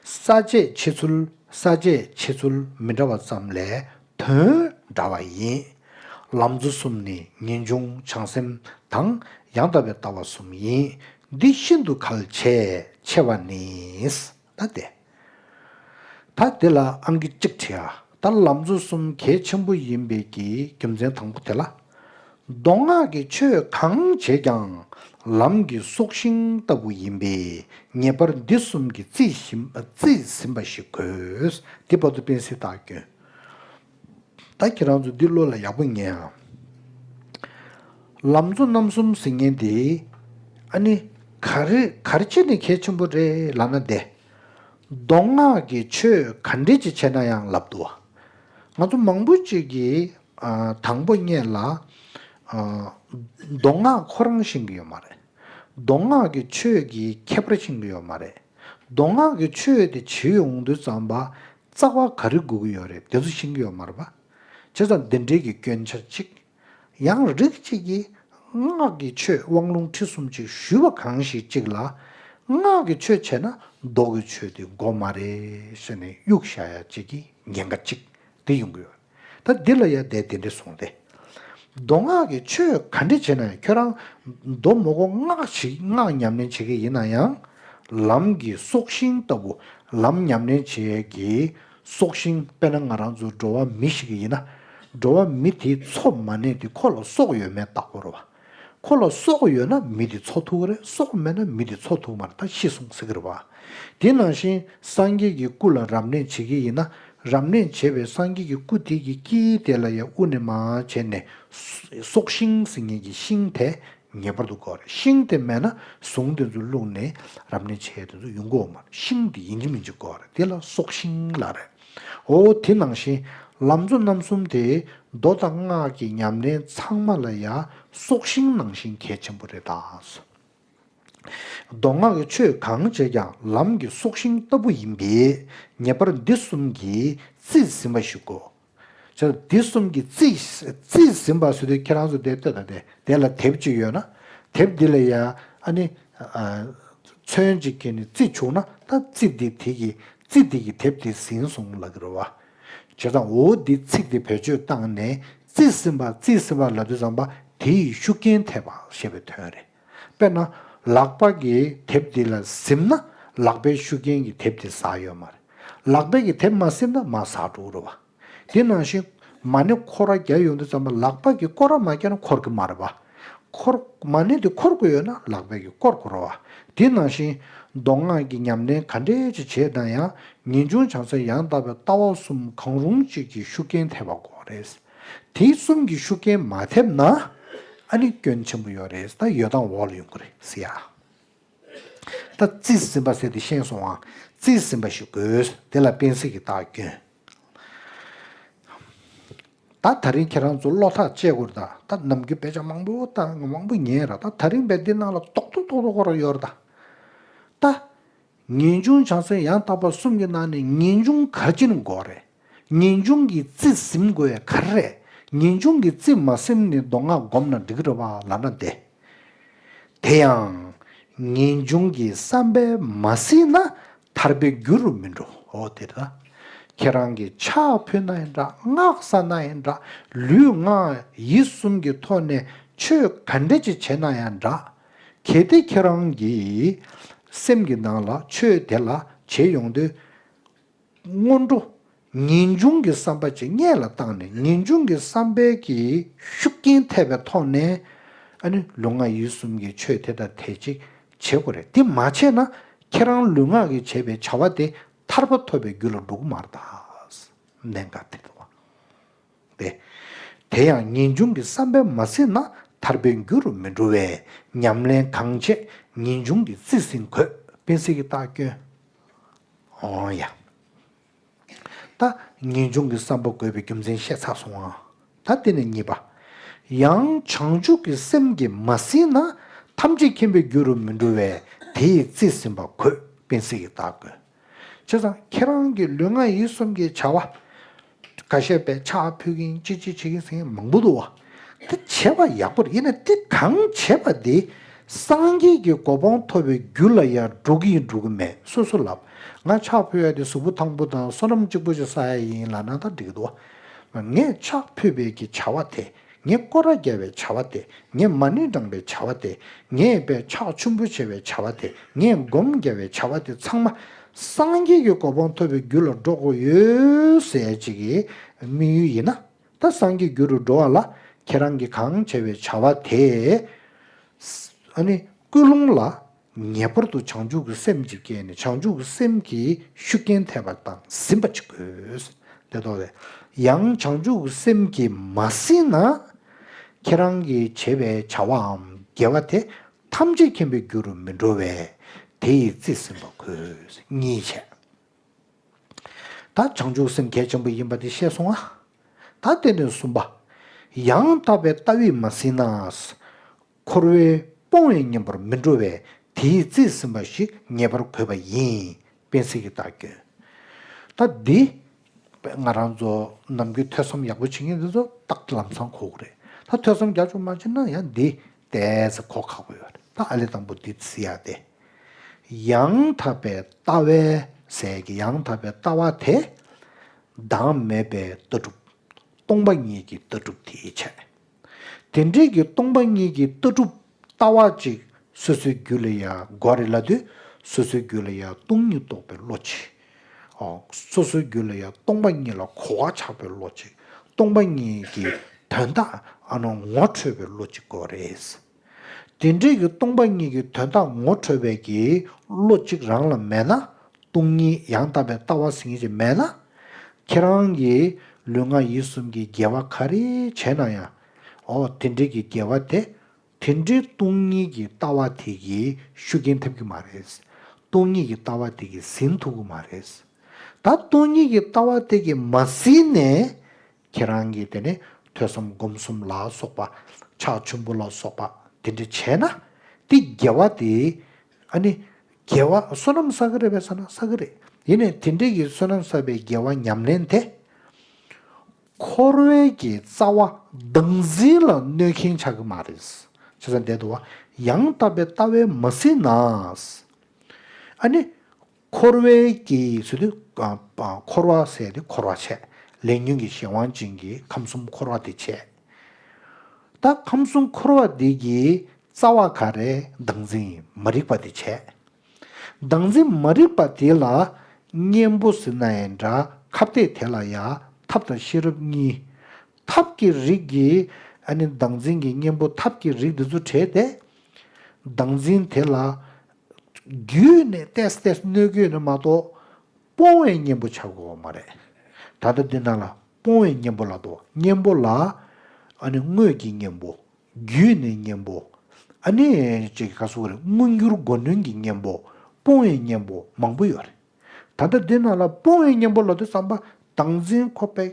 ས་བཅད་ཕྱེ་ཚུལ། ས་བཅད་ཕྱེ་ཚུལ་མི་འདྲ་བ་ཙམ་ལས། དོན་འདྲ་བ་ཡིན། ལམ་གཙོ་གསུམ་ནི་ངེས་འབྱུང་བྱང་སེམས་དང་ཡང་དག་པའི་ལྟ་བ་གསུམ་ཡིན། འདི་ཤིན་ཏུ་གལ་ཆེ་ཆེ་བ་ནི། ད་དེ། ད་དེ་ལ་ཨང་ཀི་གཅིག་བྲིས་ཨ། ད་ལམ་གཙོ་གསུམ་གལ་ཆེན་པོ་ཡིན་པའི་གི་རྒྱུ་མཚན་དང་པོ་དེ་ལ། མདོ་སྔགས་ཀྱི་ཆོས་གང་བྱེད་ཀྱང་ལམ་གྱི་སྲོག་ཤིང་ལྟ་བུ་ཡིན་པས་ངེས་པར་འདི་གསུམ་གྱིས་རྩིས་ཟིན་རྩིས་ཟིན་པ་ཞིག་དགོས། འདི་བར་དུ་སྤེན་སྲིད་རྟགས་བསྐྱོན། ད་ཁྱེད་རང་ཚོ་འདི་བློ་ལ་ཡག་པོ་ངེས་ཨ། ལམ་གཙོ་རྣམ་གསུམ་ཟེར་མཁན་དེ་ཨ་ནི་ག་རེ་ག་རེ་བྱས་ནས་གལ་ཆེན་པོ་རེད་ལབ་ན་དེ། མདོ་སྔགས་ཀྱི་ཆོས་ག་འདྲས་ཅིག་བྱས་ན་ཡང་ལབ་འདུག་བ། ང་ཚོ་མང་པོ་ཅིག་གིས་ཨ་དང་པོ་ཉིད་ལ་ཨ་མདོ་སྔགས་ཁོ་རང་ཤེས་ཀྱི་ཡོད་མ་རེད། མདོ་སྔགས་ཀྱི་ཆོས་ཀྱི་ཁྱད་པར་ཤེས་ཀྱི་ཡོད་མ་རེད། མདོ་སྔགས་ཀྱི་ཆོས་དེ་བྱེད་ཡོང་དུས་ཙམ་པ་རྩ་བ་ག་རེ་དགོས་ཀྱི་ཡོད་རེད་དེ་ཚོ་ཤེས་ཀྱི་ཡོད་མ་རེད་པ། བྱས་ཙང་འདི་འདྲའི་གི་སྐྱོན་ཆ་གཅིག་ཡང་རིགས་གཅིག་གིས་སྔགས་ཀྱི་ཆོས་དབང་ལུང་ཁྲིད་གསུམ་གཅིག་ཞུས་པ་གང་ཞིག་གཅིག་ལ། སྔགས་ཀྱི་ཆོས་བྱས་ན་མདོ་གི་ཆོས་དེ་དགོས་མ་རེད་ཟེར་ནས་གཡུག་བཞག་ཡ་གཅིག་གི་ཉེན་ཁ་གཅིག་དེ་ཡོང་གི་ཡོད། ད་འདི་ལ་ཡ་དེ་དེ་འདྲས་གསུངས་ཏེ། མདོ་སྔགས་ཀྱི་ཆོས་ག་འདྲས་བྱས་ན་ཡང་ཁྱོད་རང་མདོ་མོ་གོ་སྔགས་ཤིག་སྔགས་ཉམས་ལེན་བྱེད་ཀྱི་ཡིན་ན་ཡང་། ལམ་གྱི་སྲོག་ཤིང་ལྟ་བུ་ལམ་ཉམས་ལེན་བྱེད་ཀྱི་སྲོག་ཤིང་དཔེར་ན་ང་རང་ཚོ་འགྲོ་བ་མི་ཞིག་ཡིན་ན། འགྲོ་བ་མི་དེའི་མཚོ་མ་གནས་དེ་ཁོ་ལ་སྲོག་ཡོད་མེད་བརྟག་པོ་རེད་བ། ཁོ་ལ་སྲོག་ཡོད་ན་མི་དེ་འཚོ་ཐུབ་ཀྱི་རེད། སྲོག་མེད་ན་མི་དེ་འཚོ་ཐུབ་མ་རེད། ད་ཤི་སོང་ཟེར་གྱི་རེད་བ། དེ་ནང་བཞིན་སངས་རྒྱས་ཀྱི་སྐུ་ལ་རབ་གནས་བྱེད་ཀྱི་ཡིན་ན། རབ་གནས་བྱས་པའི་སངས་རྒྱས་ཀྱི་སྐུ་དེ་གི་དཀྱིལ་དེ་ལ་ཡང་དབུ་ནས་མར་བྱས་ནས་སྲོག་ཤིང་ཟེར་མཁན་གྱི་ཤིང་དེ་ངེས་པར་དུ་དགོས་རེད། ཤིང་དེ་མེད་ན་གཟུངས་དེ་ཚོ་བླུགས་ནས་རབ་གནས་བྱས་དེ་ཚོ་ཡོང་གི་ཡོད་མ་རེད། ཤིང་དེ་ཡིན་གཅིག་མིན་གཅིག་དགོས་རེད། དེ་ལ་སྲོག་ཤིང་ལབ་རེད། འོ་དེ་ནང་བཞིན་ལམ་གཙོ་རྣམ་གསུམ་དེ་མདོ་དང་སྔགས་ཀྱི་ཉམས་ལེན་ཚང་མ་ལ་ཡང་སྲོག་ཤིང་ནང་བཞིན་གལ་ཆེན་པོ་རེད་ད། མདོ་སྔགས་ཀྱི་ཆོས་གང་བྱེད་ཀྱང་ལམ་གྱི་སྲོག་ཤིང་ལྟ་བུ་ཡིན་པས་ངེས་པར་འདི་གསུམ་གྱིས་རྩིས་ཟིན་པ་ཞིག་དགོས། བྱས་ཙང་འདི་གསུམ་གྱིས་རྩིས་རྩིས་ཟིན་པ་ཟེར་དུས་ཁྱེད་རང་ཚོ་དེབ་ལྟ་དང་དེ་དེ་ལ་དེབ་ཅིག་ཡོད་ན་དེབ་འདི་ལ་ཡང་ཨ་ནི་ཚོན་ཅིག་གིས་ནི་རྩི་བྱུང་ན་ད་རྩི་འདི་དེ་གི་རྩི་འདི་གི་དེབ་དེ་ཟིན་སོང་ལབ་ཀྱི་རེད་བ། བྱས་ཙང་འོ་འདི་ཚིག་དེ་བེད་སྤྱོད་བཏང་ནས་རྩིས་ཟིན་པ་རྩིས་ཟིན་པ་ལབ་དུས་ཙམ་པ་དེ་ཡི་ཤུགས་རྐྱེན་ཐེབས་པ་ཞེས་པའི་དོན་རེད། དཔེར་ན། ལག་པ་གིས་དེབ་འདི་ལ་ཟིན་ན་ལག་པའི་ཤུགས་རྐྱེན་གྱིས་དེབ་དེ་ཟག་ཡོད་མ་རེད། ལག་པས་ཀྱིས་དེབ་མ་ཟིན་ན་མར་ཟག་འགྲོ་གི་རེད་བ། དེ་ནང་བཞིན་མ་ཎི་སྐོར་ར་རྒྱག་ཡོང་དུས་ཙམ་པ་ལག་པ་གིས་སྐོར་ར་མ་རྒྱག་ན་འཁོར་གི་མ་རེད་བ། འཁོར་མ་ཎི་དེ་འཁོར་དགོས་ཡོད་ན་ལག་པས་ཀྱིས་སྐོར་དགོས་རེད་བ། དེ་ནང་བཞིན་མདོ་སྔགས་ཀྱི་ཉམས་ལེན་ག་འདྲས་ཅིག་བྱེད་ན་ཡང་ངེས་འབྱུང་བྱང་སེམས་ཡང་དག་པའི་ལྟ་བ་གསུམ་གང་རུང་གཅིག་གི་ཤུགས་རྐྱེན་ཐེབས་པ་དགོས་རེད། དེ་གསུམ་གྱི་ཤུགས་རྐྱེན་མ་ཐེབས་ན་ཨ་ནི་སྐྱོན་ཆེན་པོ་ཡོད་རེད། ད་ཡོད་སྟངས་འོག་ལ་ཡོང་གི་རེད་ཟེར་ཡ། ད་རྩིས་ཟིན་པ་ཟེར་དེ་ཤེས་སོང་ཨ། རྩིས་ཟིན་པ་ཞིག་དགོས། དེ་ལ་སྤེན་སྲིད་ཀྱི་རྟགས་སྐྱོན། ད་ད་རིང་ཁྱེད་རང་ཚོ་བློ་ཐག་བཅད་དགོས་རེད་ད། ད་ནམ་རྒྱུན་དཔེ་ཆ་མང་པོ་ད་མང་པོ་ཉན་ར་ད་ད་རིང་བས་འདི་ནང་ལ་རྡོག་རྡོག་རྡོག་རྡོག་ར་ཡོད་རེད་ད། ད། ངེས་འབྱུང་བྱང་སེམས་ཡང་དག་པ་གསུམ་གྱི་ནང་ནས་ངེས་འབྱུང་ག་རེ་བྱས་ནས་འགོག་རེད། ངེས་འབྱུང་གི་རྩིས་ཟིན་དགོས་ཡ་ག་རེ་རེད། ངེས་འབྱུང་གི་རྩིས་མ་ཟིན་ནས་མདོ་སྔགས་སྒོམ་ན་འགྲིག་གི་རེད་བ་ལབ་ན་བདེ། དེ་ཡང་ངེས་འབྱུང་གི་བསམ་པས་མ་ཟིན་ན་ཐར་པའི་རྒྱུ་རུ་མི་འགྲོ། འོ་དེ་རེད་ད། ཁྱེད་རང་གིས་ཕྱག་ཕུལ་ན་ཡང་འདྲ། སྔགས་བཟླས་ན་ཡང་འདྲ། ལུས་ངག་ཡིད་གསུམ་གྱི་ཐོག་ནས་ཆོས་ག་འདྲ་ཅིག་བྱས་ན་ཡང་འདྲ། གལ་ཏེ་ཁྱེད་རང་གི་སེམས་ཀྱི་ནང་ལ་ཆོས་དེ་ལ་བྱེད་ཡོང་དུས། སྔོན་འགྲོ་ངེས་འབྱུང་གི་བསམ་པ་ཅིག་སྔོན་ལ་བཏང་ནས་ངེས་འབྱུང་གི་བསམ་པའི་གི་ཤུགས་རྐྱེན་ཐེབས་པའི་ཐོག་ནས་ཨ་ནི་ལུས་ངག་ཡིད་གསུམ་གྱི་ཆོས་དེ་དང་དེ་ཅིག་བྱེད་དགོས་རེད། དེ་མ་བྱས་ན་ཁྱེད་རང་ལུས་ངག་གིས་བྱས་པའི་བྱ་བ་དེ་ཐར་པ་ཐོབ་པའི་རྒྱུ་ལ་འགྲོ་གི་མ་རེད་ད། གནད་འགག་དེ་འདུག་བ། དེ། དེ་ཡང་ངེས་འབྱུང་གི་བསམ་པས་མ་ཟིན་ན་ཐར་པའི་རྒྱུ་རུ་མི་འགྲོ་བས་ཉམས་ལེན་གང་བྱེད་ངེས་འབྱུང་གི་རྩིས་ཟིན་དགོས། སྤེན་སྲིད་ཀྱི་རྟགས་སྐྱོན། འོང་ཡ། ད་ངེས་འབྱུང་གི་བསམ་པ་དགོས་པའི་རྒྱུ་མཚན་བཤད་ཚར་སོང་ཨ། ད་དེ་ནས་གཉིས་པ། ཡང་བྱང་ཆུབ་ཀྱི་སེམས་ཀྱིས་མ་ཟིན་ན་ཐམས་ཅད་མཁྱེན་པའི་རྒྱུ་རུ་མི་འགྲོ་བས་དེ་ཡི་རྩིས་ཟིན་པ་དགོས། སྤེན་སྲིད་ཀྱི་རྟགས་དགོས། བྱས་ཙང་ཁྱེད་རང་གི་ལུས་ངག་ཡིད་གསུམ་གྱི་བྱ་བ། ཁ་ཤས་པས་ཕྱག་ཕུལ་གིན་ཅི་ཅི་བྱེད་ཀྱིན་ཟེར་མཁན་མང་པོ་འདུག་བ། དེ་བྱས་པ་ཡག་པོ་རེད། ཡིན་ན་དེ་གང་བྱས་པ་དེ་སངས་རྒྱས་ཀྱི་གོ་འཕང་ཐོབ་པའི་རྒྱུ་ལ་ཡང་འགྲོ་གི་ཡིན་འགྲོ་གི་མེད། སོ་སོ་ལབ། ང་ཕྱག་ཕུལ་ཡ་དེ་གཟུགས་པོ་ཐང་པོ་དང་བསོད་ནམས་གཅིག་པོ་ཅིག་བསགས་ཡ་ཡིན་ལབ་ན་ད་འགྲིག་གི་འདུག་བ། ངས་ཕྱག་ཕུལ་བའི་གི་བྱ་བ་དེ། ངས་སྐོར་ར་རྒྱག་པའི་བྱ་བ་དེ། ངས་མ་ཎི་བགྲང་པའི་བྱ་བ་དེ། ངས་པའི་ཕྱག་མཆོད་འབུལ་བྱེད་པའི་བྱ་བ་དེ། ངས་སྒོམ་རྒྱག་པའི་བྱ་བ་དེ་ཚང་མ་སངས་རྒྱས་ཀྱི་གོ་འཕང་ཐོབ་པའི་རྒྱུ་ལ་འགྲོ་དགོས་ཡོད་ཟེར་ཅིག་གི་དམིགས་ཡུལ་ཡིན་ན། ད་སངས་རྒྱས་རྒྱུ་རུ་འགྲོ་བ་ལ་ཁྱེད་རང་གིས་གང་བྱས་པའི་བྱ་བ་དེ། ཨ་ནི་ཀུན་སློང་ལ་ངེས་པར་དུ་བྱང་ཆུབ་ཀྱི་སེམས་ཀྱིས་བསྐྱེད་ནས་བྱང་ཆུབ་ཀྱི་སེམས་ཀྱི་ཤུགས་རྐྱེན་ཐེབས་པ་དང་ཟིན་པ་ཅིག་དགོས། དེ་ཐོག་ལས་ཡང་བྱང་ཆུབ་ཀྱི་སེམས་ཀྱིས་མ་ཟིན་ན་ཁྱེད་རང་གིས་བྱས་པའི་བྱ་བའམ་དགེ་བ་དེ་ཐམས་ཅད་མཁྱེན་པའི་རྒྱུ་རུ་མི་འགྲོ་བས་དེ་ཡི་རྩིས་ཟིན་པ་དགོས། གཉིས་བྱས། ད་བྱང་ཆུབ་སེམས་གལ་ཆེན་པོ་ཡིན་པ་དེ་ཤེས་སོང་ཨ། ད་དེ་ནས་གསུམ་པ། ཡང་དག་པའི་ལྟ་བས་མ་ཟིན་ན། འཁོར་བས་སྤོང་བའི་གཉེན་པོར་མི་འགྲོ་བས་དེའི་རྩིས་ཟིན་པ་ཞིག་ངེས་པར་དགོས་པ་ཡིན། སྤེན་སྲིད་ཀྱི་རྟགས་སྐྱོན། ད་འདི། ང་རང་ཚོ་ནམ་རྒྱུན་ཐོས་བསམ་ཡག་པོ་བྱེད་མཁན་འདི་ཚོ་རྟག་ཏུ་ལམ་སང་གོ་གི་རེད། ད་ཐོས་བསམ་རྒྱབ་ཆོག་མ་བྱུང་ན་ཡང་འདི་ཏོག་ཙམ་གོ་ཁག་པོ་ཡོད་རེད། ད་ཨ་ལེ་དང་པོ་འདི་ཟེར་ཡ་དེ། ཡང་དག་པའི་ལྟ་བས་ཟེར་གི་ཡང་དག་པའི་ལྟ་བ་དེ། བདག་མེད་པའི་ལྟ་གྲུབ། སྟོང་པ་ཉིད་ཀྱི་ལྟ་གྲུབ་དེ་བྱས། དེ་འདྲའི་གི་སྟོང་པ་ཉིད་ཀྱི་ལྟ་གྲུབ་ལྟ་བ་ཅིག་སོ་སོའི་རྒྱུད་ལ་ཡང་དགོས་རེད་ལབ་དུས་སོ་སོའི་རྒྱུད་ལ་ཡང་སྟོང་ཉིད་རྟོགས་པའི་བློ་ཅིག་ཨོ། སོ་སོའི་རྒྱུད་ལ་ཡང་སྟོང་པ་ཉིད་ལ་གོ་བ་ཆགས་པའི་བློ་ཅིག་སྟོང་པ་ཉིད་ཀྱི་དོན་དག་ཨ་ནི་ངོ་འཕྲོད་པའི་བློ་ཅིག་དགོས་རེད། དེ་འདྲའི་གི་སྟོང་པ་ཉིད་ཀྱི་དོན་དག་ངོ་འཕྲོད་པའི་གི་བློ་གཅིག་རང་ལ་མེད་ན། སྟོང་ཉིད་ཡང་དག་པའི་ལྟ་བ་ཟེར་མཁན་ཅིག་མེད་ན། ཁྱེད་རང་གིས་ལུས་ངག་ཡིད་གསུམ་གྱི་དགེ་བ་ག་རེ་བྱས་ན་ཡང་། ཨོ་དེ་འདྲའི་གི་དགེ་བ་དེ། དེ་འདྲའི་སྟོང་ཉིད་ཀྱི་ལྟ་བ་དེ་གིས་ཤུགས་རྐྱེན་ཐེབས་ཀྱི་མ་རེད། སྟོང་ཉིད་ཀྱི་ལྟ་བ་དེ་གིས་ཟིན་ཐུབ་ཀྱི་མ་རེད། ད་སྟོང་ཉིད་ཀྱི་ལྟ་བ་དེ་གིས་མ་ཟིན་ནས། ཁྱེད་རང་གིས་དེ་ནས་ཐོས་བསམ་སྒོམ་གསུམ་ལ་སོགས་པ། ཕྱག་མཆོད་འབུལ་ལ་སོགས་པ་དེ་འདྲ་བྱས་ན། དེ་དགེ་བ་དེ། ཨ་ནི། དགེ་བ་བསོད་ནམས་བསགས་ཀྱི་རེད་པས་ཟེར་ན་བསགས་ཀྱི་རེད། ཡིན་ནའི་དེ་འདྲའི་གི་བསོད་ནམས་བསགས་པའི་དགེ་བ་ཉམས་ལེན་དེ། འཁོར་བའི་གི་རྩ་བ་བདག་འཛིན་ལ་གནོད་མཁན་ཆགས་ཀྱི་མ་རེད། བྱས་ཙང་འདས་དུ་བ་ཡང་དག་པའི་ལྟ་བས་མ་ཟིན་ན། ཨ་ནི། འཁོར་བའི་གི་ཟེར་དུས། ཨ། ཨ། འཁོར་བ་ཟེར་དུས་འཁོར་བ་བྱས། ལས་ཉོན་གྱི་གཞན་དབང་ཅན་གྱི་ཁམས་གསུམ་འཁོར་བ་དེ་བྱས། ད་ཁམས་གསུམ་འཁོར་བ་འདི་གི་རྩ་བ་ག་རེ། བདག་འཛིན་མ་རིག་པ་དེ་བྱས། བདག་འཛིན་མ་རིག་པ་དེ་ལ་གཉེན་པོ་ཟེར་ན་ཡང་འདྲ། ཁ་གཏད་དེ་ལ་ཡང་ཐབས་དང་ཤེས་རབ་གཉིས། ཐབས་ཀྱི་རིགས་ཀྱི། ཨ་ནི་བདག་འཛིན་གྱི་གཉེན་པོ་ཐབས་ཀྱི་རིགས་འདི་ཚོ་བྲལ་ཏེ། བདག་འཛིན་དེ་ལ། བརྒྱུད་ནས་ཏེས་ཏེས་གནོད་ཀྱི་ཡོད་ན་མ་གཏོགས། སྤོང་བའི་གཉེན་པོ་ཆགས་དགོས་པ་མ་རེད། ད་ལྟ་འདི་ནང་ལ་སྤོང་བའི་གཉེན་པོ་ལབ་འདུག་གཉེན་པོ་ལ། ཨ་ནི་དངོས་ཀྱི་གཉེན་པོ། བརྒྱུད་ནས་གཉེན་པོ། ཨ་ནི་ཅིག་ག་ཟེར་དགོས་རེད། མངོན་གྱུར་སྒོ་ནས་ཀྱི་གཉེན་པོ། སྤོང་བའི་གཉེན་པོ་མང་པོ་ཡོད་རེད། ད་ལྟ་འདི་ནང་ལ་སྤོང་བའི་གཉེན་པོ་ལབ་དུས་ཙམ་པ་བདག་འཛིན་ཁོ་པའི།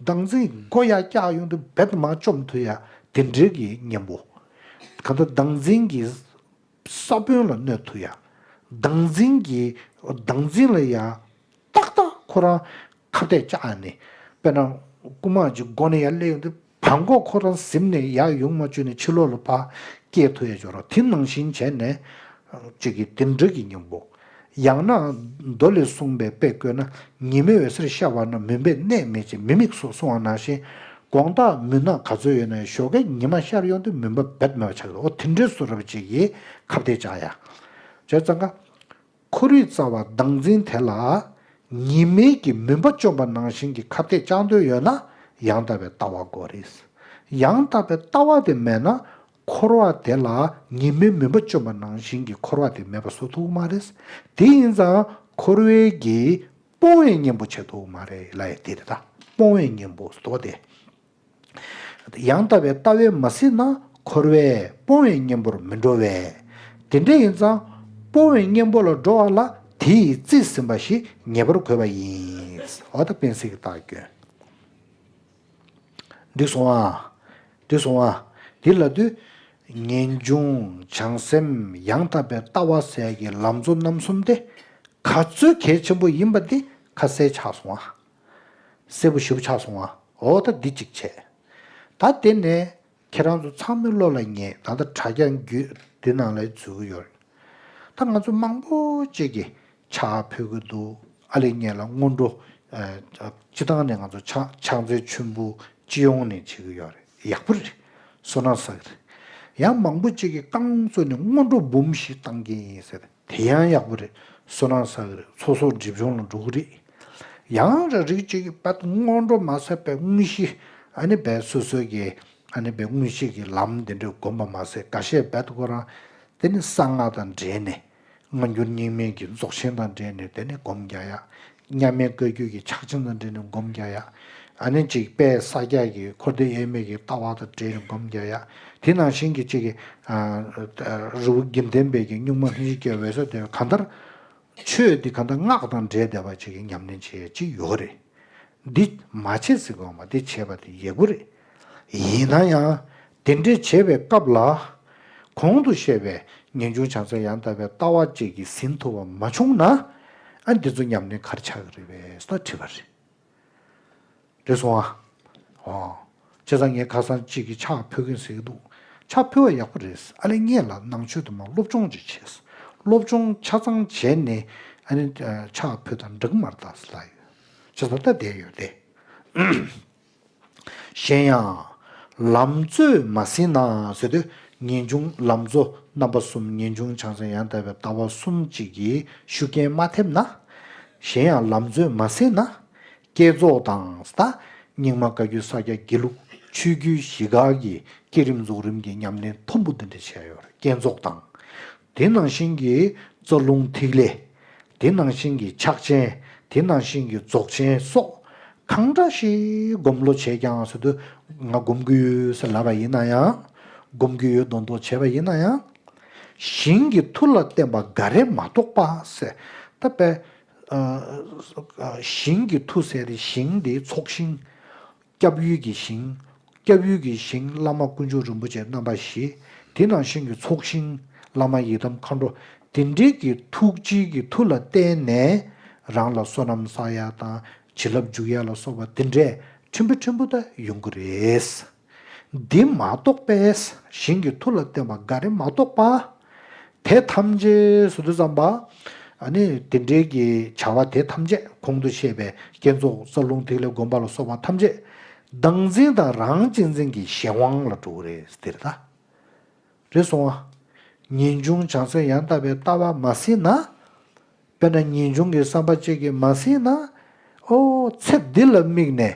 བདག་འཛིན་མགོ་ཡར་བཀྱག་ཡོང་དུས་རྦད་དེ་མར་བཅོམ་ཐུབ་ཡ་དེ་འདྲའི་གི་གཉེན་པོ། གང་ལྟར་བདག་འཛིན་གྱི་ས་བོན་ལ་གནོད་ཐུབ་ཡ། བདག་འཛིན་གྱི། བདག་འཛིན་ལ་ཡ། ཏག་ཏག་ཁོ་རང་ཁ་གཏད་བཅག་ནས། དཔེར་ན། རྐུན་མ་ཅིག་སྒོ་ནས་ཡར་སླེབས་ཡོང་དུས་བྲང་ཁོག་ཁོ་རང་ཟིན་ནས་ཡར་ཡོང་མ་བཅུག་ནས་ཕྱི་ལོགས་ལ་ཕར་སྐྱེལ་ཐུབ་ཡ་ཅིག་ཡོད་རེད། དེ་ནང་བཞིན་བྱས་ནས། ཅིག་གི་དེ་འདྲ་གི་གཉེན་པོ། ཡང་ན། མདོ་ལས་གསུངས་པའི་དཔེ་བཀོད་ན། ཉི་མའི་འོད་ཟེར་ཤར་བ་ན། མུན་པས་གནས་མེད་ཅིང་མི་དམིགས་སོ་གསུངས་པ་ནང་བཞིན། དགོང་དག་མུན་ནག་ག་ཚོད་ཡོད་ན་ཞོགས་ཀས་ཉི་མ་ཤར་ཡོང་དུས་མུན་པ་རྦད་མེད་པ་ཆགས་འདུག་འོ་དེ་འདྲའི་བཟོ་འདྲ་ཅིག་གི་ཁ་གཏད་བཅག་ཡ། བྱས་ཙང་ཀ། འཁོར་བའི་རྩ་བ་བདག་འཛིན་དེ་ལ། ཉི་མའི་གི་མུན་པ་བཅོམ་པ་ནང་བཞིན་གྱི་ཁ་གཏད་བཅག་འདོད་ཡོད་ན། ཡང་དག་པའི་ལྟ་བ་དགོས་རེད། ཡང་དག་པའི་ལྟ་བ་དེ་མེད་ན། འཁོར་བ་དེ་ལ་ཉི་མའི་མུན་པ་བཅོམ་པ་ནང་བཞིན་གྱི་འཁོར་བ་དེ་མེད་པ་བཟོ་ཐུབ་ཀྱི་མ་རེད། དེ་ཡིན་ཙང་འཁོར་བའི་གི་སྤོང་བའི་གཉེན་པོ་བྱེད་ཐུབ་ཀྱི་མ་རེད་ལབ་ཡ་དེ་རེད་ད། སྤོང་བའི་གཉེན་པོ་ཟེར་དེ། ཡང་དག་པའི་ལྟ་བས་མ་ཟིན་ན། འཁོར་བས་སྤོང་བའི་གཉེན་པོར་མི་འགྲོ་བས། དེ་འདྲ་ཡིན་ཙང་། སྤོང་བའི་གཉེན་པོ་ལ་འགྲོ་བ་ལ། དེ་ཡིས་རྩིས་ཟིན་པ་ཞིག་ངེས་པར་དགོས་པ་ཡིན། འོ་ད་པཎ་ཟེར་གྱི་རྟགས་སྐྱོན། འགྲིག་སོང་ཨ། འགྲིག་སོང་ཨ། འདི་ལབ་དུས། ངེས་འབྱུང་བྱང་སེམས་ཡང་དག་པའི་ལྟ་བ་ཟེར་གྱི་ལམ་གཙོ་རྣམ་གསུམ་དེ་ག་ཚོད་གལ་ཆེན་པོ་ཡིན་པ་འདི་ཁ་གསལ་ཆགས་སོང་ཨ། གསལ་པོ་ཞེ་པོ་ཆགས་སོང་ཨ། འོ་ད་འདི་གཅིག་བྱས། ད་དེ་ནས་ཁྱེད་རང་ཚོ་ཚང་མའི་བློ་ལ་ངེས། ད་ལྟ་དྲ་རྒྱ་བརྒྱུད་འདི་ནང་ལ་འཛུལ་གྱི་ཡོད་རེད། ད་ང་ཚོ་མང་པོ་ཅིག་གིས་ཕྱག་ཕུལ་གྱི་འདུག་ཨ་ལེ་ངེད་ལ་སྔོན་འགྲོ། ཨ། སྤྱི་བཏང་ནས་ང་ཚོ་ཕྱག་ཕྱག་འཚལ་མཆོད་འབུལ་སྤྱི་ཡོངས་ནས་བྱེད་ཀྱི་ཡོད་རེད། ཡག་པོ་རེད། བསོད་ནམས་བསགས་ཀྱི་རེད། ཡང་མང་པོ་ཅིག་གིས་རྐང་བཙུགས་ནས་སྔོན་འགྲོ་འབུམ་བཞི་བཏང་གི་ཡིན་ཟེར། དེ་ཡང་ཡག་པོ་རེད། བསོད་ནམས་བསགས་ཀྱི་རེད། ཚོགས་གསོག་སྒྲིབ་སྦྱོང་ལ་འགྲོ་གི་རེད། ཡང་ར་རིགས་གཅིག་གིས་རྦད་སྔོན་འགྲོ་མ་ཟད་པའི་དངོས་གཞི། ཨ་ནི་རྦད་སོ་སོ་གི། ཨ་ནི་རྦད་དངོས་གཞི་གི་ལམ་འདི་འདྲ་བསྒོམ་པ་མ་ཟད། འགའ་ཤས་རྦད་ཁོ་རང་དེ་ནི་གསང་སྔགས་དང་འབྲེལ་ནས། སྔ་འགྱུར་རྙིང་མའི་གི་རྫོགས་ཆེན་དང་འབྲེལ་ནས་དེ་ནི་སྒོམ་རྒྱག་ཡ། མཉམ་མེད་བཀའ་བརྒྱུད་ཀྱི་ཕྱག་ཆེན་དང་འབྲེལ་ནས་སྒོམ་རྒྱག་ཡ། ཨ་ནི་ཅིག་དཔལ་ས་སྐྱ་གི་འཁོར་འདས་དབྱེར་མེད་ཀྱི་ལྟ་བ་དང་འབྲེལ་ནས་སྒོམ་རྒྱག་ཡ། དེ་ནང་བཞིན་གྱི་ཅིག་གི། ཨ། རི་བོ་དགེ་ལྡན་པའི་གི་གཉུག་མ་ལྷུན་གྱིས་བསྐྱེད་འོད་གསལ་དེ་གང་ལྟར། ཆོས་འདི་གང་ལྟར་སྔགས་དང་འབྲེལ་བསྡད་པ་ཅིག་གི་ཉམས་ལེན་བྱེད་ཡ་ཅིག་ཡོད་རེད། འདི་མ་བྱེད་ཟེར་གོ་མ། འདི་བྱས་པ་དེ་ཡག་པོ་རེད། ཡིན་ན་ཡང་དེ་འདྲའི་བྱེད་པའི་སྐབས་ལ། གོང་དུ་བཤད་པའི་ངེས་འབྱུང་བྱང་སེམས་ཡང་དག་པའི་ལྟ་བ་ཅིག་གིས་ཟིན་ཐུབ་པ་མ་བྱུང་ན། ཨ། འདི་ཚོ་ཉམས་ལེན་ག་རེ་ཆགས་ཀྱི་རེད་པས་ཟེར་དྲིས་པ་རེད། རེད་སོང་ཨ། ཨོ། བྱས་ཙང་ངས་ཁ་སང་གཅིག་གིས་ཕྱག་ཕུལ་གིན་ཟེར་གྱི་འདུག་ཕྱག་ཕུལ་བ་ཡག་པོ་རེད། ཨ་ལེ་ངས་ལ་ནང་ཆོས་དུ་མ་སློབ་སྦྱོང་ཅིག་བྱས། སློབ་སྦྱོང་ཆ་ཚང་བྱས་ནས། ཨ་ནི་ཕྱག་ཕུལ་དང་འགྲིག་མ་རེད་ད་ཟེར་ལབ་ཡོད། བྱས་ཙང་ད་བསྡད་ཡོད་དེ། གཞན་ཡང་། ལམ་གཙོས་མ་ཟིན་ན་ཟེར་དུས། ངེས་འབྱུང་ལམ་གཙོ་རྣམ་པ་གསུམ། ངེས་འབྱུང་བྱང་སེམས་ཡང་དག་པའི་ལྟ་བ་གསུམ་གཅིག་གིས་ཤུགས་རྐྱེན་མ་ཐེབས་ན། གཞན་ཡང་ལམ་གཙོས་མ་ཟིན་ན། བསྐྱེད་རྫོགས་དང་། ད་རྙིང་མ་བཀའ་བརྒྱུད་ས་སྐྱ་དགེ་ལུགས་ཆོས་བརྒྱུད་བཞི་ཀ་གི་བསྐྱེད་རིམ་རྫོགས་རིམ་གྱི་ཉམས་ལེན་མཐོན་པོ་འདི་འདྲ་བྱས་ཡོད་རེད། བསྐྱེད་རྫོགས་དང་། དེ་ནང་བཞིན་གྱི་རྩ་རླུང་ཐིག་ལེ། དེ་ནང་བཞིན་གྱི་ཕྱག་ཆེན། དེ་ནང་བཞིན་གྱི་རྫོགས་ཆེན་སོགས། གང་འདྲ་ཞིག་སྒོམ་བློ་བྱས་ཀྱང་ཟེར་དུས་ང་སྒོམ་གྱི་ཡོད་ཟེར་ལབ་པ་ཡིན་ན་ཡང་། སྒོམ་གྱི་ཡོད་མདོག་མདོག་བྱས་པ་ཡིན་ན་ཡང་། ཞིང་གི་མཐུ་ལ་བརྟེན་པ་འགའ་རེ་མ་གཏོགས་པ་ཟེར། ད་དཔེ། ཨ། ཨ། ཞིང་གི་མཐུ་ཟེར་དེ་ཞིང་དེ་ཚོགས་ཞིང་། སྐྱབས་ཡུལ་གྱི་ཞིང་། སྐྱབས་ཡུལ་གྱི་ཞིང་བླ་མ་དཀོན་མཆོག་རིན་པོ་ཆེ་རྣམ་པ་བཞི། དེ་ནང་བཞིན་གྱི་ཚོགས་ཞིང་བླ་མ་ཡི་དམ་མཁའ་འགྲོ། དེ་འདྲའི་གི་ཐུགས་རྗེ་གི་མཐུ་ལ་བརྟེན་ནས་རང་ལ་བསོད་ནམས་བསགས་ཡ་དང་བྱིན་རླབས་འཇུག་ཡ་ལ་སོགས་པ་དེ་འདྲས་ཕྲན་བུ་ཕྲན་བུ་ད་ཡོང་གི་རེད། འདི་མ་གཏོགས་པས་ཞིང་གི་མཐུ་ལ་བརྟེན་པ་འགའ་རེ་མ་གཏོགས་པ། དེ་ཐམས་ཅད་ཟེར་དུས་ཙམ་པ། ཨ་ནི་དེ་འདྲའི་གི་བྱ་བ་དེ་ཐམས་ཅད་གོང་དུ་བཤད་པའི་བསྐྱེད་རྫོགས་རྩ་རླུང་ཐིག་ལེ་སྒོམ་པ་ལ་སོགས་པ་ཐམས་ཅད་བདག་འཛིན་དང་རང་གཅེས་འཛིན་གྱི་གཞན་དབང་ལ་འགྲོ་གི་རེད་ཟེར་ད། རེད་སོང་ཨ། ངེས་འབྱུང་བྱང་སེམས་ཡང་དག་པའི་ལྟ་བ་མ་ཟིན་ན། དཔེར་ན་ངེས་འབྱུང་གི་བསམ་པ་གཅིག་གིས་མ་ཟིན་ན། ཨོ་ཚེ་འདི་ལ་དམིགས་ནས་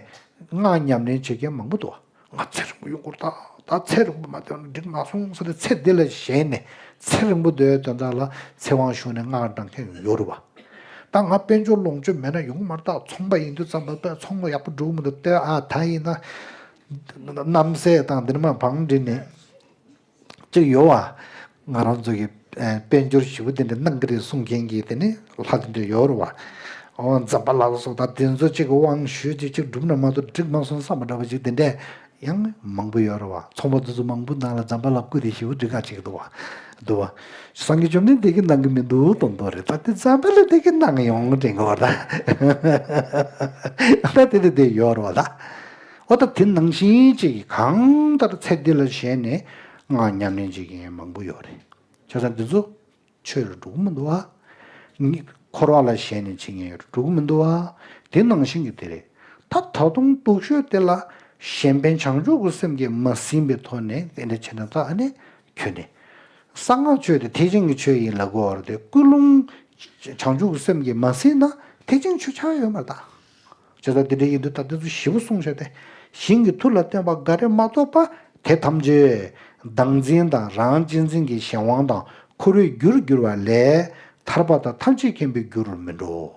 སྔགས་ཉམས་ལེན་བྱེད་མཁན་མང་པོ་འདུག་ང་ཚེ་རིང་པོ་ཡོང་དགོས་ད། ད་ཚེ་རིང་པོ་མ་བསྡད་ན་འགྲིག་མ་སོང་ཟེར་ཏེ་ཚེ་འདི་ལ་ཞེན་ནས་ཚེ་རིང་པོ་སྡོད་དོན་དག་ལ་ཚེ་དབང་ཞུགས་ནས་སྔགས་བགྲང་མཁན་ཡོད་རེད་བ། ད་ང་དཔལ་འབྱོར་ལོངས་སྤྱོད་མེད་ན་ཡོང་གི་མ་རེད་ད། ཚོང་པ་ཡིན་དུས་ཙམ་པ་ཚོང་པ་ཡག་པོ་འགྲོ་གི་མི་འདུག་ལྟོས་ཨ། ད་ཡིན་ན་རྣམ་སྲས་དང་འདི་ནས་མར་བང་བསྒྲིགས་ནས། ཅིག་ཡོད་བ། ང་རང་ཚོ་གི་ཨ་དཔལ་འབྱོར་ཞེ་པོ་དེ་འདྲ་གནང་གི་རེད་གསུང་མཁན་གྱི་དེ་ནི་ལྷ་དེ་འདྲ་ཡོད་རེད་བ། ཨོ་འཛམ་བྷ་ལ་སོགས་ད་དེ་ཚོ་ཅིག་གི་དབང་ཞུས་ཅིག་ཅིག་སྒྲུབ་ན་མ་གཏོགས་འགྲིག་མ་སོང་བསམ་པ་འདྲ་བ་ཅིག་དེ་འདྲ་ཡང་མང་པོ་ཡོད་རེད་བ། ཚོང་པ་དེ་ཚོ་མང་པོ་ནང་ལ་འཛམ་བྷ་ལ་སྐུ་དེ་ཞེ་པོ་འགྲིག་ག་ཅིག་འདུག་བ། འདུག་བ། སངས་རྒྱས་བཅོམ་ལྡན་འདས་ཀྱིས་གནང་གི་མི་འདུག་དོན་དུ་རེད། ད་དེ་འཛམ་བྷ་ལ་དེ་གིས་གནང་ཡོང་དྲན་གི་བ་ད། ད་དེ་དེ་དེ་ཡོད་རེད་བ་ད། ཨོ་ད་དེ་ནང་བཞིན་ཅིག་གིས་གང་ལྟར་ཚེ་འདི་ལ་ཞེན་ནས་སྔགས་ཉམས་ལེན་བྱེད་མཁན་མང་པོ་ཡོད་རེད། བྱས་ཙང་འདི་ཚོ་ཆོས་ལ་འགྲོ་གི་མི་འདུག་བ། འཁོར་བ་ལ་ཞེན་ནས་བྱེད་མཁན་ཡོད་རེད། འགྲོ་གི་མི་འདུག་བ། དེ་ནང་བཞིན་གྱི་དེ་རེད། ད་ད་དུང་སྡུག་ཤོས་དེ་ལ་གཞན་ཕན་བྱང་ཆུབ་ཀྱི་སེམས་ཀྱིས་མ་ཟིན་པའི་ཐོག་ནས་དེ་འདྲ་བྱས་ན་ད་ཨ་ནི་ཁྱོད་ནི་གསང་སྔགས་ཆོས་དེ་ཐེག་ཆེན་གྱི་ཆོས་ཡིན་ལབ་དགོས་བ་རེད་དེ། ཀུན་སློང་བྱང་ཆུབ་ཀྱི་སེམས་ཀྱིས་མ་ཟིན་ན་ཐེག་ཆེན་ཆོས་ཆགས་ཡོད་མ་རེད་ད། བྱས་ཙང་འདི་འདྲ་ཡིན་དུས་ད་འདི་ཚོ་ཞིབ་པོ་གསུངས་བཞག་སྟེ། ཞིང་གི་མཐུ་ལ་བརྟེན་པ་འགའ་རེ་མ་གཏོགས་པ། དེ་ཐམས་ཅད་བདག་འཛིན་དང་རང་གཅེས་འཛིན་གྱི་གཞན་དབང་དང་འཁོར་བའི་རྒྱུར་གྱུར་པ་ལས་ཐར་པ་དང་ཐམས་ཅད་མཁྱེན་པའི་རྒྱུར་མི་འགྲོ།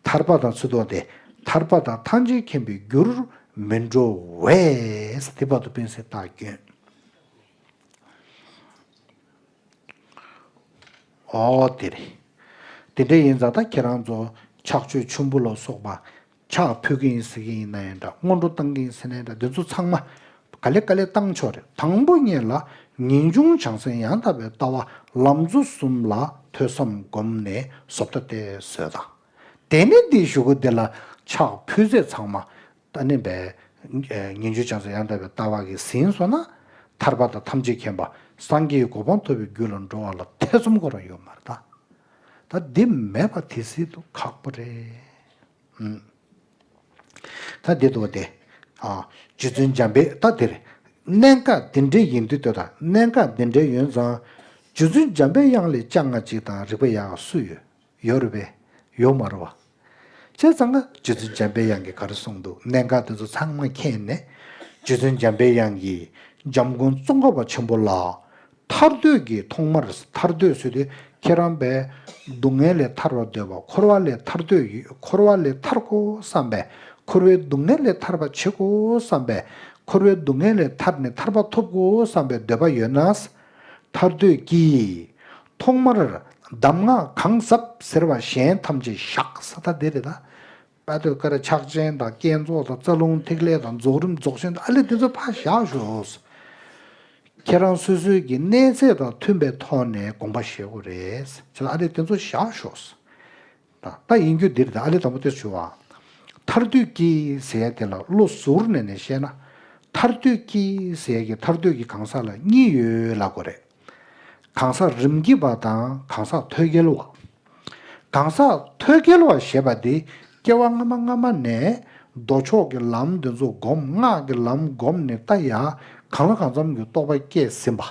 ཐར་པ་དང་ཚུལ་ཐོག་སྟེ། ཐར་པ་དང་ཐམས་ཅད་མཁྱེན་པའི་རྒྱུར་མི་འགྲོ་བས། དེ་བར་དུ་ཕན་སེམས་བཏགས་སྐྱོན། ཨོ་དེ་རེད། དེ་འདྲ་ཡིན་ཙང་ད་ཁྱེད་རང་ཚོ་ཕྱག་མཆོད་ཆུན་པོ་ལ་སོགས་པ་ཕྱག་ཕུལ་གྱི་ཡིན་ཟེར་གྱི་ཡིན་ན་ཡང་འདྲ། སྔོན་འགྲོ་བཏང་གི་ཡིན་ཟེར་ན་ཡང་འདྲ། འདི་ཚོ་ཚང་མ་ག་ལེ་ག་ལེ་བཏང་ཆོག་རེད། དང་པོ་ཉིད་ལ་ངེས་འབྱུང་བྱང་སེམས་ཡང་དག་པའི་ལྟ་བ་ལམ་གཙོ་གསུམ་ལ་ཐོས་བསམ་སྒོམ་ནས་བཟོ་ལྟ་སྟེ་བཟོས་དང་། དེ་ནས་འདིའི་གཞུག་གུ་འདི་ལ་ཕྱག་ཕུལ་ཚད་ཚང་མ་ད་ནི་བས་ངེས་འབྱུང་བྱང་སེམས་ཡང་དག་པའི་ལྟ་བ་གིས་ཟིན་སོང་ན། ཐར་པ་དང་ཐམས་ཅད་མཁྱེན་པ་སངས་རྒྱས་ཀྱི་གོ་འཕང་ཐོབ་པའི་རྒྱུ་ལ་འགྲོ་བ་ལ་ཐེ་ཚོམ་ཁོ་རང་ཡོད་མ་རེད་ད། ད་འདི་མེད་པ་དེ་སྲིད་དུ་ཁག་པོ་རེད། ཨུམ། ད་འདི་འདུག་སྟེ། ཨ། རྗེ་བཙུན་འཇམ་དཔལ་ད་དེར་གནད་འགག་འདི་འདྲའི་ཡིན་དུས་ད་གནད་འགག་འདི་འདྲའི་ཡོད་ཙང་། རྗེ་བཙུན་འཇམ་དཔལ་དབྱངས་ལས་སྐྱེ་ལྔ་གཅིག་དང་རིག་པ་ཡག་སུ་ཡོད། ཡོད་རེད་པས། ཡོད་མ་རེད་བ། བྱས་ཙང་ང་རྗེ་བཙུན་འཇམ་དཔལ་དབྱངས་ཀྱིས་ག་རེ་གསུངས་འདུག་གནད་འགག་དེ་ཚོ་ཚང་མ་མཁྱེན་ནས། རྗེ་བཙུན་འཇམ་དཔལ་དབྱངས་ཀྱིས་འཇམ་མགོན་ཙོང་ཁ་པ་ཆེན་པོ་ལ། ཐར་འདོད་ཀྱི་ཐོག་མར་ཐར་འདོད་ཟེར་དུས་ཁྱེད་རང་པས་སྡུག་བསྔལ་ལས་ཐར་བར་འདོད་པ། འཁོར་བ་ལས་ཐར་འདོད་ཡོད། འཁོར་བ་ལས་ཐར་དགོས་བསམ་པས། འཁོར་བའི་སྡུག་བསྔལ་ལས་ཐར་བར་བྱེད་དགོས་བསམ་པས། འཁོར་བའི་སྡུག་བསྔལ་ལས་ཐར་ནས་ཐར་པ་ཐོབ་དགོས་བསམ་པའི་འདོད་པ་ཡོད་ན། ཐར་འདོད་ཀྱིས། ཐོག་མར་གདམས་ངག་གང་ཟབ་ཟེར་བ་གཞན་ཐམས་ཅད་བཞག་ས་ད་འདི་རེད་ད། དཔལ་དུས་ཀར་ཕྱག་ཆེན་དང་བསྐྱེད་རྫོགས་དང་རྩ་རླུང་ཐིག་ལེ་དང་རྫོགས་རིམ་རྫོགས་ཆེན་དང་ཨ་ལེ་དེ་ཚོ་ཕར་བཞག་ཤོག་ཁྱེད་རང་སོ་སོའི་གི་གནས་ཚད་དང་མཐུན་པའི་ཐོག་ནས་དགོངས་པ་བཞེས་དགོས་རེད། ཁྱེད་རང་ཨ་ལེ་དེ་ཚོ་བཞག་ཤོག་ད་ད་ཡིན་རྒྱུ་འདིར་ད་ཨ་ལེ་དང་པོ་དེ་ཞུ་བ། ཐར་འདོད་ཀྱི་ཟེར་ཡ་དེ་ལ་བློ་གཟུར་ནས་ནས་བཤད་ན། ཐར་འདོད་ཀྱི་ཟེར་ཡ་གི་ཐར་འདོད་ཀྱི་གང་ཟག་ལ་གཉིས་ཡོད་ལབ་དགོས་རེད། གང་ཟག་རིམ་གྱིས་པ་དང་གང་ཟག་ཐོད་རྒལ་བ། གང་ཟག་ཐོད་རྒལ་བ་ཞེས་པ་དེ་སྐྱེ་བ་སྔ་མ་སྔ་མ་ནས་མདོ་ཕྱོགས་ཀྱི་ལམ་འདི་ཚོ་སྒོམ་སྔགས་ཀྱི་ལམ་སྒོམ་ནས་ལྟ་ཡ་གང་ལ་གང་འཚམ་གྱི་རྟོགས་པ་སྐྱེས་ཟིན་པ།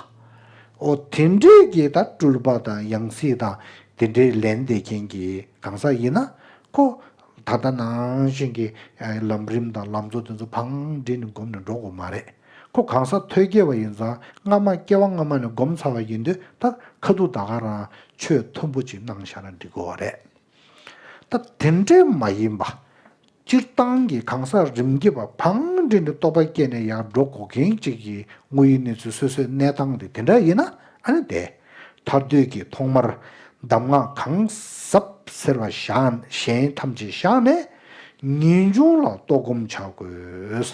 ཨོ་དེ་འདྲས་ཀྱི་ད་སྤྲུལ་པ་དང་ཡང་སྲིད་དང་དེ་འདྲའི་ལན་འདེབས་མཁན་གྱི་གང་ཟག་ཡིན་ན་ཁོ་ད་ལྟ་ནང་བཞིན་གྱི་ལམ་རིམ་དང་ལམ་གཙོ་དེ་ཚོ་བང་བསྒྲིགས་ནས་སྒོམ་ནས་འགྲོ་དགོས་མ་རེད། ཁོ་གང་ཟག་ཐོད་རྒལ་བ་ཡིན་ཙང་སྔ་མ་སྐྱེ་བ་སྔ་མ་ནས་སྒོམ་ཚར་བ་ཡིན་དུས་ད་ཁ་ཐུག་ད་ག་རང་ཆོས་མཐུན་པོ་ཅིག་གནང་བཞག་ན་འགྲིག་གི་རེད། ད་དེ་འདྲས་མ་ཡིན་པ། སྤྱིར་བཏང་གི་གང་ཟག་རིམ་གྱིས་པ་ཕར་འགྲོ་ནས་རྟོགས་པ་སྐྱེས་ནས་ཡར་འགྲོ་དགོས་མཁན་གཅིག་གི་དངོས་ཡོད་གནས་ཚུལ་སོ་སོའི་གནས་སྟངས་དེ་དེ་འདྲ་ཡིན་ན། ཨ་ནི་དེ། ཐར་འདོད་ཀྱིས་ཐོག་མར་གདམས་ངག་གང་ཟབ་ཟེར་བ་བཞག་གཞན་ཐམས་ཅད་བཞག་ནས། ངེས་འབྱུང་ལ་རྟོགས་སྒོམ་བྱ་དགོས།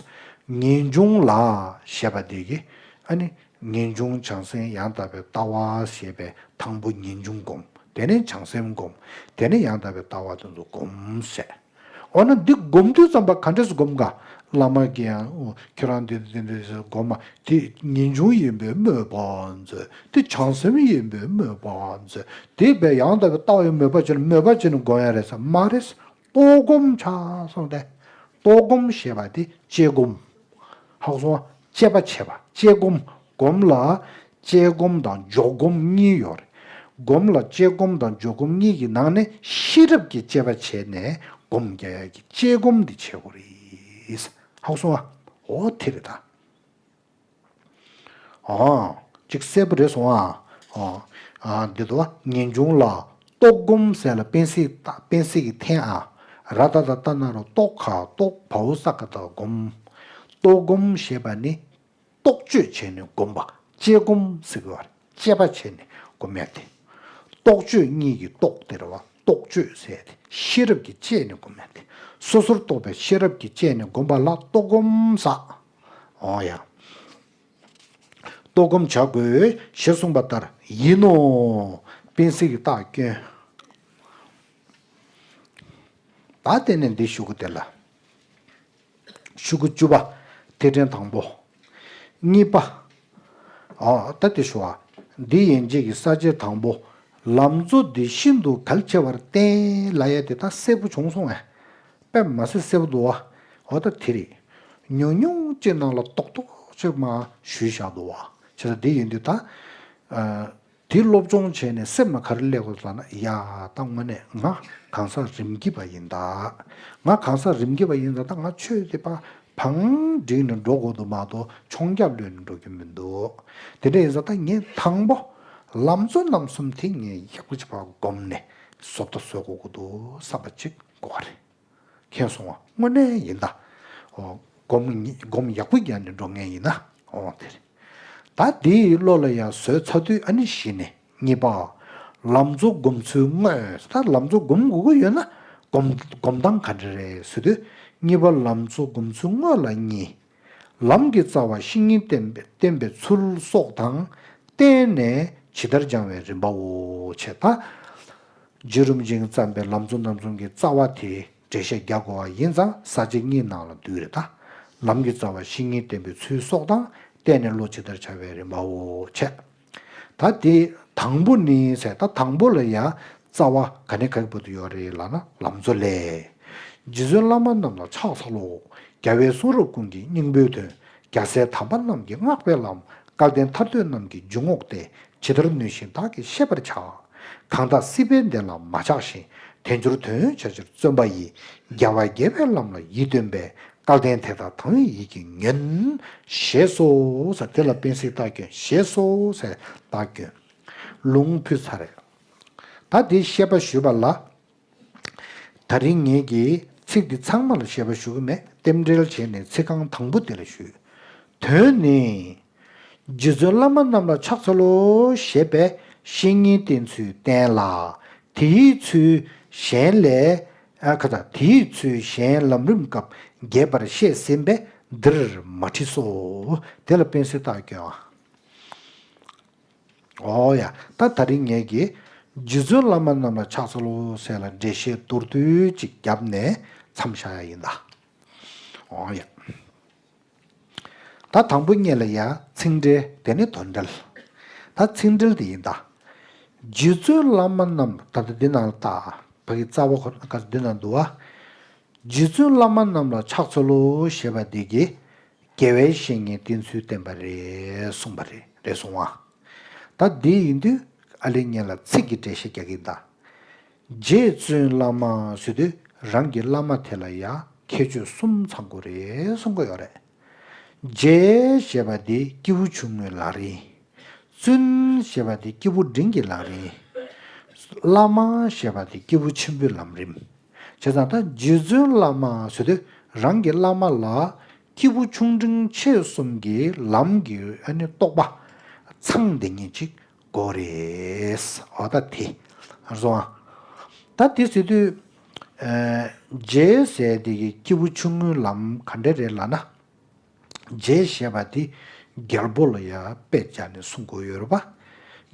ངེས་འབྱུང་ལ་ཞེས་པ་དེ་གི། ཨ་ནི། ངེས་འབྱུང་བྱང་སེམས་ཡང་དག་པའི་ལྟ་བ་ཞེས་པའི་དང་པོ་ངེས་འབྱུང་སྒོམ། དེ་ནས་བྱང་སེམས་སྒོམ། དེ་ནས་ཡང་དག་པའི་ལྟ་བ་དེ་ཚོ་སྒོམ་ཟེར། འོ་ན་འདི་སྒོམ་དུས་ཙམ་པ་ག་འདྲས་སུ་སྒོམ་ག་བླ་མ་གིས་ཡང་ཁྱོད་རང་འདི་འདི་འདི་ཟེར་སྒོམ་མ། དེ་ངེས་འབྱུང་ཡིན་པའི་སྨོད་པ་མཛོད། དེ་བྱང་སེམས་ཡིན་པའི་སྨོད་པ་མཛོད། དེ་བས་ཡང་དག་པའི་ལྟ་བའི་སྨོད་པ་བྱས་ནས་སྨོད་པ་བྱས་ནས་སྒོམ་ཡ་རེད་ཟེར་མ་རེད། རྟོགས་སྒོམ་བྱ་གསུངས་ཏེ། རྟོགས་སྒོམ་ཞེས་པ་དེ་དཔྱད་སྒོམ། ཧ་གོ་སོང་ང་། དཔྱད་པ་བྱེད་པ། དཔྱད་སྒོམ། སྒོམ་ལ་དཔྱད་སྒོམ་དང་འཇོག་སྒོམ་གཉིས་ཡོད་རེད། སྒོམ་ལ་དཔྱད་སྒོམ་དང་འཇོག་སྒོམ་གཉིས་ཀྱི་ནང་ནས་ཤེས་རབ་ཀྱིས་དཔྱད་པ་བྱས་ནས་སྒོམ་རྒྱག་ཡ་གི་དཔྱད་སྒོམ་འདི་བྱེད་དགོས་རེད། ཧ་གོ་སོང་ང་། འོ་དེ་རེད་ད། ཨོ། ཅིག་གསལ་པོ་རེད་སོང་ཨ། ཨོ། ཨ་འདི་དུ་བ་ངེས་འབྱུང་ལ་རྟོགས་སྒོམ་ཟེར་ལ་པེན་སི་ཏ་པེན་སི་གི་འཐེན་ཨ། ར་ཏ་ཏ་ཏ་ན་རོ་རྟོགས་ཁ་རྟོགས་བའོ་ས་ཀ་ཏ་སྒོམ། རྟོགས་སྒོམ་ཞེས་པ་ནི་རྟོག་དཔྱོད་བྱས་ནས་སྒོམ་པ། དཔྱད་སྒོམ་ཟེར་གི་བ་རེད། དཔྱད་པ་བྱས་ནས་སྒོམ་ཡ་དེ། རྟོག་དཔྱོད་གཉིས་ཀྱི་རྟོག་དེ་རེད་བ། རྟོག་དཔྱོད་ཟེར་ཡ་དེ་ཤེས་རབ་ཀྱིས་དཔྱད་ནས་སྒོམ་ཡ་དེ། སོ་སོར་རྟོག་པའི་ཤེས་རབ་ཀྱིས་དཔྱད་ནས་སྒོམ་པ་ལ་རྟོགས་སྒོམ་ཟེར། འོ་ཡ། རྟོགས་སྒོམ་བྱ་དགོས་ཞེས་གསུངས་པ་ལྟར་ཡིན་ནོ། པེན་སི་གི་རྟགས་སྐྱོན། ད་དེ་ནས་འདི་ཤོག་གུ་དེ་ལ། ཤོག་གུ་བཅུ་པ། ཐེག་ཆེན་དང་པོ། གཉིས་པ། ཨ་ད་དེ་ཤོག་ཨ། འདི་ཡན་ཆད་ཀྱི་ས་བཅད་དང་པོ། ལམ་གཙོ་འདི་ཤིན་ཏུ་གལ་ཆེ་བར་བསྟན་ལབ་ཡ་དེ་ད་གསལ་པོ་བྱུང་སོང་ངས། དཔེ་མ་ཟད་གསལ་པོ་འདུག་བ། འོ་ད་དེ་རེད། ཉུང་ཉུང་ཅིག་ནང་ལ་རྡོག་རྡོག་ཅིག་མར་ཞུས་བཞག་འདུག་བ། བྱས་ཙང་འདི་ཡིན་དུས་ད། ཨ། དེ་སློབ་སྦྱོང་བྱས་ནས་སེམས་ལ་ག་རེ་སླེབས་དགོས་ལབ་ན། ཡ་ད་དངོས་གནས་ང་གང་ཟག་རིམ་གྱིས་པ་ཡིན་ད། ང་གང་ཟག་རིམ་གྱིས་པ་ཡིན་ད། ད་ང་ཆོས་དེ་ཕར་བང་སྒྲིག་ནས་འགྲོ་དགོས་འདུག་མ་གཏོགས་མཆོང་རྒྱ་གློད་ནས་འགྲོ་རྒྱུ་མི་འདུག་དེ་འདྲ་ཡིན་ཙང་ད་ངས་དང་པོ་ལམ་གཙོ་རྣམ་གསུམ་དེ་ངས་ཡག་པོ་ཅིག་ཕར་བསྒོམས་ནས་བཟོ་ལྟ་བཟོ་དགོས་ཀྱི་འདུག་བསམ་པ་ཅིག་དགོས་པ་རེད། མཁྱེན་སོང་ང་། དངོས་གནས་ཡིན་ད། ཨོ། སྒོམ་ཉི་སྒོམ་ཡག་པོ་རྒྱག་ནས་འགྲོ་མཁན་ཡིན་ན། ཨོ་དེ་རེད། ད་དེའི་བློ་ལ་ཡང་བཟོས་ཚར་དུས་ཨ་ནི་གཞི་ནས་གཉིས་པ། ལམ་གཙོ་སྒོམ་ཚུལ་དངོས། ད་ལམ་གཙོ་སྒོམ་དགོས་ཀྱི་ཡོད་ན་སྒོམ་སྒོམ་སྟངས་ག་འདྲ་རེད་ཟེར་དུས། གཉིས་པ་ལམ་གཙོ་སྒོམ་ཚུལ་དངོས་ལ་གཉིས། ལམ་གྱི་རྩ་བ་བཤེས་གཉེན་བསྟེན་པའི་བསྟེན་པའི་ཚུལ་སོགས་དང་བསྟེན་ནས་ཇི་ལྟར་སྦྱང་བའི་རིམ་པའོ། བྱས་ད། རྗེ་རིན་པོ་ཆེས་བརྩམས་པའི་ལམ་གཙོ་རྣམ་གསུམ་གྱི་རྩ་བ་དེ་འགྲེལ་བཤད་རྒྱག་དགོས་པ་ཡིན་ཙང་ས་བཅད་གཉིས་ནང་ལ་འདུས་རེད་ད། ལམ་གྱི་རྩ་བ་བཤེས་གཉེན་བསྟེན་པའི་ཚུལ་སོགས་དང་བསྟེན་ནས་བློ་ཇི་ལྟར་འཆར་བའི་རིམ་པའོ། བྱས། ད་དེ་དང་པོ་ནི་ཟེར། ད་དང་པོ་ལ་ཡང་རྩ་བ་ག་ནས་ག་གི་བར་དུ་ཡོད་རེད་ལབ་ན་ལམ་གཙོ་ལས། རྗེ་བཙུན་བླ་མ་རྣམས་ལ་ཕྱག་འཚལ་ལོ། རྒྱལ་བའི་གསུང་རབ་ཀུན་གྱི་སྙིང་པོའི་དོན། རྒྱལ་སྲས་དམ་པ་རྣམས་ཀྱིས་བསྔགས་པའི་ལམ། སྐལ་ལྡན་ཐར་འདོད་རྣམས་ཀྱི་འཇུག་ངོགས་ཏེ། ཇི་ལྟར་ནུས་བཞིན་བདག་གིས་ཤེས་པར་བྱ། གང་དག་སྲིད་པའི་བདེ་ལ་མ་ཆགས་ཤིང་། དལ་འབྱོར་དོན་བྱ་ཕྱིར་བརྩོན་པ་ཡིས། རྒྱལ་བ་དགྱེས་པའི་ལམ་ལ་ཡིད་རྟོན་པའི། སྐལ་ལྡན་དེ་དག་དང་བའི་ཡིད་ཀྱིས་ཉོན། ཞེས་སོ་ཟེར། དེ་ལ་པེན་སི་རྟགས་སྐྱོན། ཞེས་སོ་ཟེར་རྟགས་སྐྱོན། ལུང་ཕུལ་ཚར་རེད། ད་དེ་བཤད་པ་ཞུས་པ་ལ། ད་རིང་ངེད་ཀྱིས་ཚིག་འདི་ཚང་མ་ལ་བཤད་པ་ཞུ་གི་མེད། རྟེན་འབྲེལ་བྱས་ནས་ཚིག་རྐང་དང་པོ་དེ་ལ་ཞུས། དོན་ནི། རྗེ་བཙུན་བླ་མ་རྣམས་ལ་ཕྱག་འཚལ་ལོ་ཞེས་པའི་བཤེས་གཉེན་བསྟེན་ཚུལ་བསྟན་ལ། དེའི་ཚུལ་གཞན་ལས། ཨ་ཁ་ད་དེའི་ཚུལ་གཞན་ལམ་རིམ་སྐབས་རྒྱས་པར་བཤད་ཟིན་པས་འདིར་མ་བྲིས་སོ། དེ་ལ་པེན་སི་རྟགས་སྐྱོན་ཨ། ཨོ་ཡ། ད་ད་རིང་ངེད་ཀྱིས་རྗེ་བཙུན་བླ་མ་རྣམས་ལ་ཕྱག་འཚལ་ལོ་ཟེར་ལ་འགྲེལ་བཤད་མདོར་བསྡུས་ཅིག་བརྒྱབ་ནས་མཚམས་བཞག་ཡ་ཡིན་ད། ཨོ་ཡ། ད་དང་པོ་ཉིད་ལ་ཡ་ཚིག་འགྲེལ། དེ་ནས་དོན་འགྲེལ། ད་ཚིག་འགྲེལ་དེ་ཡིན་ད། རྗེ་བཙུན་བླ་མ་རྣམས། ད་ལྟ་འདི་ནང་ལ་ད་ཕ་གི་རྩ་བ་ཁོ་ན་འདི་ནང་འདུག་བ། རྗེ་བཙུན་བླ་མ་རྣམས་ལ་ཕྱག་འཚལ་ལོ་ཞེས་པ་འདི་གིས་རྒྱལ་བའི་བཤེས་གཉེན་བསྟེན་ཚུལ་བསྟན་པ་རེད་གསུངས་པ་རེད། རེད་སོང་ང་། ད་འདི་ཡིན་དུས་ཨ་ལེ་ཉིད་ལ་ཚིག་གི་འགྲེལ་བཤད་རྒྱག་གི་ད། རྗེ་བཙུན་བླ་མ་ཟེར་དུས་རང་གི་བླ་མ་དེ་ལ་ཡང་ཁྱད་ཆོས་གསུམ་ཚང་དགོས་རེད་གསུང་གི་ཡོད་རེད། རྗེ་ཞེས་པ་འདི་སྐྱེས་བུ་ཆུང་ངུའི་ལམ་རིམ། བཙུན་ཞེས་པ་འདི་སྐྱེས་བུ་འབྲིང་གི་ལམ་རིམ། བླ་མ་ཞེས་པ་འདི་སྐྱེས་བུ་ཆེན་པོའི་ལམ་རིམ། བྱས་ཙང་ད་རྗེ་བཙུན་བླ་མ་ཟེར་དུས་རང་གི་བླ་མ་ལ་སྐྱེས་བུ་ཆུང་འབྲིང་ཆེ་གསུམ་གྱི་ལམ་གྱི་ཨ་ནི་རྟོགས་པ་ཚང་བསྡད་མཁན་ཅིག་དགོས་རེད། འོ་ད་དེ་རེད་སོང་ཨ། ད་དེ་ཟེར་དུས་ཨ་རྗེ་ཟེར་དེ་གི་སྐྱེས་བུ་ཆུང་ངུའི་ལམ་ག་འདྲ་རེད་ལབ་ན། རྗེ་ཞེས་པ་དེ་རྒྱལ་པོ་ལ་ཡང་དཔེ་བྱས་ནས་གསུང་གི་ཡོད་རེད་པ།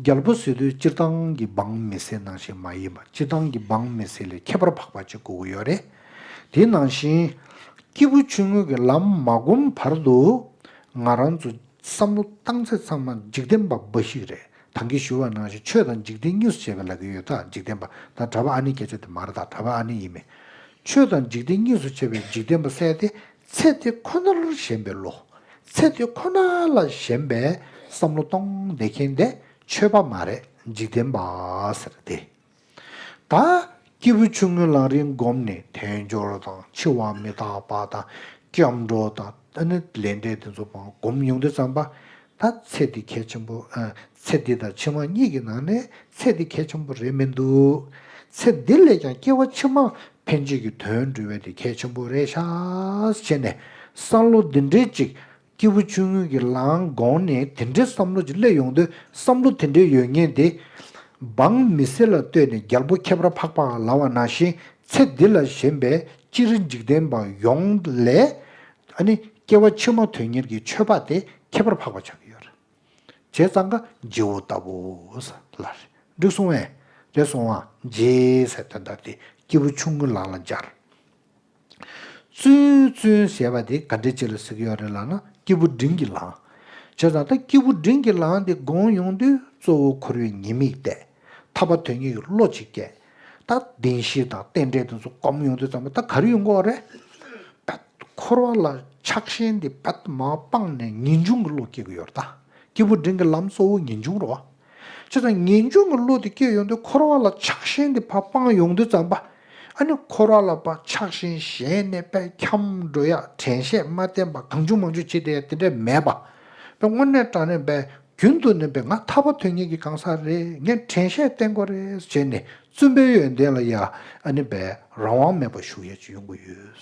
རྒྱལ་པོ་ཟེར་དུས་སྤྱིར་བཏང་གི་འབངས་མི་སེར་ནང་བཞིན་མ་ཡིན་པ། སྤྱིར་བཏང་གི་འབངས་མི་སེར་ལས་ཁྱད་པར་འཕགས་པ་ཅིག་དགོས་ཀྱི་ཡོད་རེད། དེ་ནང་བཞིན་སྐྱེས་བུ་ཆུང་ངུ་གི་ལམ་མ་བསྒོམ་བར་དུ་ང་རང་ཚོ་བསམ་བློ་བཏང་ཚད་ཚང་མ་འཇིག་རྟེན་པ་འབའ་ཞིག་རེད། ད་གིན་ཞུ་བ་ནང་བཞིན་ཆོས་དང་འཇིག་རྟེན་གཉིས་སུ་ཕྱེ་བའི་ལབ་ཀྱི་ཡོད། ད་འཇིག་རྟེན་པ་ད་གྲྭ་པ་ཨ་ནི་སྐད་ཆ་དེ་མ་རེད། ད་གྲྭ་པ་ཨ་ནི་ཡིན་མིན། ཆོས་དང་འཇིག་རྟེན་གཉིས་སུ་ཕྱེ་བའི་འཇིག་རྟེན་པ་ཟེར་དེ་ཚེ་འདི་ཁོ་ནར་ཞེན་པའི་བློ། ཚེ་འདི་ཁོ་ན་ལ་ཞེན་པའི་བསམ་བློ་གཏོང་བསྡད་མཁན་དེ་ཆོས་པ་མ་རེད། འཇིག་རྟེན་པ་ཟེར་ཏེ། ད་སྐྱེས་བུ་ཆུང་ངུའི་ལམ་རིམ་བསྒོམས་ནས་དལ་འབྱོར་དང་འཆི་བ་མི་རྟག་པ་དང་སྐྱབས་འགྲོ་དང་ཨ་ནི་ལས་འབྲས་དེ་ཚོ་བསྒོམ་ཡོང་དུས་ཙམ་པ། ད་ཚེ་འདི་གལ་ཆེན་པོ་ཨ། ཚེ་འདི་དང་ཕྱི་མ་གཉིས་ཀྱི་ནང་ནས་ཚེ་འདི་གལ་ཆེན་པོ་རེད་མི་འདུག་ཚེ་འདི་ལས་ཀྱང་སྐྱེ་བ་ཕྱི་མ་ཕན་ཆད་ཀྱི་དོན་འགྲུབ་པ་དེ་གལ་ཆེན་པོ་རེད་ཤག་བྱས་ནས་བསམ་བློ་འདི་འདྲའི་ཅིག་སྐྱེས་བུ་ཆུང་ངུ་གི་ལམ་བསྒོམས་ནས་དེ་འདྲའི་བསམ་བློ་ཅིག་སླེབས་ཡོང་དུས། བསམ་བློ་དེ་འདྲའི་ཡོད་མཁན་དེ་འབངས་མི་སེར་ལ་ལྟོས་ནས་རྒྱལ་པོ་ཁྱད་པར་འཕགས་པ་ལབ་པ་ནང་བཞིན་ཚེ་འདི་ལ་ཞེན་པའི་སྤྱིར་འཇིག་རྟེན་པ་ཡོངས་ལས། ཨ་ནི་སྐྱེ་བ་ཕྱི་མ་དོན་གཉེར་གྱི་ཆོས་པ་དེ་ཁྱད་པར་འཕགས་པ་ཆགས་ཀྱི་ཡོད་རེད། བྱས་ཙང་ཀ་རྗེ་བོ་ལྟ་བུ་ཟེར་ལ་རེད། འགྲིག་སོང་ངས། རེད་སོང་ཨ། རྗེ་ཟེར་དོན་དག་དེ་སྐྱེས་བུ་ཆུང་ངུའི་ལམ་ལ་སྦྱར། བཙུན་བཙུན་ཞེས་པ་དེ་ག་འདྲ་ཅིག་ལ་ཟེར་གྱི་ཡོད་རེད་ལབ་ན་སྐྱེས་བུ་འབྲིང་གི་ལམ། བྱས་ཙང་ད་སྐྱེས་བུ་འབྲིང་གི་ལམ་དེ་བསྒོམ་ཡོང་དུས་གཙོ་བོ་འཁོར་བའི་ཉེས་དམིགས་བལྟས། ཐར་པ་དོན་གཉེར་གྱི་བློ་ཅིག་སྐྱེས། ད་བདེན་བཞི་དང་རྟེན་འབྲེལ་དེ་ཚོ་བསྒོམ་ཡོང་དུས་ཙམ་པ་ད་ག་རེ་ཡོང་གི་ཡོད་རེད། འཁོར་བ་ལ་ཆགས་ཞེན་དེ་རྦད་མར་སྤངས་ནས་ངེས་འབྱུང་གི་བློ་སྐྱེ་གི་ཡོད་རེད་ད། སྐྱེས་བུ་འབྲིང་གི་ལམ་གཙོ་བོ་ངེས་འབྱུང་རེད་བ། བྱས་ཙང་ངེས་འབྱུང་གི་བློ་དེ་སྐྱེས་ཡོང་དུས་འཁོར་བ་ལ་ཆགས་ཞེན་དེ་ཕར་སྤངས་ཡོང་དུས་ཙམ་པ། ཨ་ནི་འཁོར་བ་ལ་ཕར་ཆགས་ཞེན་ཞེན་ནས་དཔེ་འཁྱམས་འགྲོ་ཡ། དྲན་ཤེས་མ་བརྟན་པ་གང་བྱུང་མང་བྱུང་བྱེད་བསྡད་ཡ་དེ་འདྲ་མེད་པ། དཔེ་དངོས་གནས་དྲང་གནས་དཔེ་རྒྱུན་དུ་ནས་དཔེ་ང་ཐར་པ་དོན་གཉེར་གྱི་གང་ཟག་རེད། ངས་དྲན་ཤེས་བརྟན་དགོས་རེད་བྱས་ནས་བཙུན་པའི་ཡོན་ཏན་ལ་ཡ་ཨ་ནི་དཔེ་རང་དབང་མེད་པ་བཞུགས་ཡ་ཅིག་ཡོང་གི་ཡོད།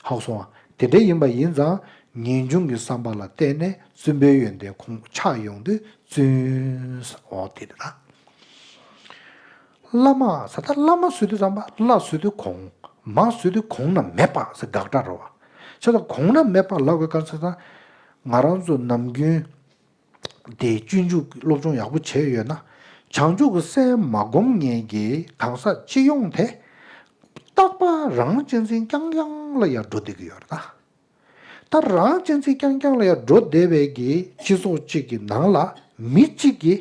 ཧ་གོ་སོང་ཨ། དེ་འདྲ་ཡིན་པ་ཡིན་ཙང་ངེས་འབྱུང་གི་བསམ་པ་ལ་བརྟེན་ནས་བཙུན་པའི་ཡོན་ཏན་ཁོང་ཆགས་ཡོང་དུས་བཙུན་ཟེར། འོ་དེ་རེད་ད། བླ་མ་ཟེར་ད་བླ་མ་ཟེར་དུས་ཙམ་པ་བླ་ཟེར་དུས་གོང་། མ་ཟེར་དུས་གོང་ན་མེད་པ་ཟེར་དགག་སྒྲ་རེད་བ། བྱས་ཙང་གོང་ན་མེད་པ་ལབ་དགོས་ག་རེ་ཟེར་ན། ང་རང་ཚོ་ནམ་རྒྱུན་དེ་སྤྱོད་འཇུག་སློབ་སྦྱོང་ཡག་པོ་བྱས་ཡོད་ན། བྱང་ཆུབ་ཀྱི་སེམས་མ་བསྒོམ་མཁན་གྱི་གང་ཟག་སྤྱི་ཡོངས་དེ། རྟག་པར་རང་གཅེས་འཛིན་རྐྱང་རྐྱང་ལ་ཡར་འགྲོ་བསྡད་ཀྱི་ཡོད་རེད་ད། ད་རང་གཅེས་འཛིན་རྐྱང་རྐྱང་ལ་ཡར་འགྲོ་བསྡད་པའི་གི་སྤྱི་ཚོགས་གཅིག་གི་ནང་ལ་མི་གཅིག་གིས་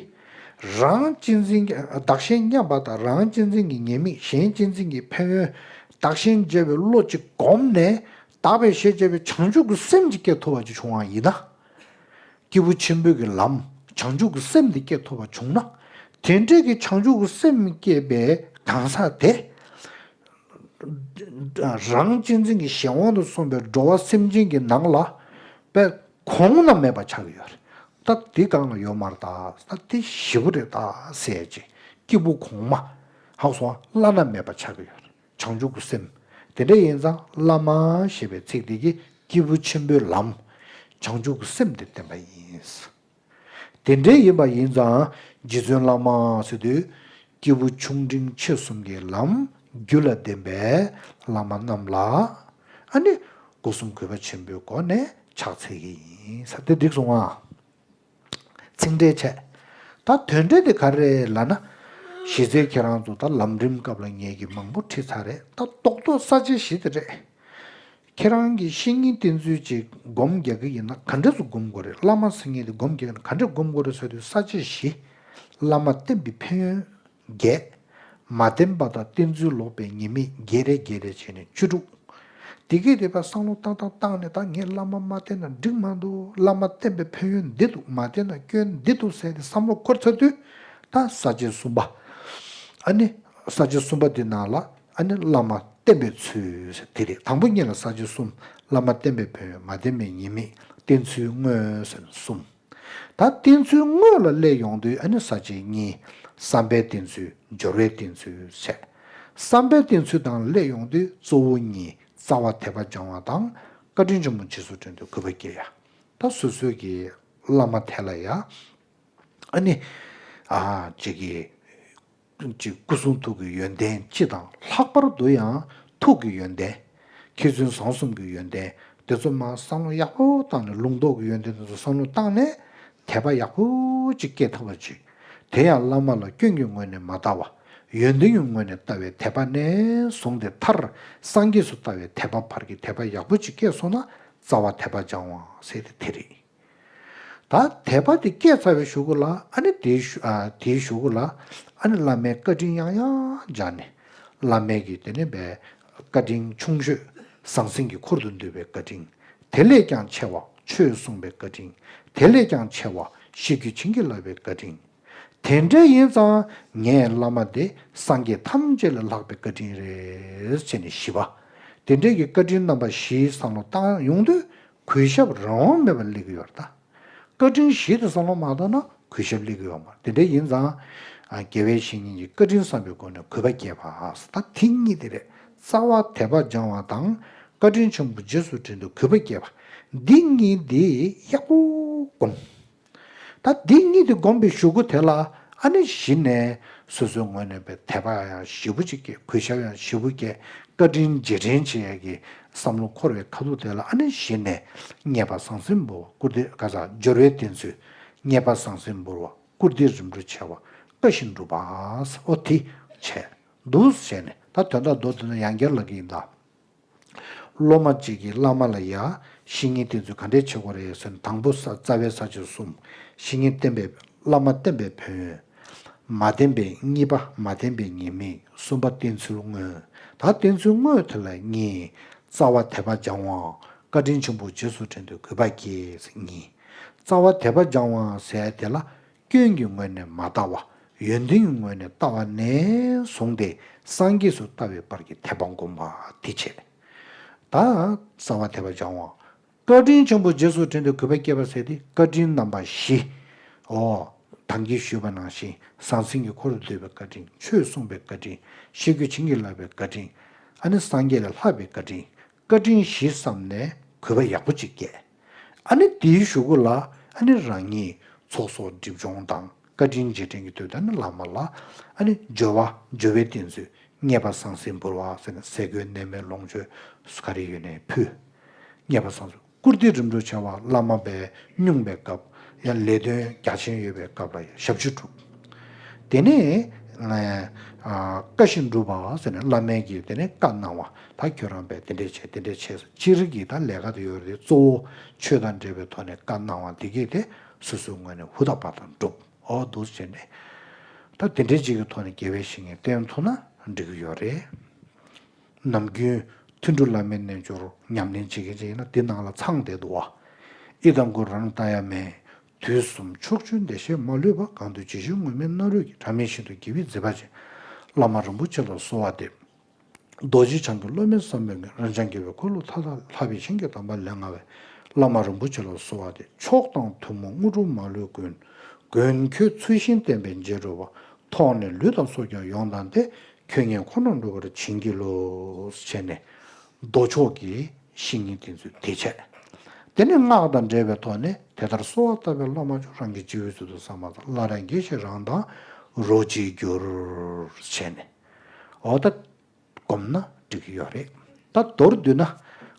རང་གཅེས་འཛིན་གྱི་བདག་གཞན་མཉམ་པ་དང་། རང་གཅེས་འཛིན་གྱི་ཉེས་དམིགས། གཞན་གཅེས་འཛིན་གྱི་ཕན་ཡོན། བདག་གཞན་བརྗེ་བའི་བློ་གཅིག་བསྒོམས་ནས་བདག་པས་ཞེས་བྱ་བའི་བྱང་ཆུབ་ཀྱི་སེམས་ཅིག་སྐྱེ་ཐུབ་པ་ཅིག་བྱུང་བ་ཡིན་ན། སྐྱེས་བུ་ཆེན་པོའི་གི་ལམ་བྱང་ཆུབ་ཀྱི་སེམས་དེ་སྐྱེ་ཐུབ་པ་བྱུང་ན། དེ་འདྲའི་གི་བྱང་ཆུབ་ཀྱི་སེམས་སྐྱེས་པའི་གང་ཟག་དེ། རང་གཅེས་འཛིན་གྱི་གཞན་དབང་དུ་སོང་བའི་འགྲོ་བ་སེམས་ཅན་གྱི་ནང་ལ་དཔེ་གོང་ན་མེད་པ་ཆགས་ཀྱི་ཡོད་རེད། ད་དེ་གང་ལ་ཡོད་མ་རེད་ད། ད་དེ་ཞེ་པོ་རེད་ད་ཟེར་ཅིག་སྐྱེས་བུ་གོང་མ་ཧ་གོ་སོང་ང་། བླ་ན་མེད་པ་ཆགས་ཀྱི་ཡོད་རེད། བྱང་ཆུབ་ཀྱི་སེམས། དེ་འདྲ་ཡིན་ཙང་བླ་མ་ཞེས་པའི་ཚིག་དེ་གིས་སྐྱེས་བུ་ཆེན་པོའི་ལམ་བྱང་ཆུབ་ཀྱི་སེམས་དེ་བསྟན་པ་ཡིན། དེ་འདྲའི་ཡིན་པ་ཡིན་ཙང་རྗེ་བཙུན་བླ་མ་ཟེར་དུས་སྐྱེས་བུ་ཆུང་འབྲིང་ཆེ་གསུམ་གྱི་ལམ་རྒྱུད་ལ་ལྡན་པའི་བླ་མ་རྣམས་ལ་ཨ་ནི་སྒོ་གསུམ་གུས་པ་ཆེན་པོའི་སྒོ་ནས་ཕྱག་འཚལ་གྱི་ཡིན་ཟེར་དེ་འགྲིག་སོང་ང་། ཚིག་འགྲེལ་བྱས། ད་དོན་འགྲེལ་དེ་ག་རེ་རེད་ལབ་ན། གཞི་རྩའི་ཁྱེད་རང་ཚོ་ད་ལམ་རིམ་སྐབས་ལ་ངས་ཀྱི་མང་པོ་ཁྲིད་ཚར་རེད། ད་རྡོག་རྡོག་ས་བཅད་བཞི་དེ་རེད། ཁྱེད་རང་གིས་བཤེས་གཉེན་བསྟེན་ཚུལ་ཅིག་སྒོམ་རྒྱག་གི་ཡིན་ན་ག་འདྲས་སུ་སྒོམ་དགོས་རེད། བླ་མ་ཟེར་མཁན་དེ་སྒོམ་རྒྱག་གི་ཡིན་ན་ག་འདྲས་སྒོམ་དགོས་རེད་ཟེར་དུས་ས་བཅད་བཞི། བླ་མ་བསྟེན་པའི་ཕན་ཡོན་བརྒྱད། མ་བསྟེན་པ་དང་བསྟེན་ཚུལ་ལོག་པའི་ཉེས་དམིགས་བརྒྱད་རེ་བརྒྱད་རེ་བྱས་ནས་བཅུ་དྲུག་དེ་གས་དེ་ཕར་བསམ་བློ་བཏང་བཏང་བཏང་ནས་ད་ངས་བླ་མ་མ་བསྟེན་ན་འགྲིག་མ་འདུག་བླ་མ་བསྟེན་པའི་ཕན་ཡོན་འདི་འདུག་མ་བསྟེན་ན་སྐྱོན་འདི་འདུག་ཟེར་ཏེ་བསམ་བློ་འཁོར་ཚར་དུས་ད་ས་བཅད་གསུམ་པ། ཨ་ནི་ས་བཅད་གསུམ་པ་འདི་ནང་ལ་ཨ་ནི་བླ་མ་བསྟེན་པའི་ཚུལ་ཟེར་དེ་རེད། དང་པོ་ཉིད་ལ་ས་བཅད་གསུམ། བླ་མ་བསྟེན་པའི་ཕན་ཡོན། མ་བསྟེན་པའི་ཉེས་དམིགས། བསྟེན་ཚུལ་དངོས་ཟེར་གསུམ། ད་བསྟེན་ཚུལ་དངོས་ལ་སླེབས་ཡོང་དུས་ཨ་ནི་ས་བཅད་གཉིས། བསམ་པའི་བསྟེན་ཚུལ། སྦྱོར་བའི་བསྟེན་ཚུལ་བྱས། བསམ་པའི་བསྟེན་ཚུལ་དང་སླད་ཡོང་དུས་གཙོ་བོ་གཉིས། རྩ་བ་དད་པ་སྦྱང་བ་དང་། བཀའ་དྲིན་ཆེན་པོ་རྗེས་སུ་དྲན་དུས་གུས་པ་བསྐྱེད་ཡ། ད་སོ་སོའི་གི་བླ་མ་དེ་ལ་ཡ། ཨ་ནི། ཨ་ཅིག་གི་ཅིག་སྐུ་གསུང་ཐུགས་ཀྱི་ཡོན་ཏན་སྤྱི་དང་ལྷག་པར་དུ་ཡང་ཐུགས་ཀྱི་ཡོན་ཏན། མཁས་བཙུན་བཟང་གསུམ་གྱི་ཡོན་ཏན་དེ་ཚོ་མར་བསམ་བློ་ཡག་པོ་བཏང་ནས། ལུང་རྟོགས་ཀྱི་ཡོན་ཏན་དེ་ཚོ་བསམ་བློ་བཏང་ནས་དད་པ་ཡག་པོ་ཅིག་སྐྱེ་ཐུབ་པ་ཅིག་དེ་ཡང་བླ་མ་ལ་སྐྱོན་གྱི་ངོས་ནས་མ་ལྟ་བ། ཡོན་ཏན་གྱི་ངོས་ནས་ལྟ་བའི་དད་པ་ནས་བཟུང་སྟེ་མཐར་སངས་རྒྱས་སུ་ལྟ་བའི་དད་པ་བར་གྱི་དད་པ་ཡག་པོ་ཅིག་སྐྱེས་སོང་ན་རྩ་བ་དད་པ་སྦྱང་བ་ཟེར་དེ་དེ་རེད། ད་དད་པ་དེ་སྐྱེས་ཚར་བའི་གཞུག་གུ་ལ་ཨ་ནི་དེའི་གཞུ་ཨ་དེའི་གཞུག་གུ་ལ་ཨ་ནི་བླ་མའི་བཀའ་དྲིན་ཡང་ཡང་སྦྱངས་ནས། བླ་མའི་གི་དེ་ནས་པའི་བཀའ་དྲིན་ཆུང་ཤོས་ཟང་ཟིང་གི་འཁོར་དུ་འདུས་པའི་བཀའ་དྲིན། དེ་ལས་ཀྱང་ཆེ་བ་ཆོས་གསུངས་པའི་བཀའ་དྲིན། དེ་ལས་ཀྱང་ཆེ་བ་ཤེས་རྒྱུད་བྱིན་གྱིས་བརླབས་པའི་བཀའ་དྲིན། དེ་འདྲ་ཡིན་ཙང་ངའི་བླ་མ་དེ་སངས་རྒྱས་ཐམས་ཅད་ལས་ལྷག་པའི་བཀའ་དྲིན་རེད་ཅེས་ནས་བཞི་པ། དེ་འདྲའི་གི་བཀའ་དྲིན་རྣམ་པ་བཞིའི་བསམ་བློ་བཏང་ཡོང་དུས། གུས་ཞབས་རང་དབང་མེད་པར་སླེབས་ཀྱི་ཡོད་རེད་ད། བཀའ་དྲིན་བཞི་དེ་བསམ་བློ་མ་བཏང་ན་གུས་ཞབས་སླེབས་ཀྱི་ཡོད་མ་རེད། དེ་འདྲ་ཡིན་ཙང་། ཨ་དགེ་བའི་བཤེས་གཉེན་གྱི་བཀའ་དྲིན་བསམ་པའི་སྒོ་ནས་གུས་པ་བསྐྱེད་པ། ད་དེ་གཉིས་དེ་རེད། རྩ་བ་དད་པ་སྦྱང་བ་དང་། བཀའ་དྲིན་ཆེན་པོ་རྗེས་སུ་དྲན་དུས་གུས་པ་བསྐྱེད་པ། འདི་གཉིས་དེ་ཡག་པོ་སྒོམ། ད་འདི་གཉིས་དེ་སྒོམ་པའི་གཞུག་གུ་དེ་ལ་ཨ་ནི་གཞི་ནས་སོ་སོའི་ངོས་ནས་པའི་དད་པ་ཡང་ཞེ་པོ་ཅིག་སྐྱེ། གུས་ཞབས་ཡང་ཞེ་པོ་སྐྱེ། བཀའ་དྲིན་རྗེས་དྲན་བྱེད་ཡས་ཀྱི་བསམ་བློ་འཁོར་བའི་ཁ་ཐུག་དེ་ལ་ཨ་ནི་གཞི་ནས་མཉེས་པ་ཟང་ཟིང་འབུལ་བ། བཀུར་སྟི་ག་ས་སྦྱོར་བའི་བསྟེན་ཚུལ། མཉེས་པ་ཟང་ཟིང་འབུལ་བ། བཀུར་སྟི་རིམ་གྲོ་བྱ་བ། བཀའ་བཞིན་སྒྲུབ་པ། ཨོ་དེ་བྱས་འདུག་བྱས་ནས་ད་དོན་དག་མདོར་བསྡུས་ན་ཡང་བསྐྱར་ལབ་ཀྱི་ཡིན་ད། སློབ་མ་གཅིག་གིས་བླ་མ་ལ་ཡ་བཤེས་གཉེན་བསྟེན་ཚུལ་ག་འདྲས་བྱེད་དགོས་རེད་ཟེར་ན། དང་པོ་ས་རྩ་བའི་ས་བཅད་གསུམ། བཤེས་གཉེན་བསྟེན་པའི་བླ་མ་བསྟེན་པའི་ཕན་ཡོན། མ་བསྟེན་པའི་གཉིས་པ་མ་བསྟེན་པའི་ཉེས་དམིགས། གསུམ་པ་བསྟེན་ཚུལ་དངོས། ད་བསྟེན་ཚུལ་དངོས་དེ་ལ་གཉིས། རྩ་བ་དད་པ་སྦྱང་བ། བཀའ་དྲིན་ཆེན་པོ་རྗེས་སུ་དྲན་དུས་གུས་པ་བསྐྱེད་ཟེར་གཉིས། རྩ་བ་དད་པ་སྦྱང་བ་ཟེར་དེ་ལ། སྐྱོན་གྱི་ངོས་ནས་མ་ལྟ་བ། ཡོན་ཏན་གྱི་ངོས་ནས་ལྟ་བ་ནས་བཟུང་སྟེ་སངས་རྒྱས་སུ་ལྟ་བའི་བར་གྱི་དད་པ་སྒོམ་པ་དེ་བྱས། ད་རྩ་བ་དད་པ་སྦྱང་བ། བཀའ་དྲིན་ཆེན་པོ་རྗེས་སུ་དྲན་ཏེ་གུས་པ་བསྐྱེད་པ་ཟེར་ཏེ་བཀའ་དྲིན་རྣམ་པ་བཞི། འོ། ད་གིན་ཞུས་པ་ནང་བཞིན་ཟང་ཟིང་གི་འཁོར་དུ་འདུས་པའི་བཀའ་དྲིན། ཆོས་གསུངས་པའི་བཀའ་དྲིན། ཤེས་རྒྱུད་བྱིན་གྱིས་བརླབས་པའི་བཀའ་དྲིན། ཨ་ནི་སངས་རྒྱས་ལས་ལྷག་པའི་བཀའ་དྲིན། བཀའ་དྲིན་བཞི་བསམ་ནས་གུས་པ་ཡག་པོ་ཅིག་བསྐྱེད། ཨ་ནི་དེའི་གཞུག་གུ་ལ་ཨ་ནི་རང་ཉིད་ཚོགས་གསོག་སྒྲིབ་སྦྱོང་དང་བཀའ་དྲིན་རྗེས་དྲན་གྱི་དུས་ད་ནི་བླ་མ་ལ་ཨ་ནི་སྦྱོར་བ། སྦྱོར་བའི་བསྟེན་ཚུལ། མཉེས་པ་ཟང་ཟིང་འབུལ་བ་ཟེར་ནས་ཟས་གོས་གནས་མལ་ལོངས་སྤྱོད་ག་རེ་ཡོད་ནའི་ཕུལ། མཉེས་པ་ཟང་ཟིང་། བཀུར་སྟི་རིམ་གྲོ་བྱ་བ། བླ་མ་པའི་སྙུང་པའི་སྐབས། ཡང་ལས་དོན་རྒྱ་ཆེན་ཡོད་པའི་སྐབས་ལ་ཡང་ཞབས་ཕྱི་སྒྲུབ། དེ་ནས་ཨ་བཀའ་བཞིན་སྒྲུབ་པ་ཟེར་ནས་བླ་མས་ཀྱིས་དེ་ནས་བཀའ་གནང་བ། ད་ཁྱོད་རང་པས་དེ་འདྲས་བྱས་དེ་འདྲས་བྱས་སོ། སྤྱིར་གྱི་ད་ལས་ཀ་དེ་ཡོད་རེད། གཙོ་བོ་ཆོས་དང་འབྲེལ་བའི་ཐོག་ནས་བཀའ་གནང་བ་དེ་གས་དེ་སོ་སོའི་ངོས་ནས་ཧུར་ཐག་པ་དང་སྒྲུབ། འོ་འདུག་བྱས་ནས་ད་དེ་འདྲས་ཅིག་གི་ཐོག་ནས་དགེ་བའི་བཤེས་གཉེན་བསྟེན་ཐུབ་ན་འགྲིག་གི་ཡོད་རེད། ནམ་རྒྱུན་ཐུན་དྲུག་བླ་མའི་རྣལ་འབྱོར་ཉམས་ལེན་བྱེད་མཁན་ཅིག་ཡིན་ན་འདི་ནང་ལ་ཚང་བསྡད་འདུག་བ། ཨི་དམ་གུ་རུ་རཱ་ཎ་ཏ་ཡ་མེ། དུས་གསུམ་ཕྱོགས་བཅུའི་བདེ་གཤེགས་མ་ལུས་པ། གང་འདུལ་ཇི་བཞིན་དངོས་མེད་སྣང་རུང་གི། གྲངས་མེད་ཤིན་ཏུ་དགེ་བའི་མཛད་པ་ཅན། བླ་མ་རིན་པོ་ཆེ་ལ་གསོལ་བ་འདེབས། རྡོ་རྗེ་འཆང་གི་སློབ་མའི་བསམ་པའི་ངོས། རབ་འབྱམས་དགེ་བའི་འཁོར་ལོ་མཐའ་དག་ལ། ལྷག་པའི་བྱིན་གྱིས་དམ་པ་ལེགས་མངའ་བའི། བླ་མ་རིན་པོ་ཆེ་ལ་གསོལ་བ་འདེབས། མཆོག་དང་ཐུན་མོང་དངོས་གྲུབ་མ་ལུས་ཀུན། མགོན་ཁྱོད་ཚུལ་བཞིན་བསྟེན་པའི་རྗེས་འགྲོ་བ། ཐོག་ནས་ལུས་དང་སྲོག་ཀྱང་ཡོངས་བདག་སྟེ། ཁྱོད་ཉིད་ཁོ་ནར་འགྲོ་བར་བྱིན་གྱིས་རློབས། ཟེར་ནས་མདོ་ཕྱོགས་ཀྱི་བཤེས་གཉེན་དེ་ཚོས་དེ་བྱས། དེ་ནས་སྔགས་དང་འབྲེལ་བའི་ཐོག་ནས་དེ་ལྟར་གསོལ་བ་བཏབ་པས་བླ་མ་མཆོག་རང་གི་སྤྱི་བོའི་ཚུལ་དུ་བསམ་པ་དང་། སླར་ཡང་དགྱེས་ཤིག་རང་དང་རོ་གཅིག་གྱུར། ཟེར་ནས་འོ་ད་སྒོམ་ན་འགྲིག་གི་ཡོད་རེད། ད་མདོར་བསྡུས་ན་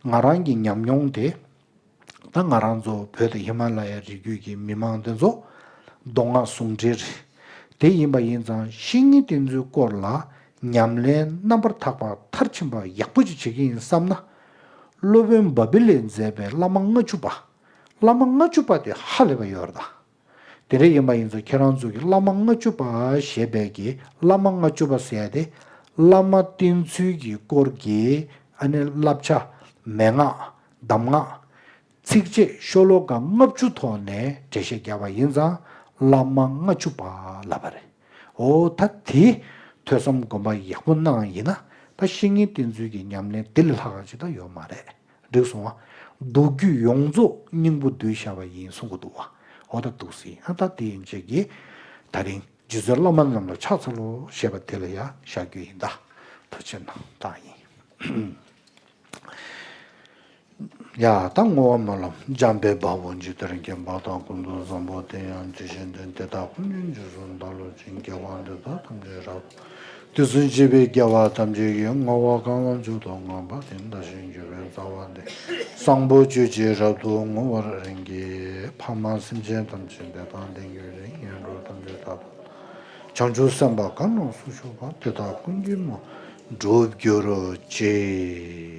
ང་རང་གི་ཉམས་མྱོང་དེ། ད་ང་རང་ཚོ་བོད་དང་ཧི་མ་ལ་ཡའི་རི་རྒྱུད་ཀྱི་མི་མང་དེ་ཚོ་མདོ་སྔགས་ཟུང་འབྲེལ་རེད། དེ་ཡིན་པ་ཡིན་ཙང་བཤེས་གཉེན་དེ་ཚོའི་སྐོར་ལ་ཉམས་ལེན་རྣམ་པར་དག་པ་མཐར་ཕྱིན་པ་ཡག་པོ་ཅིག་བྱེད་ཀྱི་ཡིན་བསམ་ན། སློབ་དཔོན་བ་བི་ལས་མཛད་པའི་བླ་མ་ལྔ་བཅུ་པ། བླ་མ་ལྔ་བཅུ་པ་དེ་ཧ་ལས་པ་ཡོད་རེད་ད། དེ་འདྲ་ཡིན་པ་ཡིན་ཙང་ཁྱེད་རང་ཚོ་གི་བླ་མ་ལྔ་བཅུ་པ་ཞེས་པའི་གི་བླ་མ་ལྔ་བཅུ་པ་ཟེར་ཡ་དེ་བླ་མ་བསྟེན་ཚུལ་གྱི་སྐོར་གྱི་ཨ་ནི་བསླབ་བྱ། མན་ངག་གདམས་ངག་ཚིགས་བཅད་ཤོ་ལོ་ཀ་ལྔ་བཅུ་ཐོག་ནས་འགྲེལ་བཤད་བརྒྱབ་པ་ཡིན་ཙང་བླ་མ་ལྔ་བཅུ་པ་ལབ་པ་རེད། འོ་ད་དེ་ཐོས་བསམ་སྒོམ་པ་ཡག་པོ་གནང་ཡིན་ན་ད་བཤེས་གཉེན་བསྟེན་ཚུལ་གྱི་ཉམས་ལེན་དེ་ལས་ལྷག་པ་ཅིག་ད་ཡོད་མ་རེད། འགྲིག་སོང་ང་། སྡུག་རྒྱུ་ཡོངས་རྫོགས་སྙིང་པོ་བསྡུས་བཞག་པ་ཡིན་གསུང་གི་འདུག་བ། འོ་ད་འདུག་སེ་ཡིན། ཨ་ད་དེ་ཡིན་ཅེས་ཀྱི་ད་རིང་རྗེ་བཙུན་བླ་མ་རྣམས་ལ་ཕྱག་འཚལ་ལོ་ཞེས་པ་དེ་ལ་ཡང་བཞག་རྒྱུ་ཡིན་ད། ཐུགས་ཆེ་གནང་སྟངས་ཡིན། ཡ་ད་བསྔོ་བ་སྨོན་ལམ། འཇམ་དཔལ་དཔའ་བོས་ཇི་ལྟར་མཁྱེན་པ་དང་། ཀུན་ཏུ་བཟང་པོ་དེ་ཡང་དེ་བཞིན་ཏེ། དེ་དག་ཀུན་གྱི་རྗེས་སུ་བདག་སློབ་ཅིང་། དགེ་བ་འདི་དག་ཐམས་ཅད་རབ། དུས་གསུམ་གཤེགས་པའི་རྒྱལ་བ་ཐམས་ཅད་ཀྱིས། བསྔོ་བ་གང་ལ་མཆོག་ཏུ་བསྔགས་པ་དེས། བདག་གཞན་འགྱུར་བའི་རྩ་བ་འདི། བཟང་པོ་སྤྱོད་ཅིང་རབ་ཏུ་བསྔོ་བར་བགྱི། ཕ་མ་སེམས་ཅན་ཐམས་ཅད་བདེ་དང་ལྡན་གྱུར་ཅིང་། ངན་འགྲོ་ཐམས་ཅད་མཐའ་དག་ལ། བྱང་ཆུབ་སེམས་དཔའ་གང་རྣམས་སུ་ཞུགས་པ། དེ་དག་ཀུན་གྱི་སྨོན་འགྲུབ་གྱུར་ཅིག།